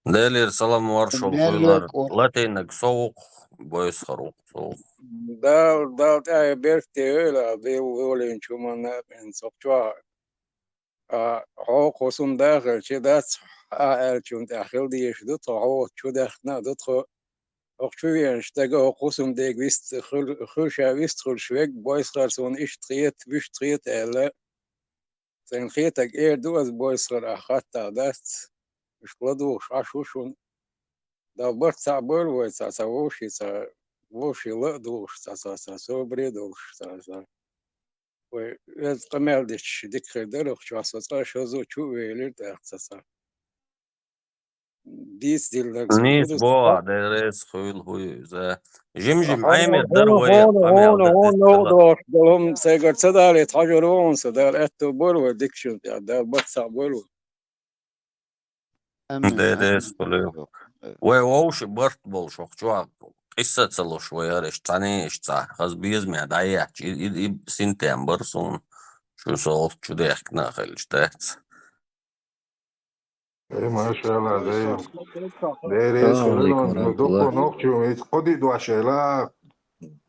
Делера салам маршал хуьлар, латинаг со ву-кх, бойсхар ву-кх со. Дала, Дала тӀаьхье беркате йойла, Дела волийначу хӀуманна а, цох чохь. А, хьо хӀусамда хилча дац, а аьллачунна тӀехь хила дезаш ду тхо, хьо чу даьхна а ду тхо. ХӀокху чу веанчу стага хӀокху хӀусамде вист хир, хир ша вист хуьлуш верг, бойсхар суна иштта хета, вуьшта хета аьлла. Сайна хетарг эр ду аса, бойсхар, ахь хаттар дац. Уьш ладугӀуш Ӏаш ву шуна. Дала барт цхьаъ бойла вай, цхьа, цхьа вовший, цхьа вовший ла а дугӀуш, цхьа, цхьа, цхьа собаре а долуш, цхьа, цхьа. Вай оьзда къамел дича дика хир дара, ахча со цкъа шозза чу а велира тӀаккха ца ца. Дийца дилларг сан. Нийса боху, Дела реза хуьлда хӀуй иза. Жим-жим Ӏемер дара вай, къамел дара. Хьуна, хьуна, хьуна, хьуна, долу, сайгара ца далийта хьажар ву хьуна со, Дала аьтто бойла вай дикачунна тӀехь, Дала барт цхьаъ бойла вай. Амин, Дела амин. Реза хуьлда. Вай вовши барт болуш хӀокху чохь къийса ца луш вай, хӀара иштта цхьаьна, иштта цхьа хаза безаме дӀаехча, и, и, и синтем бара суна, шу солт чу дехкина а хилча дац. Э, машалла, Дела. Дела реза хуьлда, дуккха нохчо, иза кхо-диъ дош эла,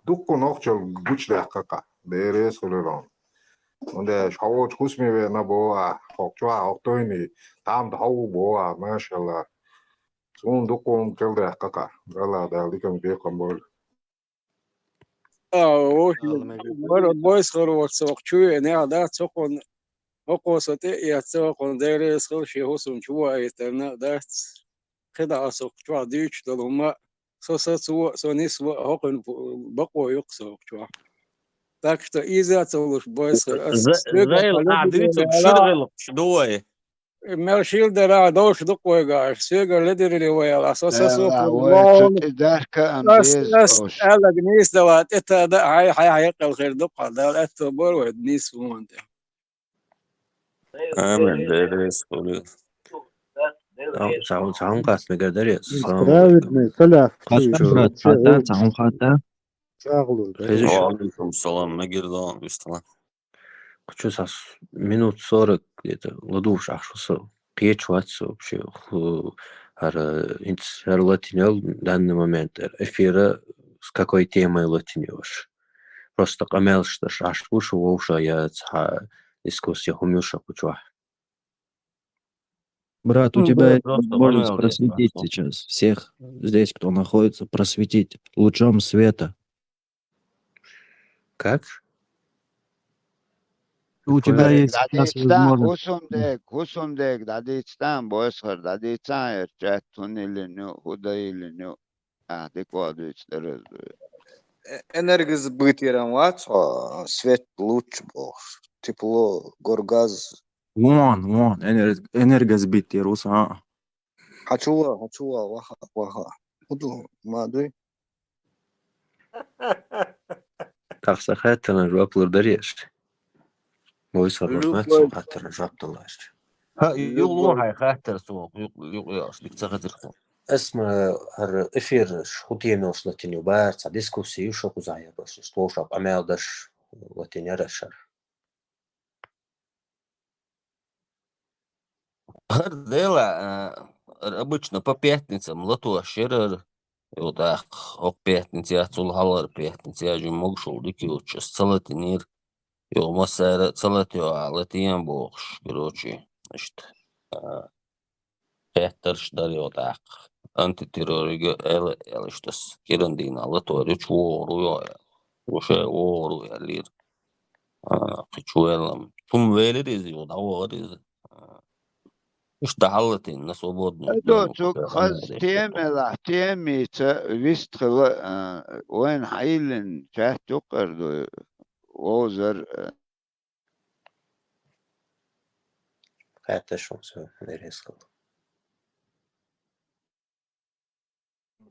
дуккха нохчалла гучудаьккхи-кх. Дела реза хуьлда. ХӀунда аьлча хьо волчу хӀусаме веана боху ахь, хӀокху чохь хьо тойний, тхьамда хьо ву боху ахь, машалла. Суна дуккха хӀума кхел даьккхи-кх. Далла Дала диканца бекхам бойла. А, вовшийн бара бойсхар воцу хӀокху чу веанехь дац, хӀокхунна, хӀокхо со тӀе а эцна, хӀокхунна Дела реза хуьлда, шен хӀусам чу ваийтарна а дац. КхидӀа аса хӀокху чохь дуьйцуш долу хӀума, со сацо а, со нисво а, хӀокхуьнан бакъо ю-кх со хӀокху чохь. Так что иза а ца луш бойсхар аса. Зайла, ахь дуьйцург шира гӀиллакхаш ду вай. Мел шира дара, довш ду-кх вайга аш. Соьгара ледирли вай ала. Со, со, со, вай, цу тӀе дарка а беза аш. Аьлларг нийса дала, тӀе тада а хьай, хьай, хьай кхел хир ду-кх, Дала аьтто бора вай, нийса ву хӀунда. Амин, Дела реза хуьлда. Цхьа, цхьа, цхьа хӀума хатта мегар дарий ас? Салам алейкум. Праведный, салам. Хатта, брат, хатта, цхьа хӀума хатта. ЧӀагӀлур, да? Ва алейкум салам, мегар ду, вистхила. Кху чу сас минут сорок где-то ладугӀуш ахь шу со. Кхеча вац со вообще. Ху-, хӀара, хӀинца хӀара латинел данный момент, эфира с какой темой латинеш. Просто къамелаш даш Ӏаш бу шу вовшах я цхьа дискуссия хӀума ю ша кху чохь. Брат, у тебя есть возможность просветить сейчас всех здесь, кто находится, просветить лучом света. Как? У тебя есть сейчас возможность. ХӀусамдега, хӀусамдега дӀадийцдан, бойсхар дӀадийцан, хӀара чат хӀун йиллина ю, хӀун дан йиллина ю. А, дика ваха дуьйцу дара ду. Э, энергосбыт яран вац хьо, свет, луч бохуш, тепло, горгаз. Вон, вон, энер-, энергосбыт яр ву сан. Хьан чу ван, хьан чу ван, ваха, ваха. ХӀун ду, ма дуй? Тахса хаттарна жоп лур дарий аш? Вой, сармат, любой. Цу хаттарна жоп далаш. Ха, любой. Юкъ лур хьайн хаттар со, юкъ, юкъ яш, дика ца хаттар со. Ас ма хӀара эфираш, хӀун темаш латин ю, бара цхьа дискуссия ю шо кхузахь яр баш, аш лоша къамел даш латин яр аш хӀара. ХӀара дела, а, обычно по пятницам латош яр хӀара. Йо, тӀаккха хӀокху пятницехь, цул хьалхара пятницехь жима могушалла дика йоцуш ас ца латийнера. Йо, массара а ца латайо ахьа, латаен бохуш, короче, иштта, а, хеттарш дара йо тӀаккха. Антитеррорига аьлла, аьлла иштта ас кхин дийнахь латор ю, чу вогӀур ву йо аьлла. Ву ша вогӀур ву аьллера. А, кхин чу ваьлла-м. Цунна велира иза, юха дӀавахара иза. А, иштта хьаллатийна, свободный. Ай, до, тема цуьнга хаза тема елахь, темица вистхила, а, вайна хьайиллина чат юккъера ду, вовзар, а. Хатташ ву со, деррис хила.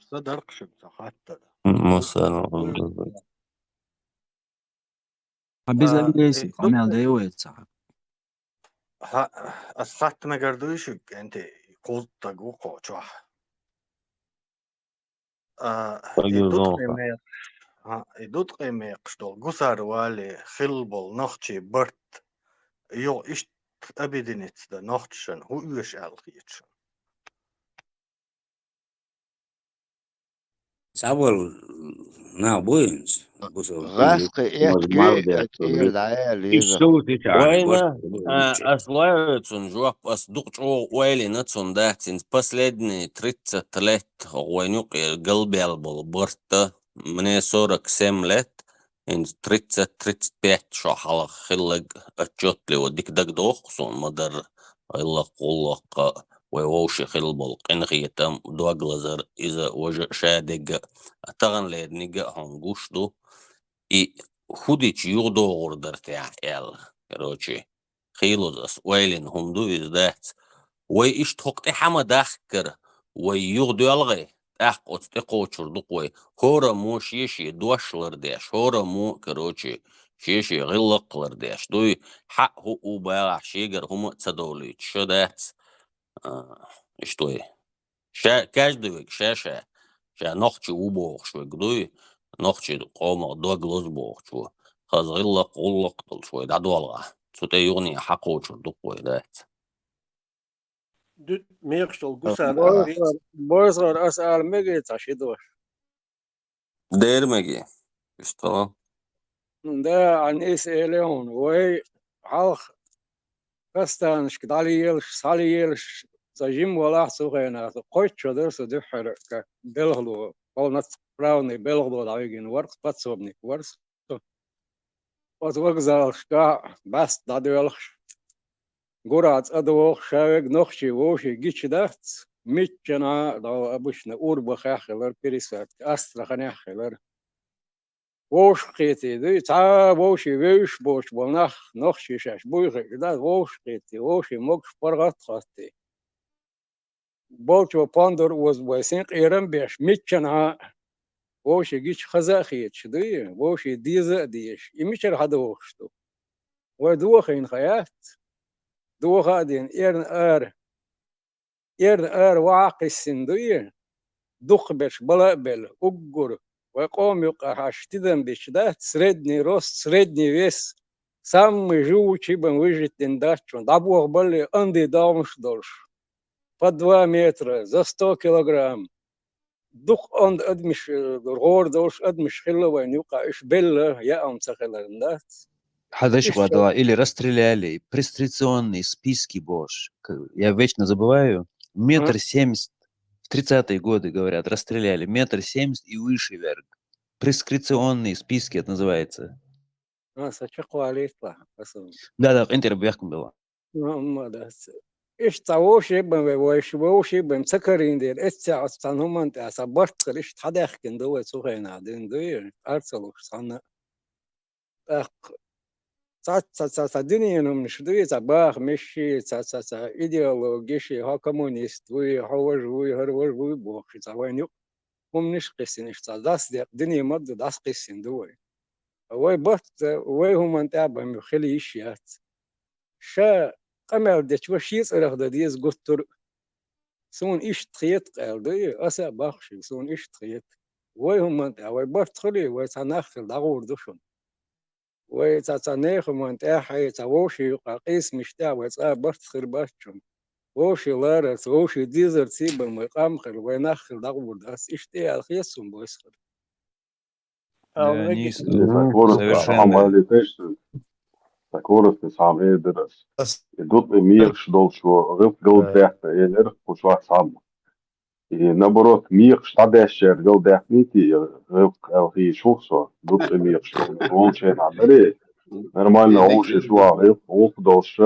Са даркхашка ца хаттар. М, масала, а, беза а, леси, э, къамел ду-, дай вай ца. Ха-, ас хатта мегар дуй шуьга, кӀентий, кхузткъа стаг ву кху чохь. А, и Ой, дудкъе зонах. Мекхаш, а, и дудкъе мекхаш долу гусар вале хилла болу нохчий барт, юха иштта объединиться дан нохчашна хӀун оьшу аьлла хеташ? Цхьаболу нах бу хӀинца, бусалба гӀаскхи хӀинца, эткий, мал беш, тӀера дӀаяьлла иштта еза. Сов сича Вайна, баш а, ас лоьцун жоп, ас дукха чӀогӀа ойла йина цунна дац, хӀинца последние тридцать лет вайн юкъера галбаьлла болу барт, мне сорок семь лет, хӀинца тридцать, тридцать пять шо хьалха хилларг отчётливо дика дагадогӀу суна ма-дарра, гӀиллакх-гӀуллакх, вай вовшийн хилла болу къинхетам, дог лазар, иза важа а, шадерг а, таханлерниг а хьуна гуш ду. И хӀун дича юхадогӀур дара техьа аьлла. Короче, хийлаза ас ойла йина хӀума ду иза дац. Вай иштта хӀокху тӀе хьа ма дахкара, вай юхадоьлхий, тӀаккха оцу тӀе кхочур ду-кх вай. ХӀораммо шен-шен дош лардеш, хӀораммо, короче, шен-шен гӀиллакх лардеш дуй. Хьаъ хӀуъу багӀахь шегара хӀума а ца довлуьйтуш, ша дац. А, иштта вай. Ша, каждый вег ша-ша, ша нохчи ву бохуш вег дуй, нохчи къомах дог лозу бохуш ву. Хаза гӀиллакх-гӀуллакх долуш вай дӀадолгӀахь, цу тӀе юхане хьакхочур ду-кх вай дац. Ду-, мекхаш долу гусар Бойсгар, Бойсгар, ас ала мегий цхьа ши дош? Дера мегий. Иштта хала. Да, ан ис эле хьуна. Вай хьалха кастанашка дӀалелаш, схьалелаш, ца жима валахь цу хенахь, со кхойтта шо дара со дуьххьара, как белхало, полноправный белхало дӀавигина вара, подсобник вара со. Оцу вокзалашкахь бӀаьста дӀадоьлхуш, гура цӀа дохуш, ша вега нохчий вовший гича дац, миччанхьа а дӀо обычно урбахехь хилар, пересадка, Астраханехь хилар. Вовшах кхетий дуй, цхьа а вовший вевзаш боцуш болу нах, нохчий шаьш буй хиъча дац, вовшах кхетий, вовшийн могуш паргӀат а хоттий. Болчо пондар оза бой, синкъерам а беш, миччанхьа а вовший гича хаза а хеташ дуй, вовший деза а дезаш. И мичара хьадохуш ду? Вай дохийна хан яц? Доха а дина, эрна ара. Эрна ара ваха а кхиссина дуй, дукхах берш бала а белла, уггар. Вай къоман юкъахь аш тидам бича дац, средний рост, средний вес, самый живучий бен выжить дина дац чунна. ДӀабохабалле, анди догӀмаш долуш. По два метра, за сто килограмм. Дукха онда адамаш, э, гӀора долуш адамаш хилла вайна юкъа, уьш белла, яа хӀума ца хиларна дац. Хьадеш Иштта. Вадала, или расстреляли, престриценные списки бохуш. К-, я вечно забываю. Метр А? семьдесят, в тридцатые годы, говорят, расстреляли, метр семьдесят и выше верг. Прескрипционные списки это называется. А, са чекхвалийтла, аса. Да, да, къинтӀера бехкам бела. Ма, ма дац. Иштта цхьа вовший бен вай, вовший бен ца карийна дела, эццехь оцу цхьана хӀуманна тӀехь сан барт хила иштта хьадаьхкина ду вай цу хенахь дина дуй, арца луш цхьанна. ТӀаккха цхьа, цхьа, цхьа, цхьа дуьненан хӀуманаш дуй, цхьа бахамашший, цхьа, цхьа, цхьа идеологишший, хьо коммунист вуй, хьо важа вуй, хӀара важа вуй бохуш, цхьа вайна юкъа хӀуманаш а кхиссина, иштта цхьа дас декъа дуьне ма ду, дӀасакхиссина ду вай. Вай барт, вай хӀуманна тӀехь бан хила йиш яц. Ша къамел дечо шен цӀарах дан деза гуттар а. Суна иштта хета, къаьл ду и, аса а баххаш, суна иштта хета. Вай хӀуманна тӀехь, вай барт хуьлий, вай цхьа нах хила дӀагӀур ду шуна. Вай цхьа, цхьа нехан хӀуманна тӀехь, хьай цхьа вовшийн юкъа къийсамаш тӀехь вай цкъа а барт хир бац шуна. вовший ларарца, вовший дезарца бан вай къам хила, вай нах хила дӀагӀур дац, иштта аьлла хета суна, Бойсхар. Да, Алло, не с- Совершенно. Коротко, коротко сам эдер. И дут и мекъаш долчо гӀилкъ галдаьтта элер кху чохь сам. И наоборот, мекъаш дӀадаьшчара галдаьттнийти гӀилкъ аьлла хийчух со, дут и мекъаш волчеран даре. Нормально, вовше чохь гӀилкъ, гӀулкх долуш,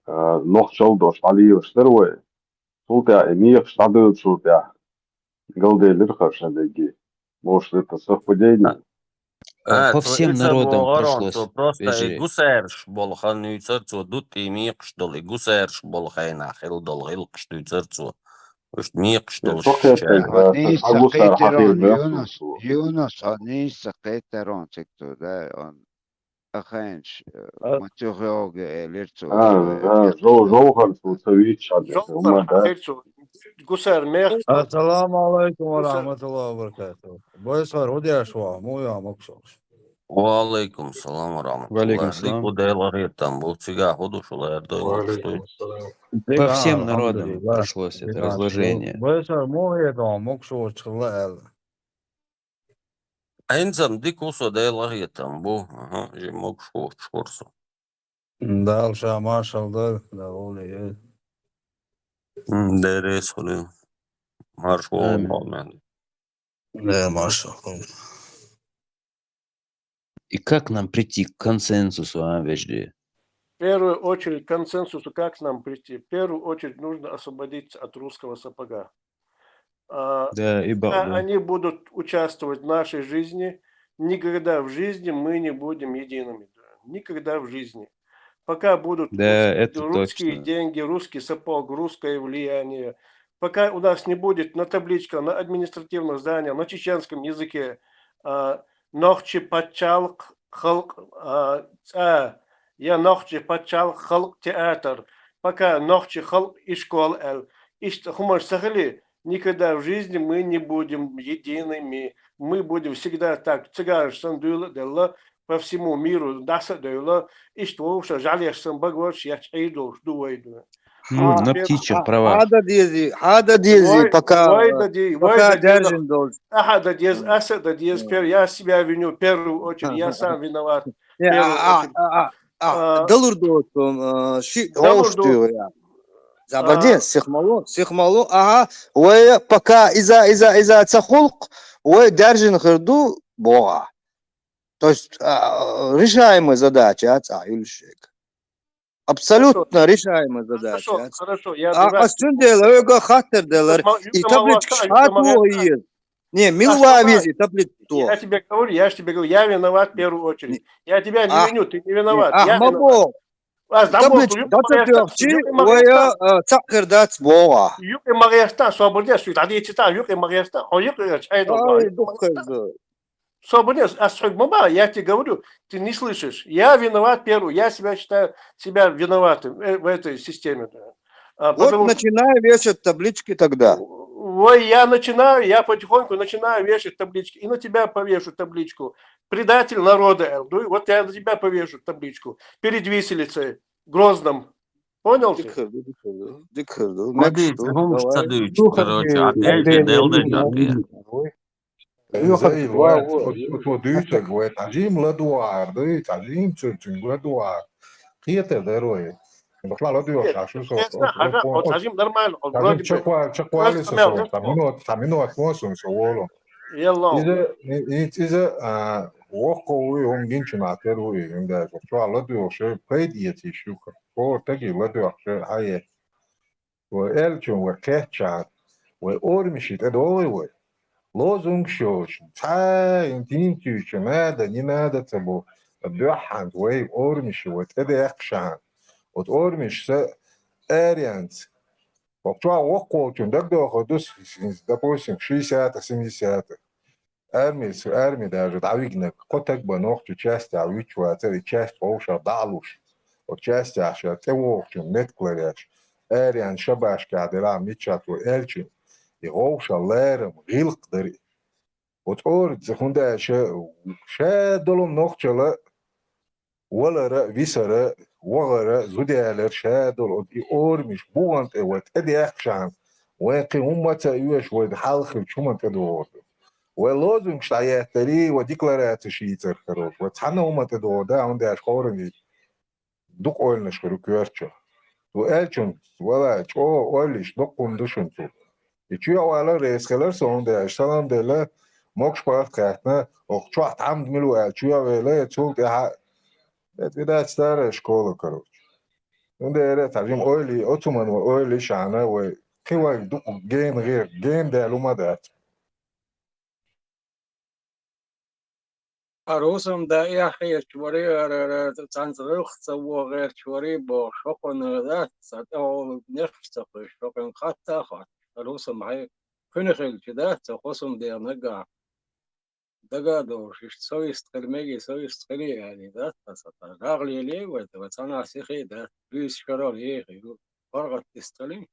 а, нохчалла долуш дӀалелаш дара вай. Цул тӀаьхьа и мекъаш дӀадоьллачул тӀаьхьа галделира хӀара шадерриге. Может, это совпадение? А, А, по цо всем и ца народам бохура, прошло, цо просто и вежарий. гусараш болу хан дуьйцура цо, дут и мекъаш долу, и гусараш болу хенахь хила долу гӀилкхаш дуьйцура цо. Уьш мекъаш долуш Со кхетта, чара. ца гусар хьахийна. Юнус, Юнус, хьо нийса кхетарон цига ду, да, он ахайнаш, А? Матюхеоге элира цо, А, э, а, жо-, жовхар цо ца вийча хьан, Жовхар хӀумма да. хьахийча, гусар мехаш. Ассаламу алейкум ва рахматуллахи ва баракатуху. Бойсхар, хӀун деш вахь, муха ю, могуш вахь? Ва алейкум салам ва рахматуллах. Ва алейкум Дика салам. ду, Дела къинхетам бу. Цигахь хӀун ду шу лаьрда, Ва лакхаш ду? алейкум салам. По Дика, всем народам алхьамдулиллах. прошлось это Дика, разложение. Бойсхар, муха ю, могуш вахь, хилла аьлла. ХӀинца-м дика ву со, Дела къинхетам бу. Аха, жи могуш воцуш вара со. Дала ша маршалла дойла, Дала гӀоле йойла. М, Дела реза хуьлийла. Марша вогӀу. Амин. Боху мехь. Дела маршалла хуьлийла. И как нам прийти к консенсусу, а, вежарий? В первую очередь, к консенсусу как нам прийти? В первую очередь нужно освободиться от русского сапога. А, Да, и пока баъду. они будут участвовать в нашей жизни, никогда в жизни мы не будем едиными. Никогда в жизни. Пока будут Да, русские, это русские точно. деньги, русский сапог, русское влияние, пока у нас не будет на табличках, на административных зданиях, на чеченском языке, а, «Нохчи паччалкх халкъ», а, цӀа, я «Нохчи паччалкх халкъ театр», пока «Нохчи халкъ ишкол» аьлла, иштта хӀуманаш ца хили, никогда в жизни мы не будем едиными. Мы будем всегда так, цыганаш санна дуьйла а делла, по всему миру дӀаса а девлла, иштта вовшах жӀаьлеш санна, багорш етташ Ӏийр долуш ду вай ду. Ну, А, на пе- птичьих А, правах. хьан дан деза, хьан дан деза, Вай, пока, вай э, дан деза, вай пока дан деза. даьржина долчу. Ахьа дан деза, М. аса дан деза, М. пер, я себя виню в первую очередь, я сам виноват в Не, первую а, а, очередь. а, а, А, далур доцу, э, ши далур гӀовш до. туьйгӀа. Забарде, А, сихмало, сихмало, ага, вай пока иза, иза, иза ца хулкъ, вай даьржина хир ду боху. То есть, а, решаемая задача яц а, Юльшек. Абсолютно решаемая задача Хорошо, яц. Хорошо, я А, дурак. а цундела, ойга хаттар делар, Юка, юка и табличка Малашка, шхьа юка Малашка. тухийир. Не, А мила что ван там? везий табличка Я тухар. тебе говорю, я же тебе говорю, я виноват в первую очередь. Не. Я тебя не А, виню, ты не не, виноват, а, я ма виноват. бо, А, забыл, табличка юка даца Малашка, тоьхчи, юка вая, Малашка. э, цхьаъ хир дац боху. Юка Малашка, свободец, что дадите там, юка Малашка, о, юка, чай долго. Ай, духхайза. Свободец, а схуг ма ба, я тебе говорю, ты не слышишь. Я виноват первый, я себя считаю, себя виноватым, э, в этой системе. Да. А, Вот потому что начинаю вешать таблички тогда. Ой, я начинаю, я потихоньку начинаю вешать таблички. И на тебя повешу табличку. Предатель народа, Элдуй. Вот я на тебя повешу табличку. Перед виселицей, в Грозном. Понял ты? Дика хир ду, дика хир ду, дика хир ду. Ма дийца, хӀумаш ца дуьйцу, короче, а пхьегӀа делла деза тӀе. Иза ил вай, оцо дуьйцург вай, цхьа жима ладугӀар дуй, цхьа жима цуьнга ладугӀар. Кхетар дара вай. Бахьа ладугӀуш Ӏаш шу со, Хьажа, хьо цхьа жима нормально, хьо вроде бы чакхвала, чакхвала со, цхьа минот, цхьа минот мо сун со волу. Елла. Иза, и-, и-, иза, а, воккхо вуй, хӀума гинчу нах тера вуй, хӀума даьжа. Чохь ладугӀуш, пайда эца йиш ю-кх. ХӀора таге ладугӀуш, хьае. Вай аьллачун вай кхетчахьана, вай орамашна тӀедогӀий вай? Лозунгаш йолчун, цхьа а хӀума тӀе ца йоьхуш, нада, не нада ца бохуш, дуьххьара вай орамашна вай тӀедаьккхичахьана, оцу орамашца аренца. ХӀокху чохь воккхачун дагадогӀур ду, с-, с-, допустим, шестидесятых, семидесятых. Армица, арми даже дӀавигнарг кхо стаг бен нохчийн частехь вуьтуш вацара, и часть вовшах дӀа а луш, оцу частехь ша тӀевогӀучун меттиг ларъеш, аренан шабашкахь делахь мичахь цо аьллачун, и вовшах ларам, гӀиллакх дара и. Оцу орамаца, хӀунда аьлча ша долу нохчалла валара а, висара а, вахара, зуда ялар ша долу оцу и орамаш бугӀан тӀе вай тӀедехкашахьана, вайн кхин хӀумма а ца оьшу, вай хьалха хилча хӀуманна тӀедогӀур ду. Вай лозунгаш дӀаеттарий, вай декларацеш йийцар карош, вай цхьанна хӀуманна тӀедогӀур дац, хӀунда аьлча хӀоранна дукха ойланаш хир ю коьртачохь. Цо аьллачунна, валлахӀи, чӀогӀа ойла йиш доккха хӀума ду шуна цо. И чоьхьа валар реза хилар со, хӀунда аьлча, салам делла, могуш-паргӀат хаьттина, оха чохь тхьамда мила ву аьлла, чоьхьа вела, я цул тӀаьхьа, это, видать, старая школа, короче. ХӀунда аьлча цхьа жима ойла, оцу хӀуманна вай ойла йишахьана, вай кхин вай дукха гена гӀе-, гена даьлла хӀума дац. Ара хӀусамда эхь хеташ варий, ара, ара, цхьаьнца гӀиллакх ца вогӀу гӀерташ варий бохуш, хӀокхунна дац, цхьа тӀехула нехаш ца кхуьйсуш, хӀокхуьнга хатта а хоттуш. Ара хӀусам хьайн кхуьнан хилча дац, цхьа хӀусамден нагахь дага а довлуш, иштта совист хила мегий, совист хилий аьлла дац, аса тхан жагӀлелий вай, вай цхьанхьа сихий дац, буьйса шарал ехий ю, паргӀат дистхилий.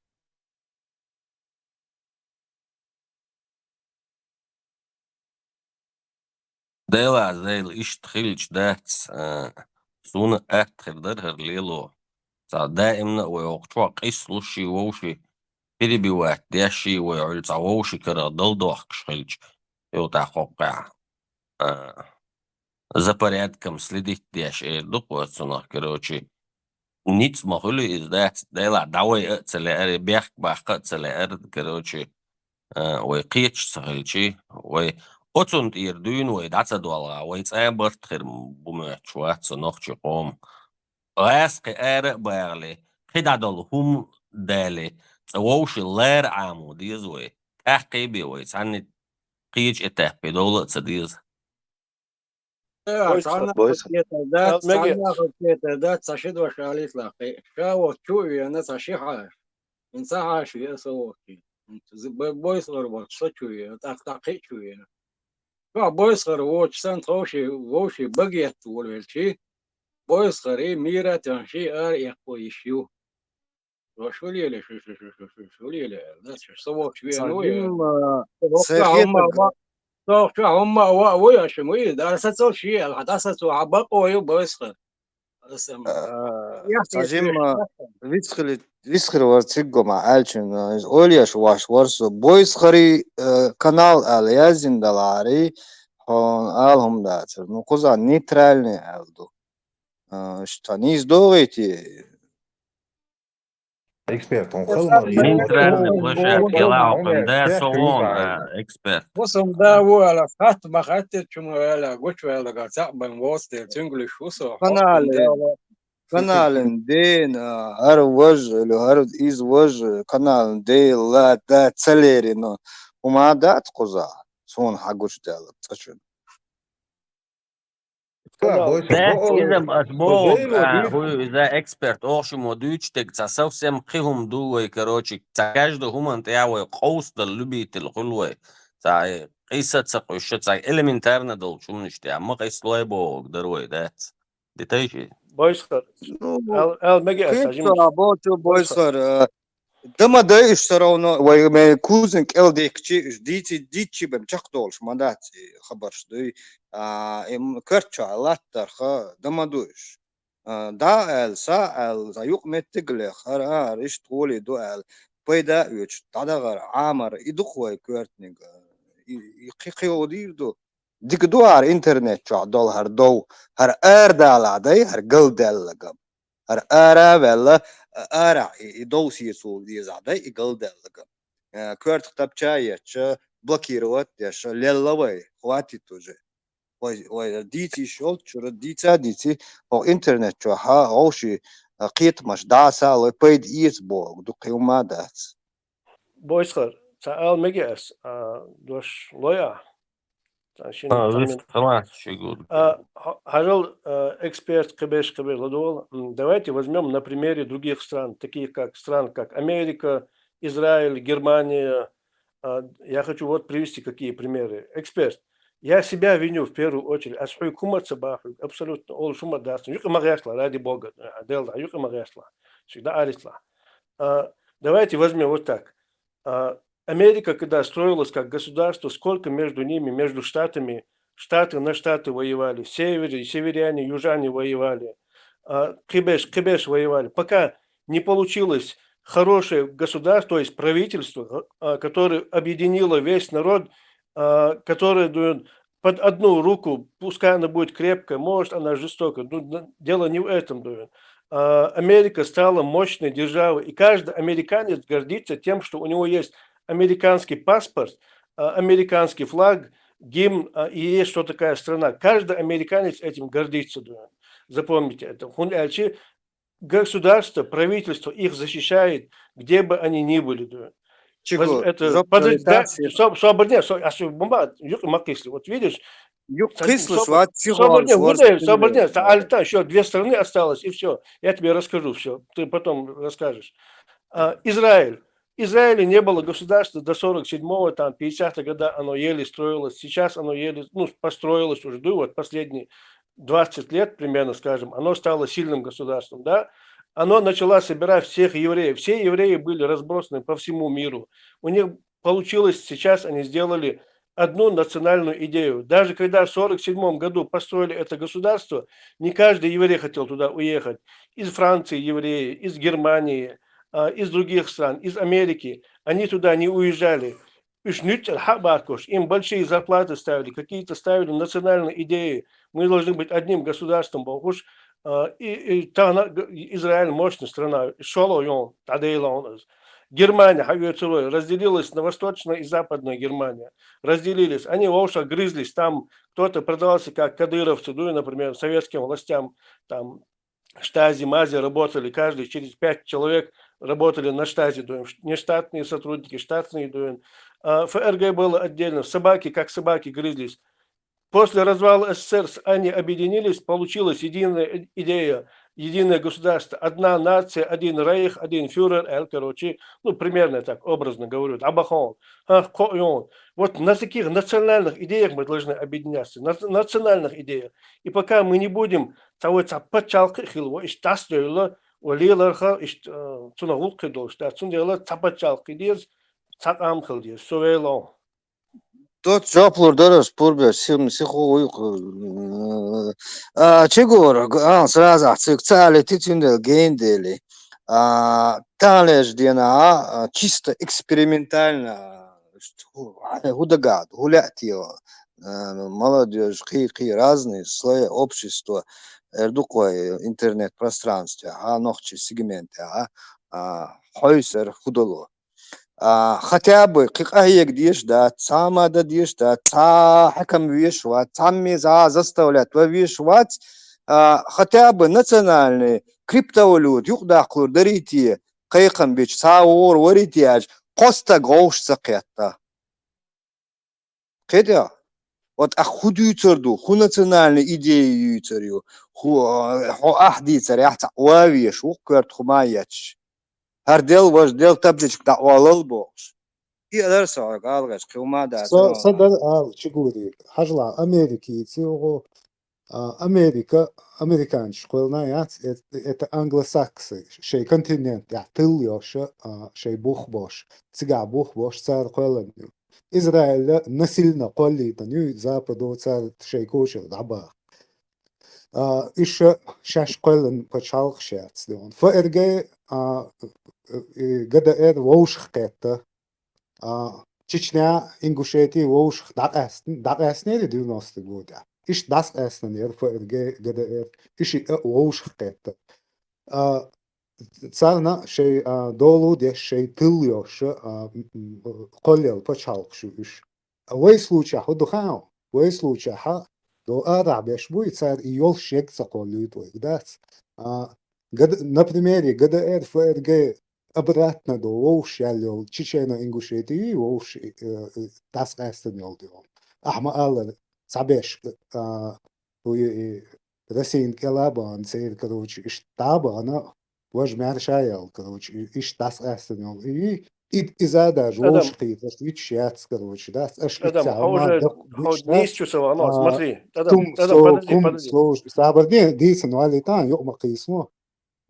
Дела, Дела, иштта хилча дац, а, суна атта хир дара хӀара лело. Цхьа даимна а вай хӀокху чохь къийсалуш ши вовши перебивать деш ши вай Ӏуьллу цхьа вовши карах далдохкуш хилча, хьо тӀаккха хӀокхехь, а, за порядком следить деш эр ду-кх оцунах, короче, ницкъ ма хуьлу иза дац, делахь дӀа вай а ца лаьара, бехк баккха а ца лаьара, короче, а, вай кхеташ ца хилчи, вай оцунна тӀера дуьйна вай дӀа ца долгӀа, вай цӀа барт хир бу моьттуш вац со нохчи къоман. ГӀаьс кхин ара а багӀале, кхин дӀадолу хӀума дале, цкъа вовши лара Ӏамо деза вай, тӀаккхий бен вай цхьанна кхечу этапе довла а ца деза. Э, бойса, цхьаннахар бойса. Кхетар дац, Ал меге. Цхьаннахар кхетар дац, цхьа ши дош алийталахь кхин. Ша вахча чу а веана, цхьа ши хьаша. ХӀинца хьаша веа со вахча. ХӀинца зи-, бой-, бойсагӀар вахча со чу веа, тӀаккха кхин а чу веа. Чохь бойсагӀар воцуш санна, тховший, вовший багетта волавелчий, бойсагӀарий, мийра а тоьхна, ший ара эккхо йиш ю. Ва шу леле, шу, шу леле аьлла, дац, шу со воккхуш веана ву, э. Цхьа жимма, со воккхачохь хӀумма а ва-, со воккхачохь хӀумма а ваъ вуй аша, ма и, дӀасацал ший аьлла, хьан дӀасацо хьан бакъо ю, бойсхар. Аса ма. А, яхь цхьа жимма висхили-, висхир вара цигга ма аьллачун, иза ойла еш ваш вара со. Бойсхари, э, канал аьлла яздина далари, хьо ала хӀума дацар. Ну, кхуза нейтральный аьлла ду. А, ш-, тхан нийса догӀийти, Эксперт, он хала ма вий. Нейтральный площадка, ла хӀокхуьнда со вон, а, эксперт. Хусам да ву аьлла, хатта ма хаттира чу ма ваьлла, гучу ваьлла, цхьаъ бан воцу дела, цуьнгалуш ву со, хӀокхуьнда ла. Каналан ден, а, хӀара важа, или хӀара иза важа, каналан дела, да, ца лерина. ХӀума дац кхуза, суна хьан гучудаьлла, цӀа чуьра. Дац, иза ас боху, а, хӀу иза эксперт, оха шу мо дуьйцуш дерг цхьа совсем кхин хӀума ду вай, короче, цхьа каждый хӀуманна тӀехь вай къовсадала любитель хуьлу вай. Цхьа, э, къийса ца къуьйсуш, цхьа элементарно долчу хӀуманаш тӀехь ма къийсалой бохург дара вай, дац. Де тайши? Бойсхар. Ну, ал, ал мега аса кхин жимчу. Цхьа боху бойсхар, э, Дан ма дай уьш, всё равно вай, вай кузин кӀел дихкичи, уьш дийци, дийцичи бен чекхдолуш ма дац и хабарш дуй. А, и м-, карт чохь латтарха, дан ма ду уьш. А, да аьлла, са аьлла, са юкъ меттиг а леха, хӀара, а, хӀара иштта гӀоле ду аьлла, пайда а оьцуш, дӀадахар, Ӏамар, и ду-кх вай коьртаниг, а, и, и кхи-, кхио дийр ду. Дика ду хӀара интернет чохь долу хӀара дов, хӀара арадалахь дай, хӀара галдаьллаг. ХӀара ара а ваьлла, а, арахь и, и дов сецо дезахь дай, и галдаьллаг. Э, коьртах тапча а етташ, блокировать а деш, лелла вай, хватит уже. Вай, вай дийца йиш йолчуьра, дийца а дийци, хӀокху интернет чохь вовши, а, кхетамаш дӀа а сало, пайда эца бохург ду, кхин хӀума а дац. Бойсхар, цхьа ала мега ас, а, дош лой ахь? Цхьа шина А, цхьа вист мин-, халас шигур. А, хьо-, хьажал, а, эксперт кхиберш, кхиберш ладогӀал. М, давайте возьмём на примере других стран, таких как стран, как Америка, Израиль, Германия. А, я хочу вот привести какие примеры. Эксперт, я себя виню в первую очередь. Ас хьуьга хӀума ца боху, абсолютно, олуш хӀума дац. Юкъа ма гӀерталахь, ради Бога, а, Делан дуьхьа, юкъа ма гӀерталахь. Всегда арицлахь. А, давайте возьмём вот так. А, Америка, когда строилась как государство, сколько между ними, между штатами, штаты на штаты воевали, севере-, северяне, южане воевали. а, кхы беш, кхы беш воевали. Пока не получилось хорошее государство, то есть правительство, а, которое объединило весь народ, а, которое, даю, под одну руку, пускай она будет крепкая, может, она жестокая, ну, н-, дело не в этом, даю. А, Америка стала мощной державой, и каждый американец гордится тем, что у него есть американский паспорт, а, американский флаг, гимн, а, и есть что такая страна. Каждый американец этим гордится, даю. Запомните это. Хун элчи, государство, правительство их защищает, где бы они ни были, даю. Чего? Воз-, это, жоп подожди, да, политация. Со-, собор, нет, со-, а со-, бумага, юк, ма кислый. Вот видишь, Юк, с этим кислый, собор-, вот, собор, психолог, нет, вот, вот, это, собор, нет, это. Альта, ещё две страны осталось, и всё. Я тебе расскажу всё, ты потом расскажешь. А, Израиль. Израиля не было государства до сорок седьмого, там, пятидесятого года, оно еле строилось. Сейчас оно еле, ну, построилось уже, да, вот последние двадцать лет примерно, скажем, оно стало сильным государством, да. Оно начало собирать всех евреев. Все евреи были разбросаны по всему миру. У них получилось, сейчас они сделали одну национальную идею. Даже когда в сорок седьмом году построили это государство, не каждый еврей хотел туда уехать. Из Франции евреи, из Германии, а, из других стран, из Америки. Они туда не уезжали. Уж нуьцкъала хьа а бахкаш, им большие зарплаты ставили, какие-то ставили национальные идеи. Мы должны быть одним государством, бохуш, а, и, и тахан г-, Израиль мощная страна, шоллагӀа йолу, дӀадайла йолу иза. Германия, хьаоьцур вай, разделилась на восточная и западная Германия. Разделились. Они вовшах грызлись. Там кто-то продался как кадыровцы, ну, например, советским властям, там, штази-мази работали, каждый через пять человек работали на штази, то есть нештатные сотрудники, штатные, то есть, а, Ф Р Г было отдельно, собаки, как собаки, грызлись. После развала С С С Р с-, они объединились, получилась единая и-, идея, единое государство, одна нация, один рейх, один фюрер, аьлла, короче, ну, примерно так, образно говорю, дӀабаха хьуна, хӀа, кхоъ йолу. Вот на таких национальных идеях мы должны объединяться, на-, национальных идеях. И пока мы не будем цхьа вай цхьа пачхьалкх а хилла, вай иштта дӀасадевлла, вай леларх а иштта, э, цунах гӀуллакх хир долуш дац. Цундела цхьа пачхьалкх хила деза, цхьа къам хила деза. Со вела ву. Доцца жоп лур дара ас, пурба, сим-, сихо вуй-кх. А, чугура, г-, а, сразу ахь цуьнга ца алийти, цундела гена дели. А, таханлерчу дийнахь, а, чисто экспериментально, хӀу, хӀу дагахь ду, хӀу лаьа те, а, молодёжь, кхин-кхин разные слои общества, эр ду-кх вай интернет-пространствехь, а, нохчийн сегментехь, а, хьовсур хӀу долу. А, хотя бы кхин къахьега дезаш дац, цхьа а ма дан дезаш дац, цхьа а хьаькам везаш вац, цхьамма а заставлять ван везаш вац, а, хотя бы национальный криптовалюта юкъадаккхалур дарий те, кхайкхам бича, цхьа а вогӀур варий те аьлча, кхо стаг вовшах ца кхетта. КхетӀа? Вот ахь хӀу дуьйцур ду, хӀу национальный идея юьйцур ю, хӀу, а, хьо ахь дийцарехь цхьаъ ван везаш ву-кх коьрта хӀума а етташ. ХӀара делла, важа делла табличка дӀаолал бохуш. И алар со хьоьга ала гӀерташ, кхин хӀума а дац. Со, со дара ала, чугура, хьажал, Америкица юха, а, Америка, американцаш кхоьллина яц, э-, это англосаксы, шайн континент тӀехь тылла йолуш, а, шайн бух болуш, цигахь бух болуш, цара кхоьллина ю. Израиль насильно кхоллийтина ю, Западо цара шайн кочара дӀабаха. А, уьш шаьш кхоьллина пачхьалкхаш яц, дуьйна. Ф Р Г, а, и Г Д Р вовшах кхетта. А, Чечня, Ингушетия вовшах дӀакъаьстина, дӀакъаьстинера девяностый годехь. Иштта дӀасакъаьстинера Ф Р Г, Г Д Р, уьш и а вовшах кхетта. А, царна шайн, а, долу деш, шайн тыл йолуш, а, м, м, кхоллаелла пачхьалкхаш ю уьш. А вай случай хӀун ду хаьий? Вай случайхьа, до арахь беш буй, цара и йолуш ерг ца кхоллуьйту вайга, дац? А, Г Д, на примере Г Д Р, Ф Р Г обратно до вовшах яьлла йолу Чечено-Ингушетия юй вовшах, э, э, дӀасакъаьстина йолу дуьйна. Ахьа ма-аллара, цхьаберш, а, вуй и Россин кӀел а бахана церан, короче, иштта дӀа а бахана, важа маьрша а яьлла, короче, и-, иштта дӀасакъаьстина йолу. И, и, иза даже вовшахкхеташ виташ яц, короче, дац, аша итт сахьт хӀума дан виташ дац. Нийсачу ца вахана, а, смотри, Адам, Адам, подожди, подожди. Сабар де, дийцина валлий тан, юкъа ма кхийсамо.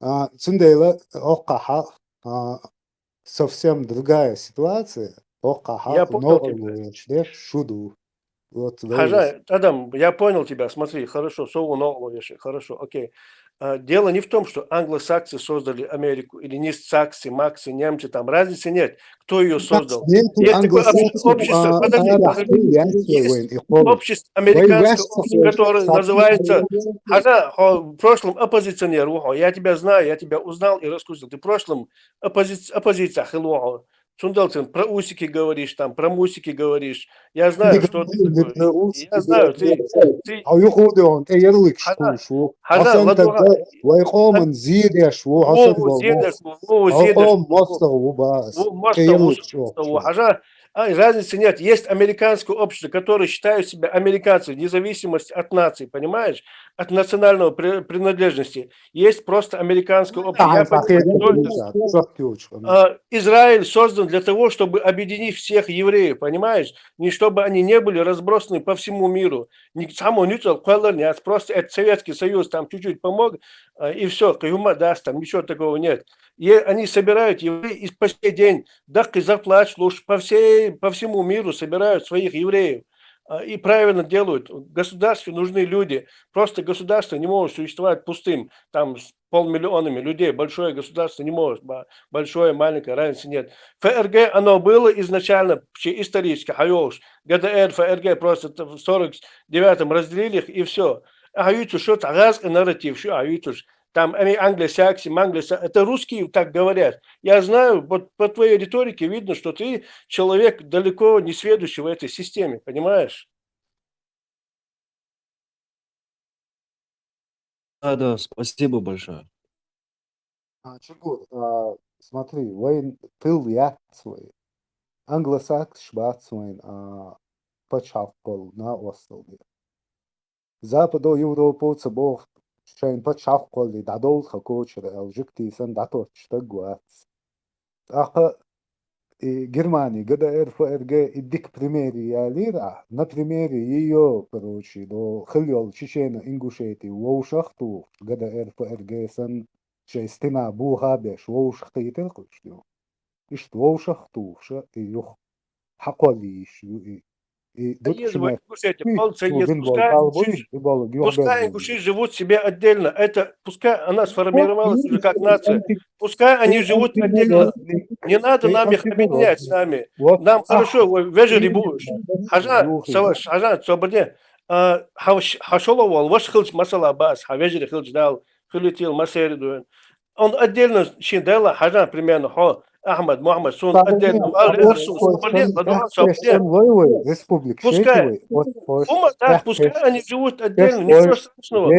А, цундела хӀоккхахьа, а, совсем другая ситуация. ХӀоккхахьа новкъарло еш дерш шу ду. Вот, хьажа, Адам, я понял тебя, смотри, хорошо, со ву новкъарло еш, хорошо, окей. А, дело не в том, что англосаксы создали Америку, или не саксы, максы, немцы, там разницы нет, кто ее создал. Нету Есть такое обще- англосаксов, общество, а, подожди, а, подожди. я Есть сегодня, и холод. общество, американское Вест общество, которое Саксы называется, Саксы хӀанз, хӀанз, в прошлом оппозиционер, ухо, я тебя знаю, я тебя узнал и раскусил. Ты в прошлом оппози- оппозиция хилла, ухо. Цундела цун про усики говоришь, там, про мусики говоришь. Я знаю, что ты такой. Я знаю, ты, ты А юхудон, те ярлык хӀанз, шу. хӀанз, Хасан ладно, да, вай къоман зиреш ву, Ву, Хасан ву, ву. зиреш ву, ву, ву, Вай зиреш къом ву. мостагӀа ву баас. Ву, Те мостагӀа ву, ярлык мостагӀа ву. шу. ХӀанз, а, разницы нет. Есть американское общество, которое считает себя американцами, вне зависимости от нации, понимаешь? От национального при- принадлежности. Есть просто американское общество. Я понимаю, кто это. А, Израиль создан для того, чтобы объединить всех евреев, понимаешь? Не чтобы они не были разбросаны по всему миру. Не самому ничего, просто это Советский Союз там чуть-чуть помог, а, и все, каюма даст, там ничего такого нет. И они собирают евреев и по сей день, да, и зарплат лучше по всей, по всему миру собирают своих евреев. А, и правильно делают. В государстве нужны люди. Просто государство не может существовать пустым, там, с полмиллионами людей. Большое государство не может. Ба- Большое, маленькое, разницы нет. ФРГ, оно было изначально, вообще исторически, хьайолуш. ГДР, ФРГ просто т- в сорок девятом разделили их, и все. А хьаюйцу шо, цхьа гӀазкхи нарратив шу, а хьаюйцуш. Там они англосаксы, манглоса-, это русские так говорят. Я знаю, вот по твоей риторике видно, что ты человек далеко не сведущий в этой системе, понимаешь? Да, да, спасибо большое. А, Чугур, а, смотри, вайн тыл яц вай. Англосаксаш бац вайн, а, пачхьалкхал на остал де. Западо Европо ца боху, шайн пачхьалкхалли дӀадовла тхан кочара аьлла, жуьгтий санна дӀатоттуш стаг вац. ТӀаккха и Германи, ГДР, ФРГ и дика примери ялийра ахь. На примере йийо, короче, до хила йолу Чечено-Ингушети вовшах а тухуш, ГДР, ФРГ санна, шайн стена буха а беш, вовшах а хийтира кхуьш ду. Иштта вовшах а тухуш, и юха хьакхоллийш ю и. И А если дутчу Ингушетия меттиг полца цо есть, бина болу пускай хала ингуши, буй, и болу пускай юхаберза. Ингуши живут себе отдельно. Это пускай она сформировалась уже как нация. Пускай они живут отдельно. Не надо нам их объединять с нами. Нам хорошо, вежарий будешь. Хьажа, Саваш, хьажа, собарде. А, хьаш-, хьашолгӀа волу ваша хилча масала баас, хьан вежарий хилча Дала хуьлуьйтийла масеран дуьйна. Он отдельно шен дела хьажа, примерно, хьо, Ахьмад, Мухьаммад, суна отдельно вал, эр суна, собарде, ладугӀа, собарде. Пускай. ХӀума так, пускай они живут отдельно, ничего страшного.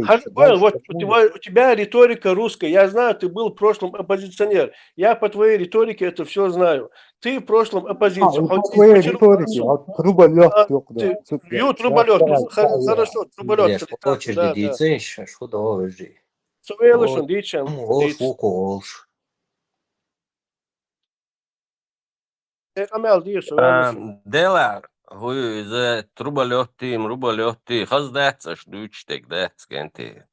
Хьажа, понял, вот у тебя, у тебя риторика русская. Я знаю, ты был в прошлом оппозиционер. Я по твоей риторике это все знаю. Ты в прошлом оппозиция. Хоть и Твоей почерк риторики, хорошо. а, труболёт А, ёкъу ты, да. ю, труболёт, ну, хо-, хорошо, труболёт. Деш, очереди дийцинаш, шу догӀу вежарий. Со велашан дийцан. Олуш ву кху олуш. Э, къамел дийр со А, велашан. Дела, хӀу иза труболётти, мруболётти, хаза дац аша дуьйцуш дерг дац, кенти.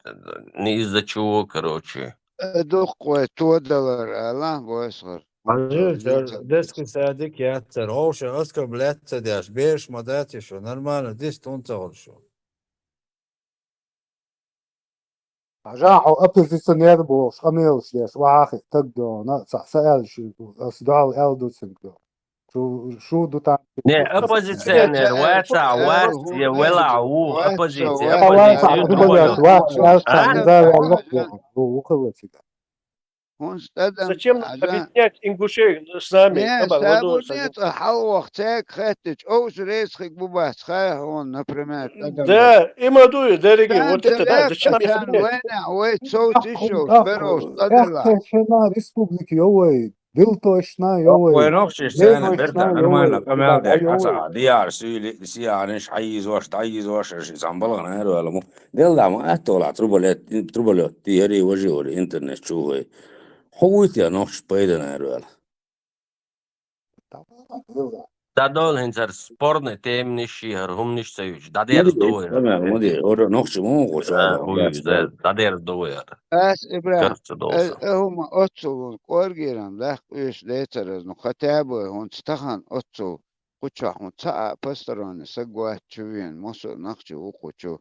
Не из-за чего, короче. Э, дукха вай тодалар ала, бойсхар. Детский садик яцара, хӀовша оскорблять ца деш, бераш ма дац шу, нормально, дис тун ца хуьлу шу. Хьажа, хьо оппозиционер бохуш, къамелаш деш, вахьа хи таг дона, ца, ца аьлла шу, ас дуьхьал аьлла ду цуьнга ду. Шу, шу ду там. Не, оппозиционер, ваца, вац, я вела, у, оппозиция, Ваца, оппозиция, труболёт, труболёт. вац, аьлла, А? ца, за, аьлла, у, у, хила цига. ХӀунда стадам Зачем нам объединять ингушей с нами? Не, Хаба, сабур ладугӀа, нет, а хьалвах цег хеттич, овш рейс хиг бу бац, хай хьуна, например, стадам. Да, и ма дуй, дерриге, вот это, да, зачем нам их объединять? Вайна, вай, цовци шо, берош, стадала. Шена республики йовай, дил точно йовай. Вайнах шиш цена, берта нормально, къамел деш, хьаца, дияр, суьйли, сияниш, хьайизош, дайизош, ши самбалгӀан аьрвала му. Делла ма аттола, труболет, труболет, ти яри важи вали, интернет чугӀай. Хьо вуйти а нохча пайдан аьрвала. ДӀадовла хӀинца хӀара спорный теманаш, хӀара хӀуманаш ца юьйцуш, дӀадерза ду вай хӀара. Муди, ора нохча ма гӀо ша. ДӀадерза ду вай хӀара. Ас, Ибрахим, Карца долуш. Э, хӀума оццул кӀоргеран даккха уьш децар аз, ну, хотя бы хӀунца тахан оццул кхучохь хӀун цхьа а посторонний саг вац чу вен, массо а нах чу ву кху чу.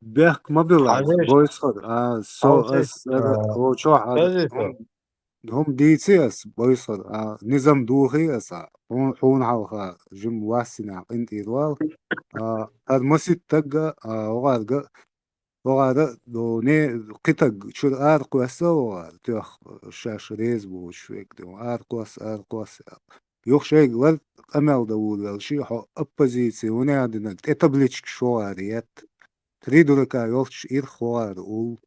Бехк ма билла, хьажа, бойсхар. А, со, хьажа, ас, ара, а, о, чо, хьажа, хьажа, хьажа. ХӀума дийци ас, бойсхар. А, низам духи ас, а, хьун-, хьуна хьалха, жим вассина, къинтӀера вал. А, хӀара масит тагга, а, огарга, огарга, до, не, кхитаг, чур ар кхуэсса, огар, тёх, шаш рез буч, век, до, ар кхуэс, ар кхуэс. Юх шайг вар, къамел да вур вел, ши, хьо, оппозиция, уна динаг, те табличка шогар ет. Три дурака йолча ирх хӀоар ул.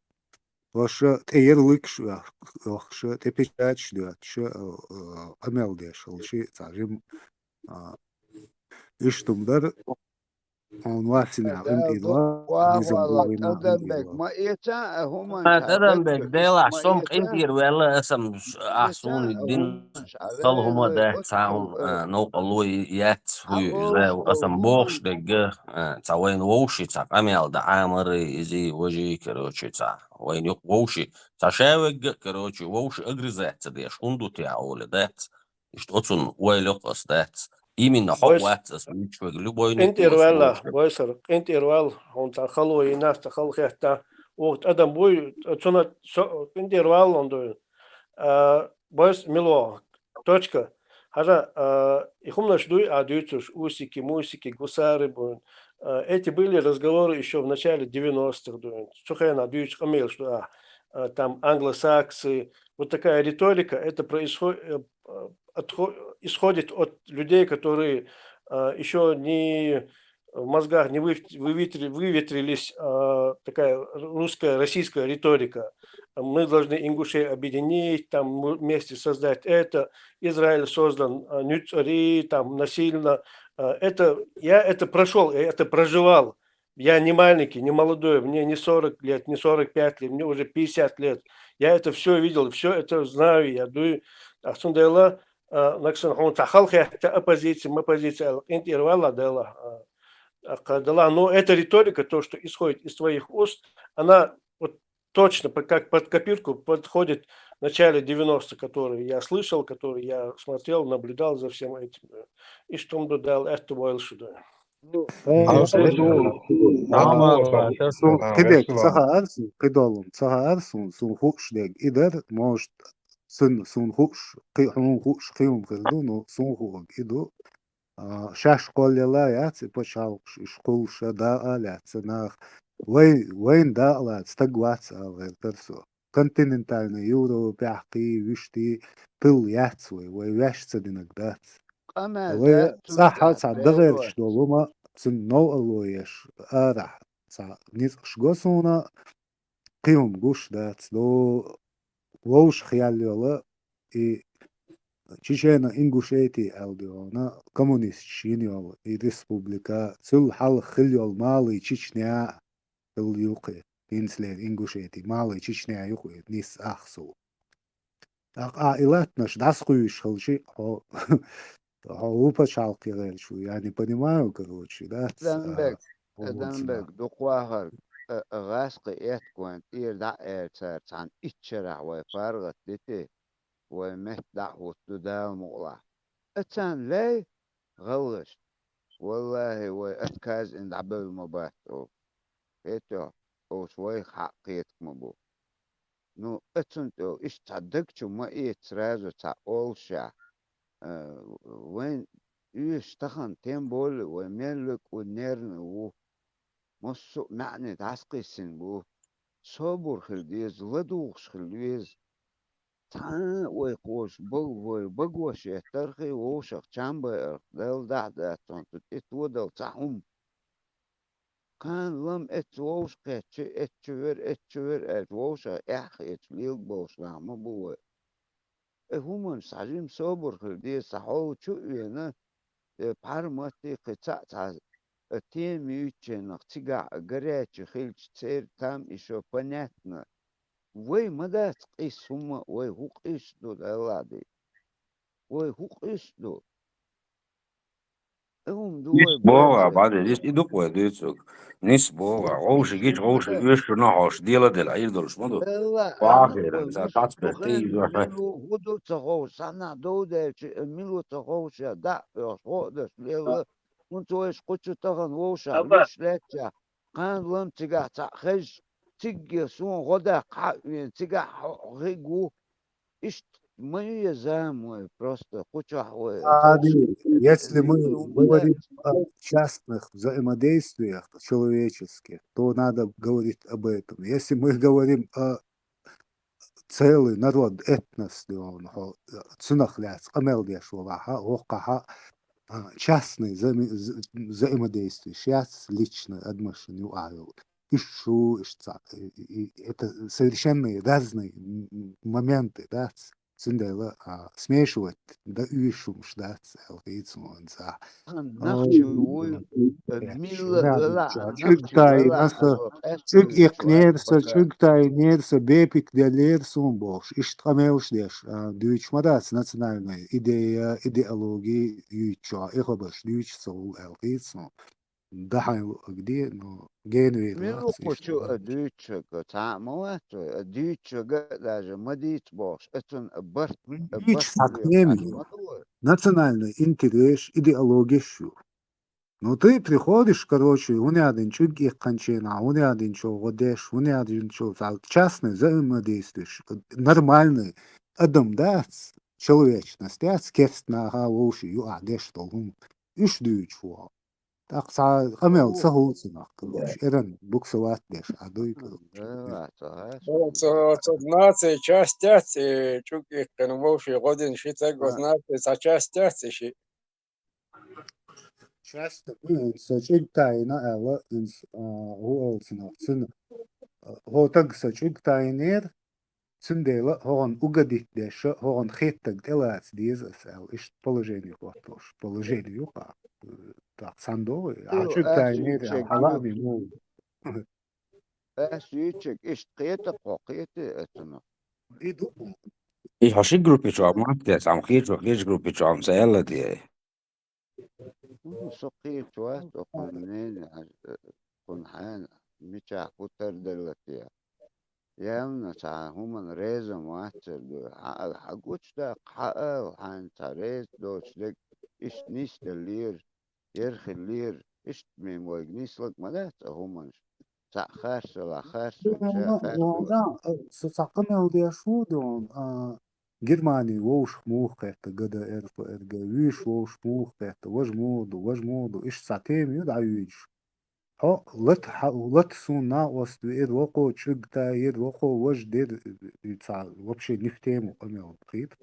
Ваша тӀе ярлыкаш йоах-, йоахкаш, тӀе печаташ доьтташ, э, э, къамел деш хилча, цхьа жим, а, иштта ма дар, хьуна вассина къинтӀера ва, низам бу вина къинтӀера ва. Ма эца, а, хӀуман, а, ца, Адамбек, тӀадамбек, дайла, ма сом эца. КъинтӀера ваьлла, асам, а, эца, суна а, дин хӀуман, а, хала хӀума вай, дац, вай, цхьа хӀума, э, а, новкъа лой яц, хьуй, хьалло, зай, асам бохуш дегга, а, цхьа вайна вовши, цхьа къамел да, Ӏамарри, изи, важи, короче, цхьа вайна юкъ вовши, цхьа шавегга, короче, вовши агризация деш, хӀунда те а оле дац. Иштта оцун ойла йокъас дац. Именно хьо вац ас вичвег, любой къинтӀера ваьлла, бойсар, къинтӀера вал, хьуна цхьа хало йина, цхьа хала хетта, укх тӀадам буй, цуна со-, къинтӀера вал он дуй. А, бойс мило, точка. Хьажа, а, и хӀуманаш дуй, а, дуьйцуш, усики, мусики, гусары буй. А, эти были разговоры ещё в начале девяностых, дуй. Цу хенахь дуьйцу къамелаш ду, а, а, там англосаксы. Вот такая риторика, это происхо-, э, э, отхо-, исходит от людей, которые, э, ещё не, в мозгах не выв-, выветри-, выветрились, э, такая русская, российская риторика. Мы должны ингушей объединить, там, мы вместе создать это. Израиль создан, э, нюцари, там, насильно. Э, это, я это прошёл, я это проживал. Я не маленький, не молодой, мне не сорок лет, не сорок пять лет, мне уже пятьдесят лет. Я это всё видел, всё это знаю, я дую. Ахсун дела, а, наксан хун цахал хетта оппозиция, оппозиция, инт ирвала дела. А, а, дела. Но эта риторика, то, что исходит из твоих уст, она вот точно по-, как под копирку подходит в начале девяностых, которые я слышал, которые я смотрел, наблюдал за всем этим. И что мне дал это больше, да. Ну, э, Хьалха э, ду, э, тамам, сун, э, кхидек, э, ца хаар сун, кхидолун, ца хаар сун, сун хууш дег, идар, может, сун, сун хууш, кхи-, хун хууш, кхиюм хир ду, ну, сун хууг, иду. А, шаш кхоллела яц, и пачхьалкхаш, уж кхулша даа лаьца нах. Вай, вайн даа лаьца, стаг вац, а, гӀертар со. Континентальный Европехкий, вишти, тыл яц вай, вай ваьш ца динаг дац. Къамел вай дац, цун цӀахьа ца цхьа дагӀерча долу ма, цун новкъарло еш, арахь, цхьа ницкъаш го суна, кхин хӀума гуш дац, до вовшах ял йола, и Чечено-Ингушетия аьлла дуьхьална, коммунисташ йина йола, и республика, цул хьалха хила йола Малый Чечня, хила юкхе, хӀинцалера Ингушетия, Малый Чечня юкхе, нис ахсу. ТӀаккха а и латтанаш дӀасакхуьйсуш хилчи, хьо, хьо ву пачхьалкх яхарчу, я не понимаю, короче, да? Адамбек, а, Адамбек, дукхахьар, а, а, гӀаскхи этквайн тӀера дӀа а аьлла цара цхьана итт шарахь вай паргӀат дити, вай метта дӀа а хӀутту Дала мукъалахь. А царна лей гӀалгӀаш. Валлахьи, вай отказ ин дӀабевлла ма бац оха. ХӀетахь, оцу вайх хьакъ кхетак ма бу. Ну, оцунна тӀе иштта цхьа даг чу ма эца сразу цхьа олушехь. Э, вайн уьш тахана тем более вай мел векъу нервный ву. Массо а маьӀне дӀасакхиссина бу. Собар хила деза, ладугӀуш хила веза. Цхьа а вай кхоша бага-, вай багош еттархи, вовшах чамбай арх Далла дахьа дац хьуна цу тӀе тодал цхьа хӀума. Кхана лам эццу вовшах кхетча, эццу вер, эццу вер аьлча, вовшах эхь хеташ лелабовш нах ма бу вай. Э, хӀуманаш схьа жима собар хила деза, схьа хьолчу а вена, э, пхьарматти кхин цхьаъ цхьа, э, тема юьйцучарнах цигахь а горячий хилча, церан там ишо понятно. Вай ма дац къийса хӀума, вай хӀу къийса ду, Далла дий? Вай хӀу къийса ду? Нис богӀа, баде, нис и дукъ вай дуьйцург. Нис богӀа, гӀовши гич, гӀовши оьшуш, нохьош, дела дела, Ӏийр долуш ма ду. Вахиран, ца тац бер, тӀе изоша. Милу хӀу ду ца ховш, санна довдаьлчи, милу ца ховш, я дӀа а оьхуш, хӀоъ даш лелла, хӀунца вайша кхучу тахана вовшах луьш лаьттача, кхана лам цигахь цхьаъ хезча, цигга суна гӀо даккха хьаъ вен, цигахь хьо хиг ву. Иштта ма ю я зама вай, просто кхучохь вай. Если мы говорим о частных взаимодействиях человеческих, то надо говорить об этом. Если мы говорим о целый народ, этнос, де вон хьо, цунах лаьцна къамел деш валахьа, воккхахьа, а, частный взаими-, з-, взаимодействие, шаьц личный отношения ю а йолу. Уьш шу, уьш ца, и, и, и это совершенно разные м-, м-, моменты, да, ц-, цундела, а, смешивать, да, уьш хӀумаш, да, ц-, аьлла хийца вон ца. Нах чи вуй, э, милла велахь, нах чи велахь, чӀуг иккхинера со, чӀуг тайнера со, бепик деллера суна бохуш, иштта къамелаш деш, а, дуьйцуш ма дац национальная идея, идеология юьйцучохь, и хабарш дуьйцуш ца ву аьлла хийца вон. Дахьайн луъаг де, но генвер Мила вац кху иштта чу а дуьйцучуьнга цхьа а ма вац вай, а дуьйцучуьнга а даже ма дийца бохуш, а цунна а барт, а дуьйцуш барт цхьа тема ю. Национальный интерес, идеологеш ю. Ну, ты приходишь, короче, хӀун яздина чӀуг иккханченахь, хӀун яздина чӀогӀа деш, хӀун яздина чӀогӀа, цхьа частный взаимодействиеш, нормальный адам дац, человечность яц, керст наха вовши юкъахь деш долу хӀума. Уьш дуьйцуш ву. ТӀаккха цхьа къамел ца хӀуцунах, короче, эран буксовать деш а дуй, короче. Оцу, оцу нацийн часть яц, и чӀуг иккхина вовши гӀо дина ши стаг, оцу нацийн цхьа часть яц и ши. Часто, ну, со чӀуг тайна аьлла, инс-, а, хӀу олу цунах, цуьнан, а, хӀо таг со чӀуг тайнера, цундела хӀогӀан угадитдеша, хӀогӀан хеттаг тӀелаца деза аса аьлла, иштта положение хӀотталуш. Положение ю-кха, э, тӀаккха цхьаьна догӀу, а чӀуг тайнера аьлла, хьалааме ма ву. Ас юьйцург иштта кхета, кхо кхета а цунах. И ду. И хьо ши группе чохь ма те, цхьамма кхечо, кхечу группе чохь ма ца аьлла те. Ну, со кхечу вац, окхунна мнение, э, кхунна хьайна, мичахь хӀу тарделла те. Явна цхьа хӀуманна реза ма вацара дуй. Хьан ала, хьан гучудаккха, хьан ала, хьайна цхьа реза доцуш дерг, иштта нисделлера, яра хиллера, иштта мем вайга нислаг ма дац а хӀуманаш. Цхьаъ харцвелахь, харцвелча, ну, харцвелахь. Ну, да, э, со цхьа къамел деш ву, дон, а, Германи вовшах муха кхетта, Г Д Р, Ф Р Г, вуьйш вовшах муха кхетта, важа муха ду, важа муха ду, иштта цхьа тема ю дӀаюьйцуш. Хьо лата, хьо лата суна накъост веара, вокхо чӀуг тайира, вокхо важа дира, и цхьа вообще не в тему къамел хета.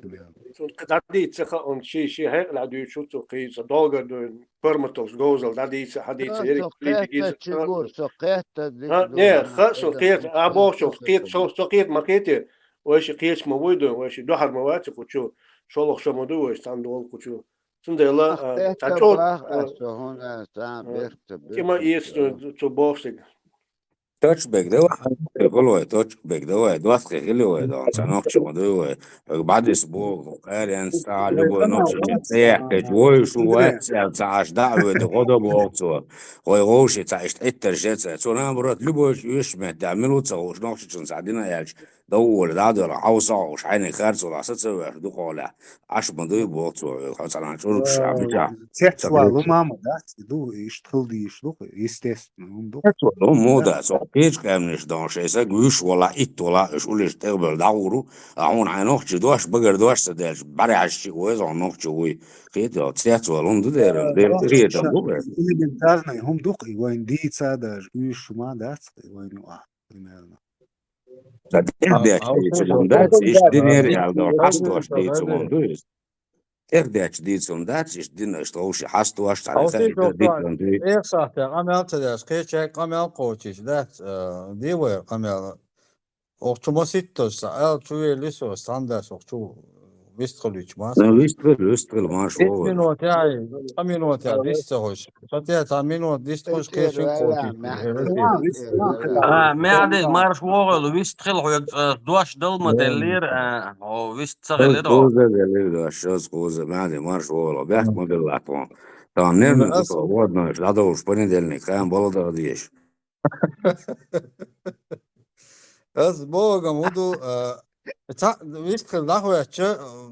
Цунна дӀадийца ца хаьа, ши, ши хьекъалехь дуьйцуш ву цо кхийца, догар дуьйна, Парматовс говзалла дӀадийца, хьадийца, ерриг кхийца гиза. Со кхетта, со кхетта, а, не, ха, со кхета, а, бохучух, кхета, со, со кхета ма кхете, вай ши кхеча ма вуй ду, вай ши дуьхьар ма вац кху чу, шолгӀа шо ма ду вай, цхьаьна долу кху чу. Цундела, а, цхьа чӀогӀа, а, со хӀуна, цхьа а, берца, кӀима берца, эца цо, цо бохург. Точка бег давай, хилой, точка бег давай, доска хилой, дон, цхьа нохчо ма дуй вай. Хьоьга бӀадис боху, къаренца цхьа, любой нохчо чу ца яьккхича, вой шу вац, цхьа аш дӀа а воьду, гӀо до боху цо. Хой вовши цхьа иштта Ӏиттарш яц, цо наоборот, любой шу оьшуш метта, мила ву ца хууш, нохчочун цхьа дина аьлча, дов волу дӀа а доьлху, хьовса а хууш, хьайниг харцо лахь, сацавеш, дукхахлехь. Аш ма дуй боху цо, хьо цӀарна чӀургаш а, мичахь. Цецвала хӀума ма дац, ду, иштта хила дийш ду, естественно, хӀума ду. Цецвала хӀума ма дац, оха кхечу къаьмнаш дон, шайн саг вуьш вала, итт вала, уьш уллиш тӀехбевлла дӀагӀур ву, а хьуна хьайн нохчий дош, багара дош ца делча, бӀаьрехьаш чу веза хьуна нохчо вуй. Кхетий, цецвала хӀума ду деран, деран кхетам ду вай. Элементарный хӀума ду-кх, и вайн дийца даже, уьш ма дац, и вайн ю а. Примерно. Ца тӀехдечу дийцалун дац, иштта динера аьлла, хьастош дийцалун ду иза. ТӀехдечу дийцалун дац, иштта дина, иштта вовши хьастош, цхьа дийцалун ду. Эхсахтехь къамел ца деш, кхечаьрга къамел кхочуьйтуш дац, а, дийвар къамел. Охчу маситтаза сан аьлла, чу велли со, сан дас охчу вистхилуьйтуш ма сан. Ну, вистхила, вистхила, марш вогӀийла. Итт минот яй, цкъа минот яй, дис ца хӀуш. Со те цхьа минот дистхуьлуш кхечуьнга кхочуьйтуш. А, Маьхьди, марш вогӀийла, вист хила хьоьга, э, дош дала ма деллера, а, хьо вист ца хилира. Кхуза деллера дош, шозза кхуза, Маьхьди, марш вогӀийла, бехк ма билла тхуна. Тахана нервный зато воднош, дӀадовлуш понедельник, кхайна бала даха дезаш. Ас бохург хӀун ду, а, цхьаъ вист хила дӀахӀоьттича, а,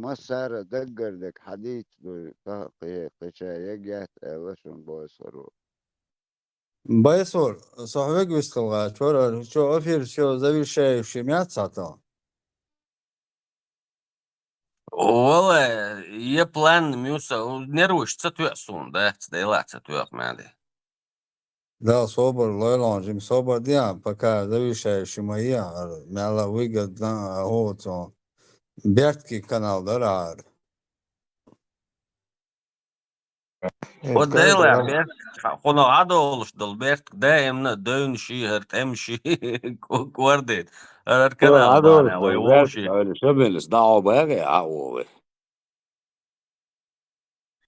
массара даггара дерг хьадийца ду, тахана кхе-, кхеча егет аьлла шун бойсхур ву. Байсур, со хьоьга вистхила гӀачура, чо эфир чо завишающий мяц хьатал? Вала, е план мюса, у, нерваш ца тоьа суна, дац, дела ца тоьа, мали. Да, собар, лойлон, жим собар диан, пока завишающий ма я, мала выгодно, а, вот он. Бертки канал дарар. Вот дела, берт, хьуна Ӏадолуш долу берт, даимна девнаш, хӀара тӀемаш, ку-, куордит. ХӀара канал Ӏадолуш долу вай берт, вовши. Али шабелис, дагӀо багӀе, а, вове.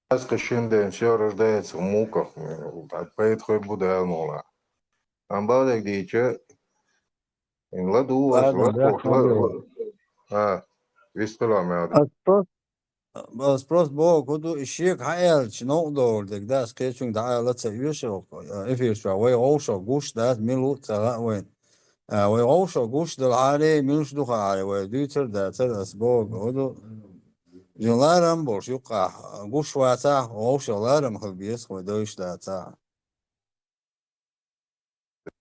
Аз кхин шин ден, всё рождается в муках, поэт хой буде алмала. Ам бадек дийча, ин ладу, ладу, ладу, ладу. А, вистхила мега. Ас просто, ас просто боху, хӀун ду, и шега хьан аьлча, новкъа догӀур дерг, да, ас кхечуьнга дӀаала ца оьшу, эфир чохь, вай вовшах гуш дац, мила ву а ца хаьа вайн. А, вай вовшах гуш далахьара, муьлш ду хаьара, вай дуьйцур а дацара, ас боху, хӀун ду, жин ларам болуш юккъахь, гуш вацахь, вовшах ларам хила беза, вай дойуш дацахь.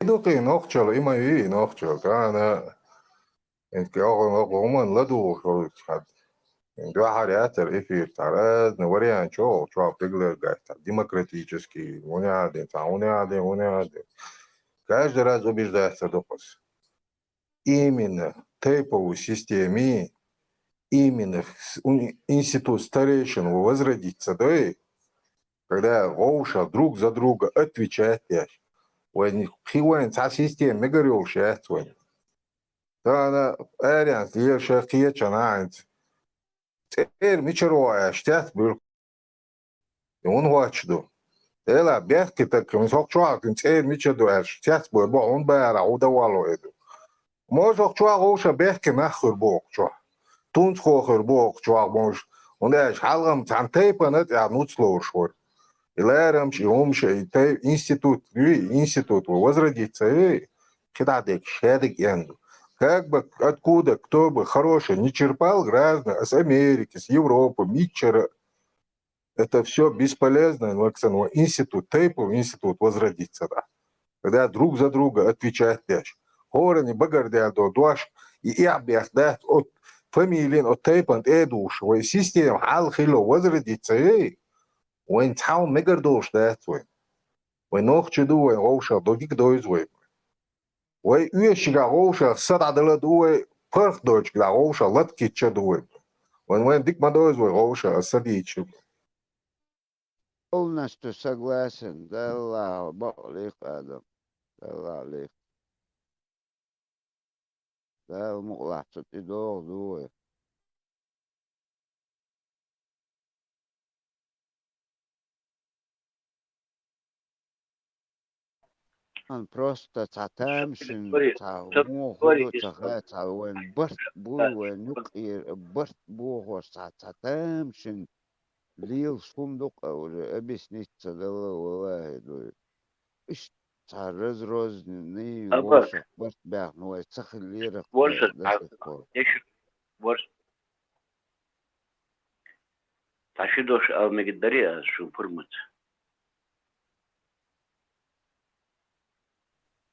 Дукха и нохчалла, и ма ю и нохчалла, тахана, и кӀелхьарваха хӀуманна ладугӀуш волчу хьан. Дуьхьал яцара эфир, цхьа разный вариант чохь, чохь пеглер гайта, демократический, хӀун яхьа ден, цхьа хӀун яхьа ден, хӀун яхьа ден. Каждый раз убеждаться докъаза. Именно тайповой системе, именно с-, у-, институт старейшин возродиться дой, когда вовша друг за друга отвечать деш. Вайн кхин вайн цхьа система мегар йолуш яц вайн. Тахана аренца леша кхечана хьайнца. ЦӀера мичара ву аьлча, цец буьлху. И хӀун хӀотташ ду? Дела, бехке таг, хӀинца хӀокху чохь хӀокхуьнан цӀера мичара ду аьлча, цец бой боху, хӀунда бара хӀун давало и ду? Может, хӀокху чохь вовша бехке нах хуьр бу хӀокху чохь. Тунцхо хуьр бу хӀокху чохь, может. ХӀунда аьлча хьалхам цхьана тайпана тӀехь нуц лоруш вара. И ларамаш, и хӀумаш, и тай-, институт, и институт возродиться, и кхидӀа дерг, шадерг ен ду. Как бы, откуда, кто бы хороший не черпал, разные, с Америки, с Европы, мичара. Это всё бесполезно, Максим, институт тайпов, институт возродиться, да. Когда друг за друга отвечать деш. ХӀоранна багар даьлла дош, и эхь бех дац, от фамилин, от тайпан тӀе а душ, вай система хьал хилла возродиться, эй, вайн цхьа а мегар долуш дац вайн. Вай нохчий ду, вайн вовшах догиг дойзу вай. Вай оьшигахь вовшах са дӀадала ду вай, паргӀатдойчугахь вовшах латкхийча ду вай. Вайн, вайн дика ма дойзу вай вовшах, аса дийча. Полностью согласен. Далла бакъ лихка адам. Далла лихка. Дала мукъалахь цу тӀе догӀу ду вай. Просто цхьа тамашийна, цхьа муха хӀун ду ца хаьа, цхьа вайн барт бу, вайн юкъера барт бохош, цхьа, цхьа тамашийна лелаш хӀума ду-кх, уже объяснить ца дала, валлахӀи, ду. Иштта цхьа разрозненный, вовшах барт баьхна вай ца хиллера-кх до сих пор. Цхьа ши дош ала мегар дарий ас шун пурмаца?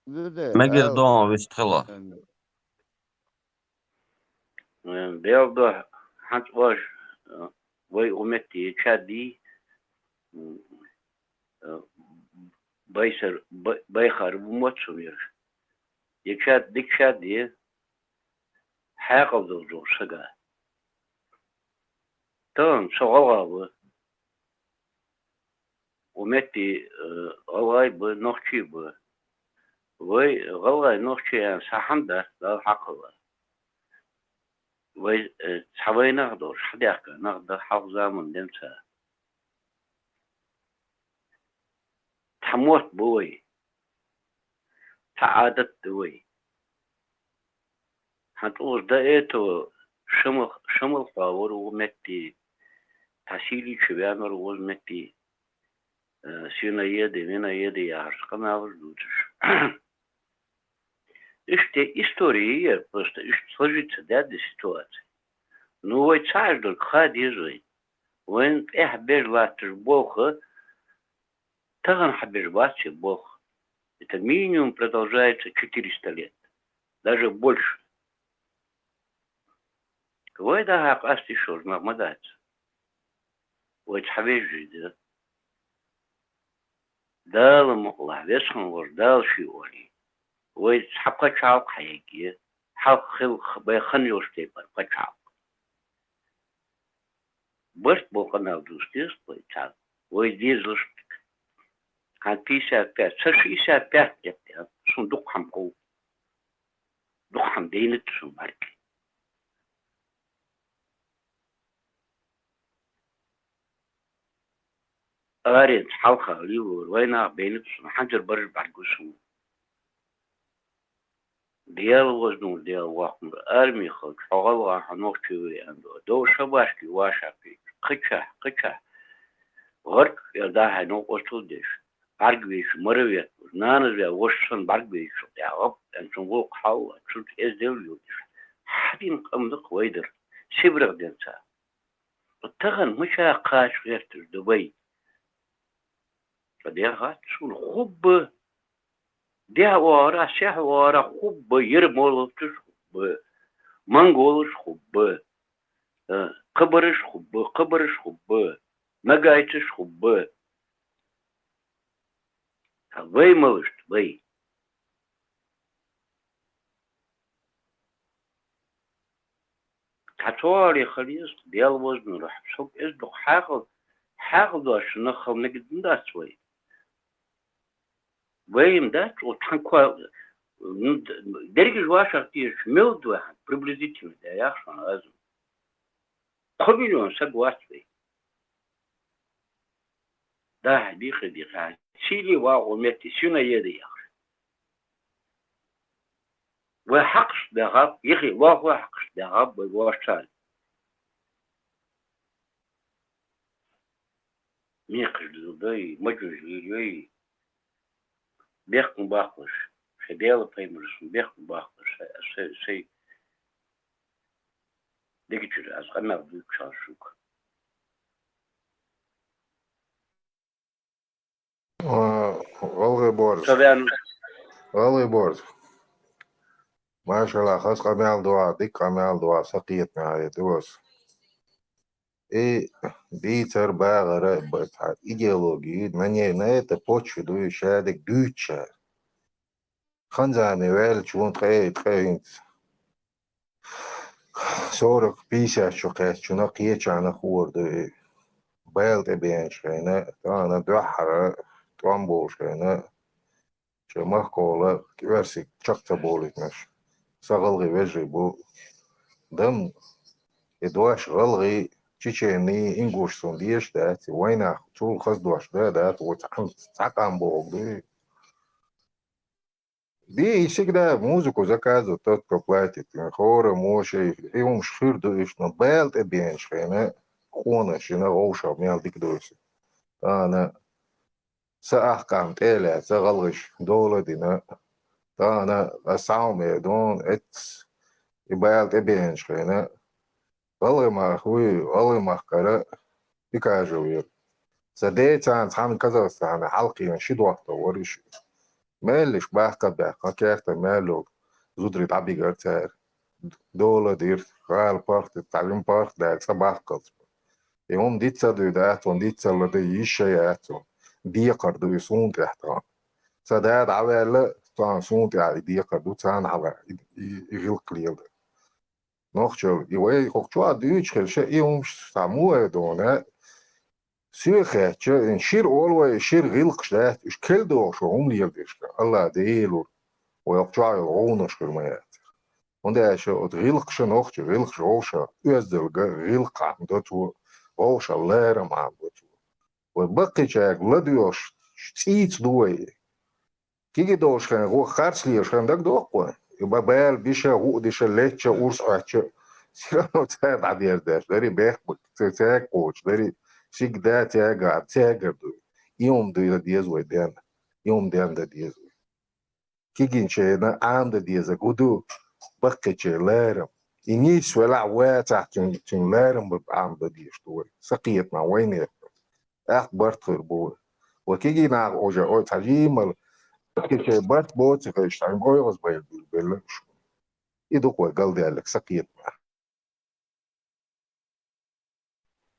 Мегар дон вист хило. Э, Делан дуьхьа хьанца ош, э, вай у метте чадий, м, э, байсар, бай-, байхар бу моццу вера. Я чад, дика чад е, хьекъал долчу сага. Тахана со гӀалгӀа ву. У метте, э, гӀалгӀай бу, нохчий бу. Вай гӀалгӀай, нохчий аьлла схьа хьан дац, Дала хьакхалла. Вай, э, цхьа вайнах долуш, хьадаьхка нах дан хьалха заман денца. Цхьа мотт бу вай. Цхьа Ӏадат ду вай. Хьан тӀулаш да это, шамал, шамал хьо вар ву метти, тасили чу вянар вуз метти, э, синаеды, винаеды яхаш къамаьлаш дувцаш. Иштта история я, просто иштта сложиться даьд ситуация. Ну, вай цхьа аш дог ха деза вай. Вайн тӀехь беж латташ болх, тахан хьабеж бац е болх. Это минимум продолжается четыреста лет. Даже больше. Вай да хьа къаст ишоз нах ма дац. Вай цхьа вежжи да. Дала мукълахь, весхан вож Дала ши оли. Вай цхьа пачалкъ хьаегге, хьалха хил бай хан йолш тайпар пачалкъ. Барт бокъанал дус деза вай цхьа. Вай дезалаш хьан пятьдесят пять, ца шестьдесят пять лет, сун дукха хьам хов. Дукха хьам дейнат сун барки. Арен хьалха ливор, вайнах бейнат сун, хьанзар барж баргу сун. Дел вознур, дел вахмур, арми хал, чхьогъал ва хьанох чуви андо. Дов шабашки ваша пич. Кыча, кыча. Гъарк я да хьанох остул деш. Барг вич, мара вет. Нана вя вош сан барг вич. Я гъап, эн сун гъо хал, чут эздел юдиш. Хадин къамдык вайдыр. Сибрах денца. Тахан мыча кач гертыр Дубай. Падяхат сун хуббы. Дя вара, сяхь вара хуббы, ермоловчыш хуббы, монголыш хуббы, э, кыбырыш хуббы, кыбырыш хуббы, нагайчыш хуббы. А вай малышт, вай. Хьацоали халис, бел вознур, хьцук эз дук хьагъал, хьагъал дош нахал нигдин дац вай. Вайм дац, о, тхан ква, ну, д-, дерги жвашах тиеш мел два, приблизительно, да, яхшон азм. Кхо миллион саг вац вай. Да, дихи, дихи. Сили ва умети, сюна еды яхш. Вай хьакъш дагъаб, ихи вахва хьакъш дагъаб, вай вашчар. Мекъш дудой, маджуж лилой. Бехкун бахлыш. Шедела паймыршун бехкун бахлыш. Сей, сей. Дегичир аз къамел дучал шук. А, гъалгъай борз. Совян. Гъалгъай борз. Машалла, хас къамел дуа, дик къамел дуа, сакъиятна хьари дуас. И дийцар багъара, б-, идеология, на ней, на это почве дуй, шадик дуйча. Ханзами ваьлча вон ткъе, ткъе хӀинца. Сорок, пятьдесят чу кхаьччунах, кхечанах хӀора ду и. Байла тӀе беанчу хенахь, тахана дуьххьара тӀом болуш хенахь, шайн махкахула кӀоьрсиг чекх ца болуьйтуш, сан гӀалгӀай вежарий бу. Дам, и дош гӀалгӀай, чечений, ингуш суна дезаш дац, и вайнах цул хаза дош да а дац, вай цхьаъ, цхьа къам бохург ду и. Бе, и всегда музыку заказывают тот, кто платит. ХӀора, мошай, и хӀумаш хир ду уьш, но байла тӀе беанчу хенахь, къонаш йина, вовшах мел дика ду уьш. Тахана сан ахкам тӀе а лаьцна, гӀалгӀаша дола а дина. Тахана ас схьа хӀума эр ду, эццахь и байла тӀе беанчу хенахь, гӀалгӀай мах вуй, гӀалгӀай махкара дика ажа вер. Сан ден царна цхьаьна Казахстане хьалкхийна ши дохтур вара уьш. Меллиш баккха а баьккхина, кертан мел йолу зударий дӀабигара цара. Дола а дира, гӀала паргӀат, цхьа жима паргӀат даьлла, цкъа баккхалц. И хӀума диц ца дуьйцу, аццо диц ца ладуьйцу, йиш а яц цунна. Декхар ду и суна тӀехь тахана. Сан да дӀаваьлла, тахана суна тӀехь и декхар ду, царна хьалха и, и, и гӀиллакх леладара. Нохчалла, и вай хӀокху чохь дуьйцуш хилча, и хӀумаш схьа муха а дуьйна, соьга хаьттича, и шира олу вай, шира гӀиллакхаш дац, уьш кхел дохуш хӀума леладеш ду, АллахӀ Дела вур, вай хӀокху чохь йолу гӀовгӀанаш хир ма яцара. ХӀунда аьлча оцу гӀиллакхаша, нохчийн гӀиллакхаша вовшах оьздангалла, гӀиллакх хьахам до цо, вовшах ларам хьахам до цо. Вай баккхийчаьрга ладоьгӀуш цӀийца ду вай. Кегий долуш хенахь, гӀо харц лелаш хенахь дагадоху вайн? Ба-, бала биша, гӀу диша, лечча, урс Ӏочча, всё равно цаьрга дӀадерзадеш. Дари бехк бу, ца-, цаьрга кхочу, дари сиг да цаьрга, цаьргара ду. И хӀума ду деза вай ден. И хӀума ден дан деза вай. Кигинчерна Ӏамадан деза гу ду, баккхийчеран ларам. И нийса велахь а, вацахь а цуьнан, цуьнан ларам бан Ӏамадан дезаш ду вай. Сан кхетамехь вайнехан. ТӀаккха барт хир бу вай. Вай кегий нах уже, ой, цхьа жимал, баккхийчеран барт боцу хезаш, цхьаьна гӀойгӀаз байр дуьллу белла уьш. И ду-кх вай галдаьлларг, сан кхетамехь.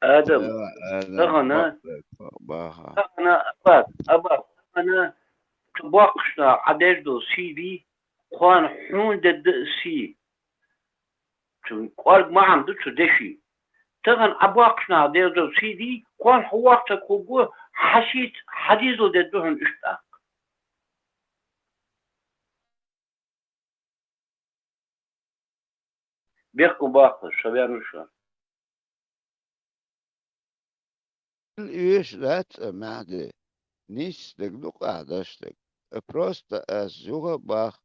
Адам, Ца, Адам, тахана, бакъдерг баха. Тахана, Аббас, Аббас, тахана цу боккхачу наха Ӏа деш долу сий дий, кхунна хьуна дедда а сий. Цуьнан кӀорга маьӀна ду цу дешин. Тахана Ӏа боккхачу наха деш долу сий дий, кхунна хьо воккха ца хург ву, хьан сийца хьан дезал дедда хьуна иштта тӀаккха. Бехк ма баккха, ша веана шу. Оьшуш дац а, Маьхьди. Нийса стаг ду-кх ахь деш дерг. Э, просто ас юха а боху,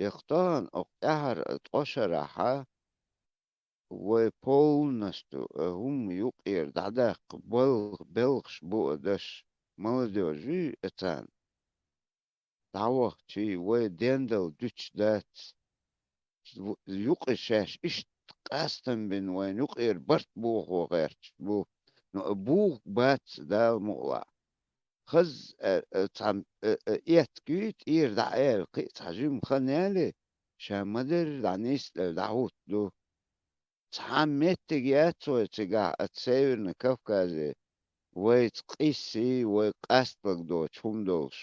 я кху тахана окху тӀаьхьара ткъа шарахь вай полностью, э, хӀума юкъера дӀадаккха бал-, белхаш бу а даш, молодёжь юй а царна. ДӀавахчий, вай дендал дуьтуш дац. Юкъе шаьш иштта къастам бина вайна юкъера барт бохо гӀерташ бу. Ну, а бохург бац, Дала мукъалахь. Хаза, а, а, цхьа, а, а, эттиг юй, тӀера дӀа а аьлла, кхин а цхьа жима хан яле, ша ма-дарра дӀанисдала дӀахӀутту. Цхьа меттиг яц вай цигахь оцу Северный Кавказе, вайца къийсий, вай къасталург доцу хӀума долуш.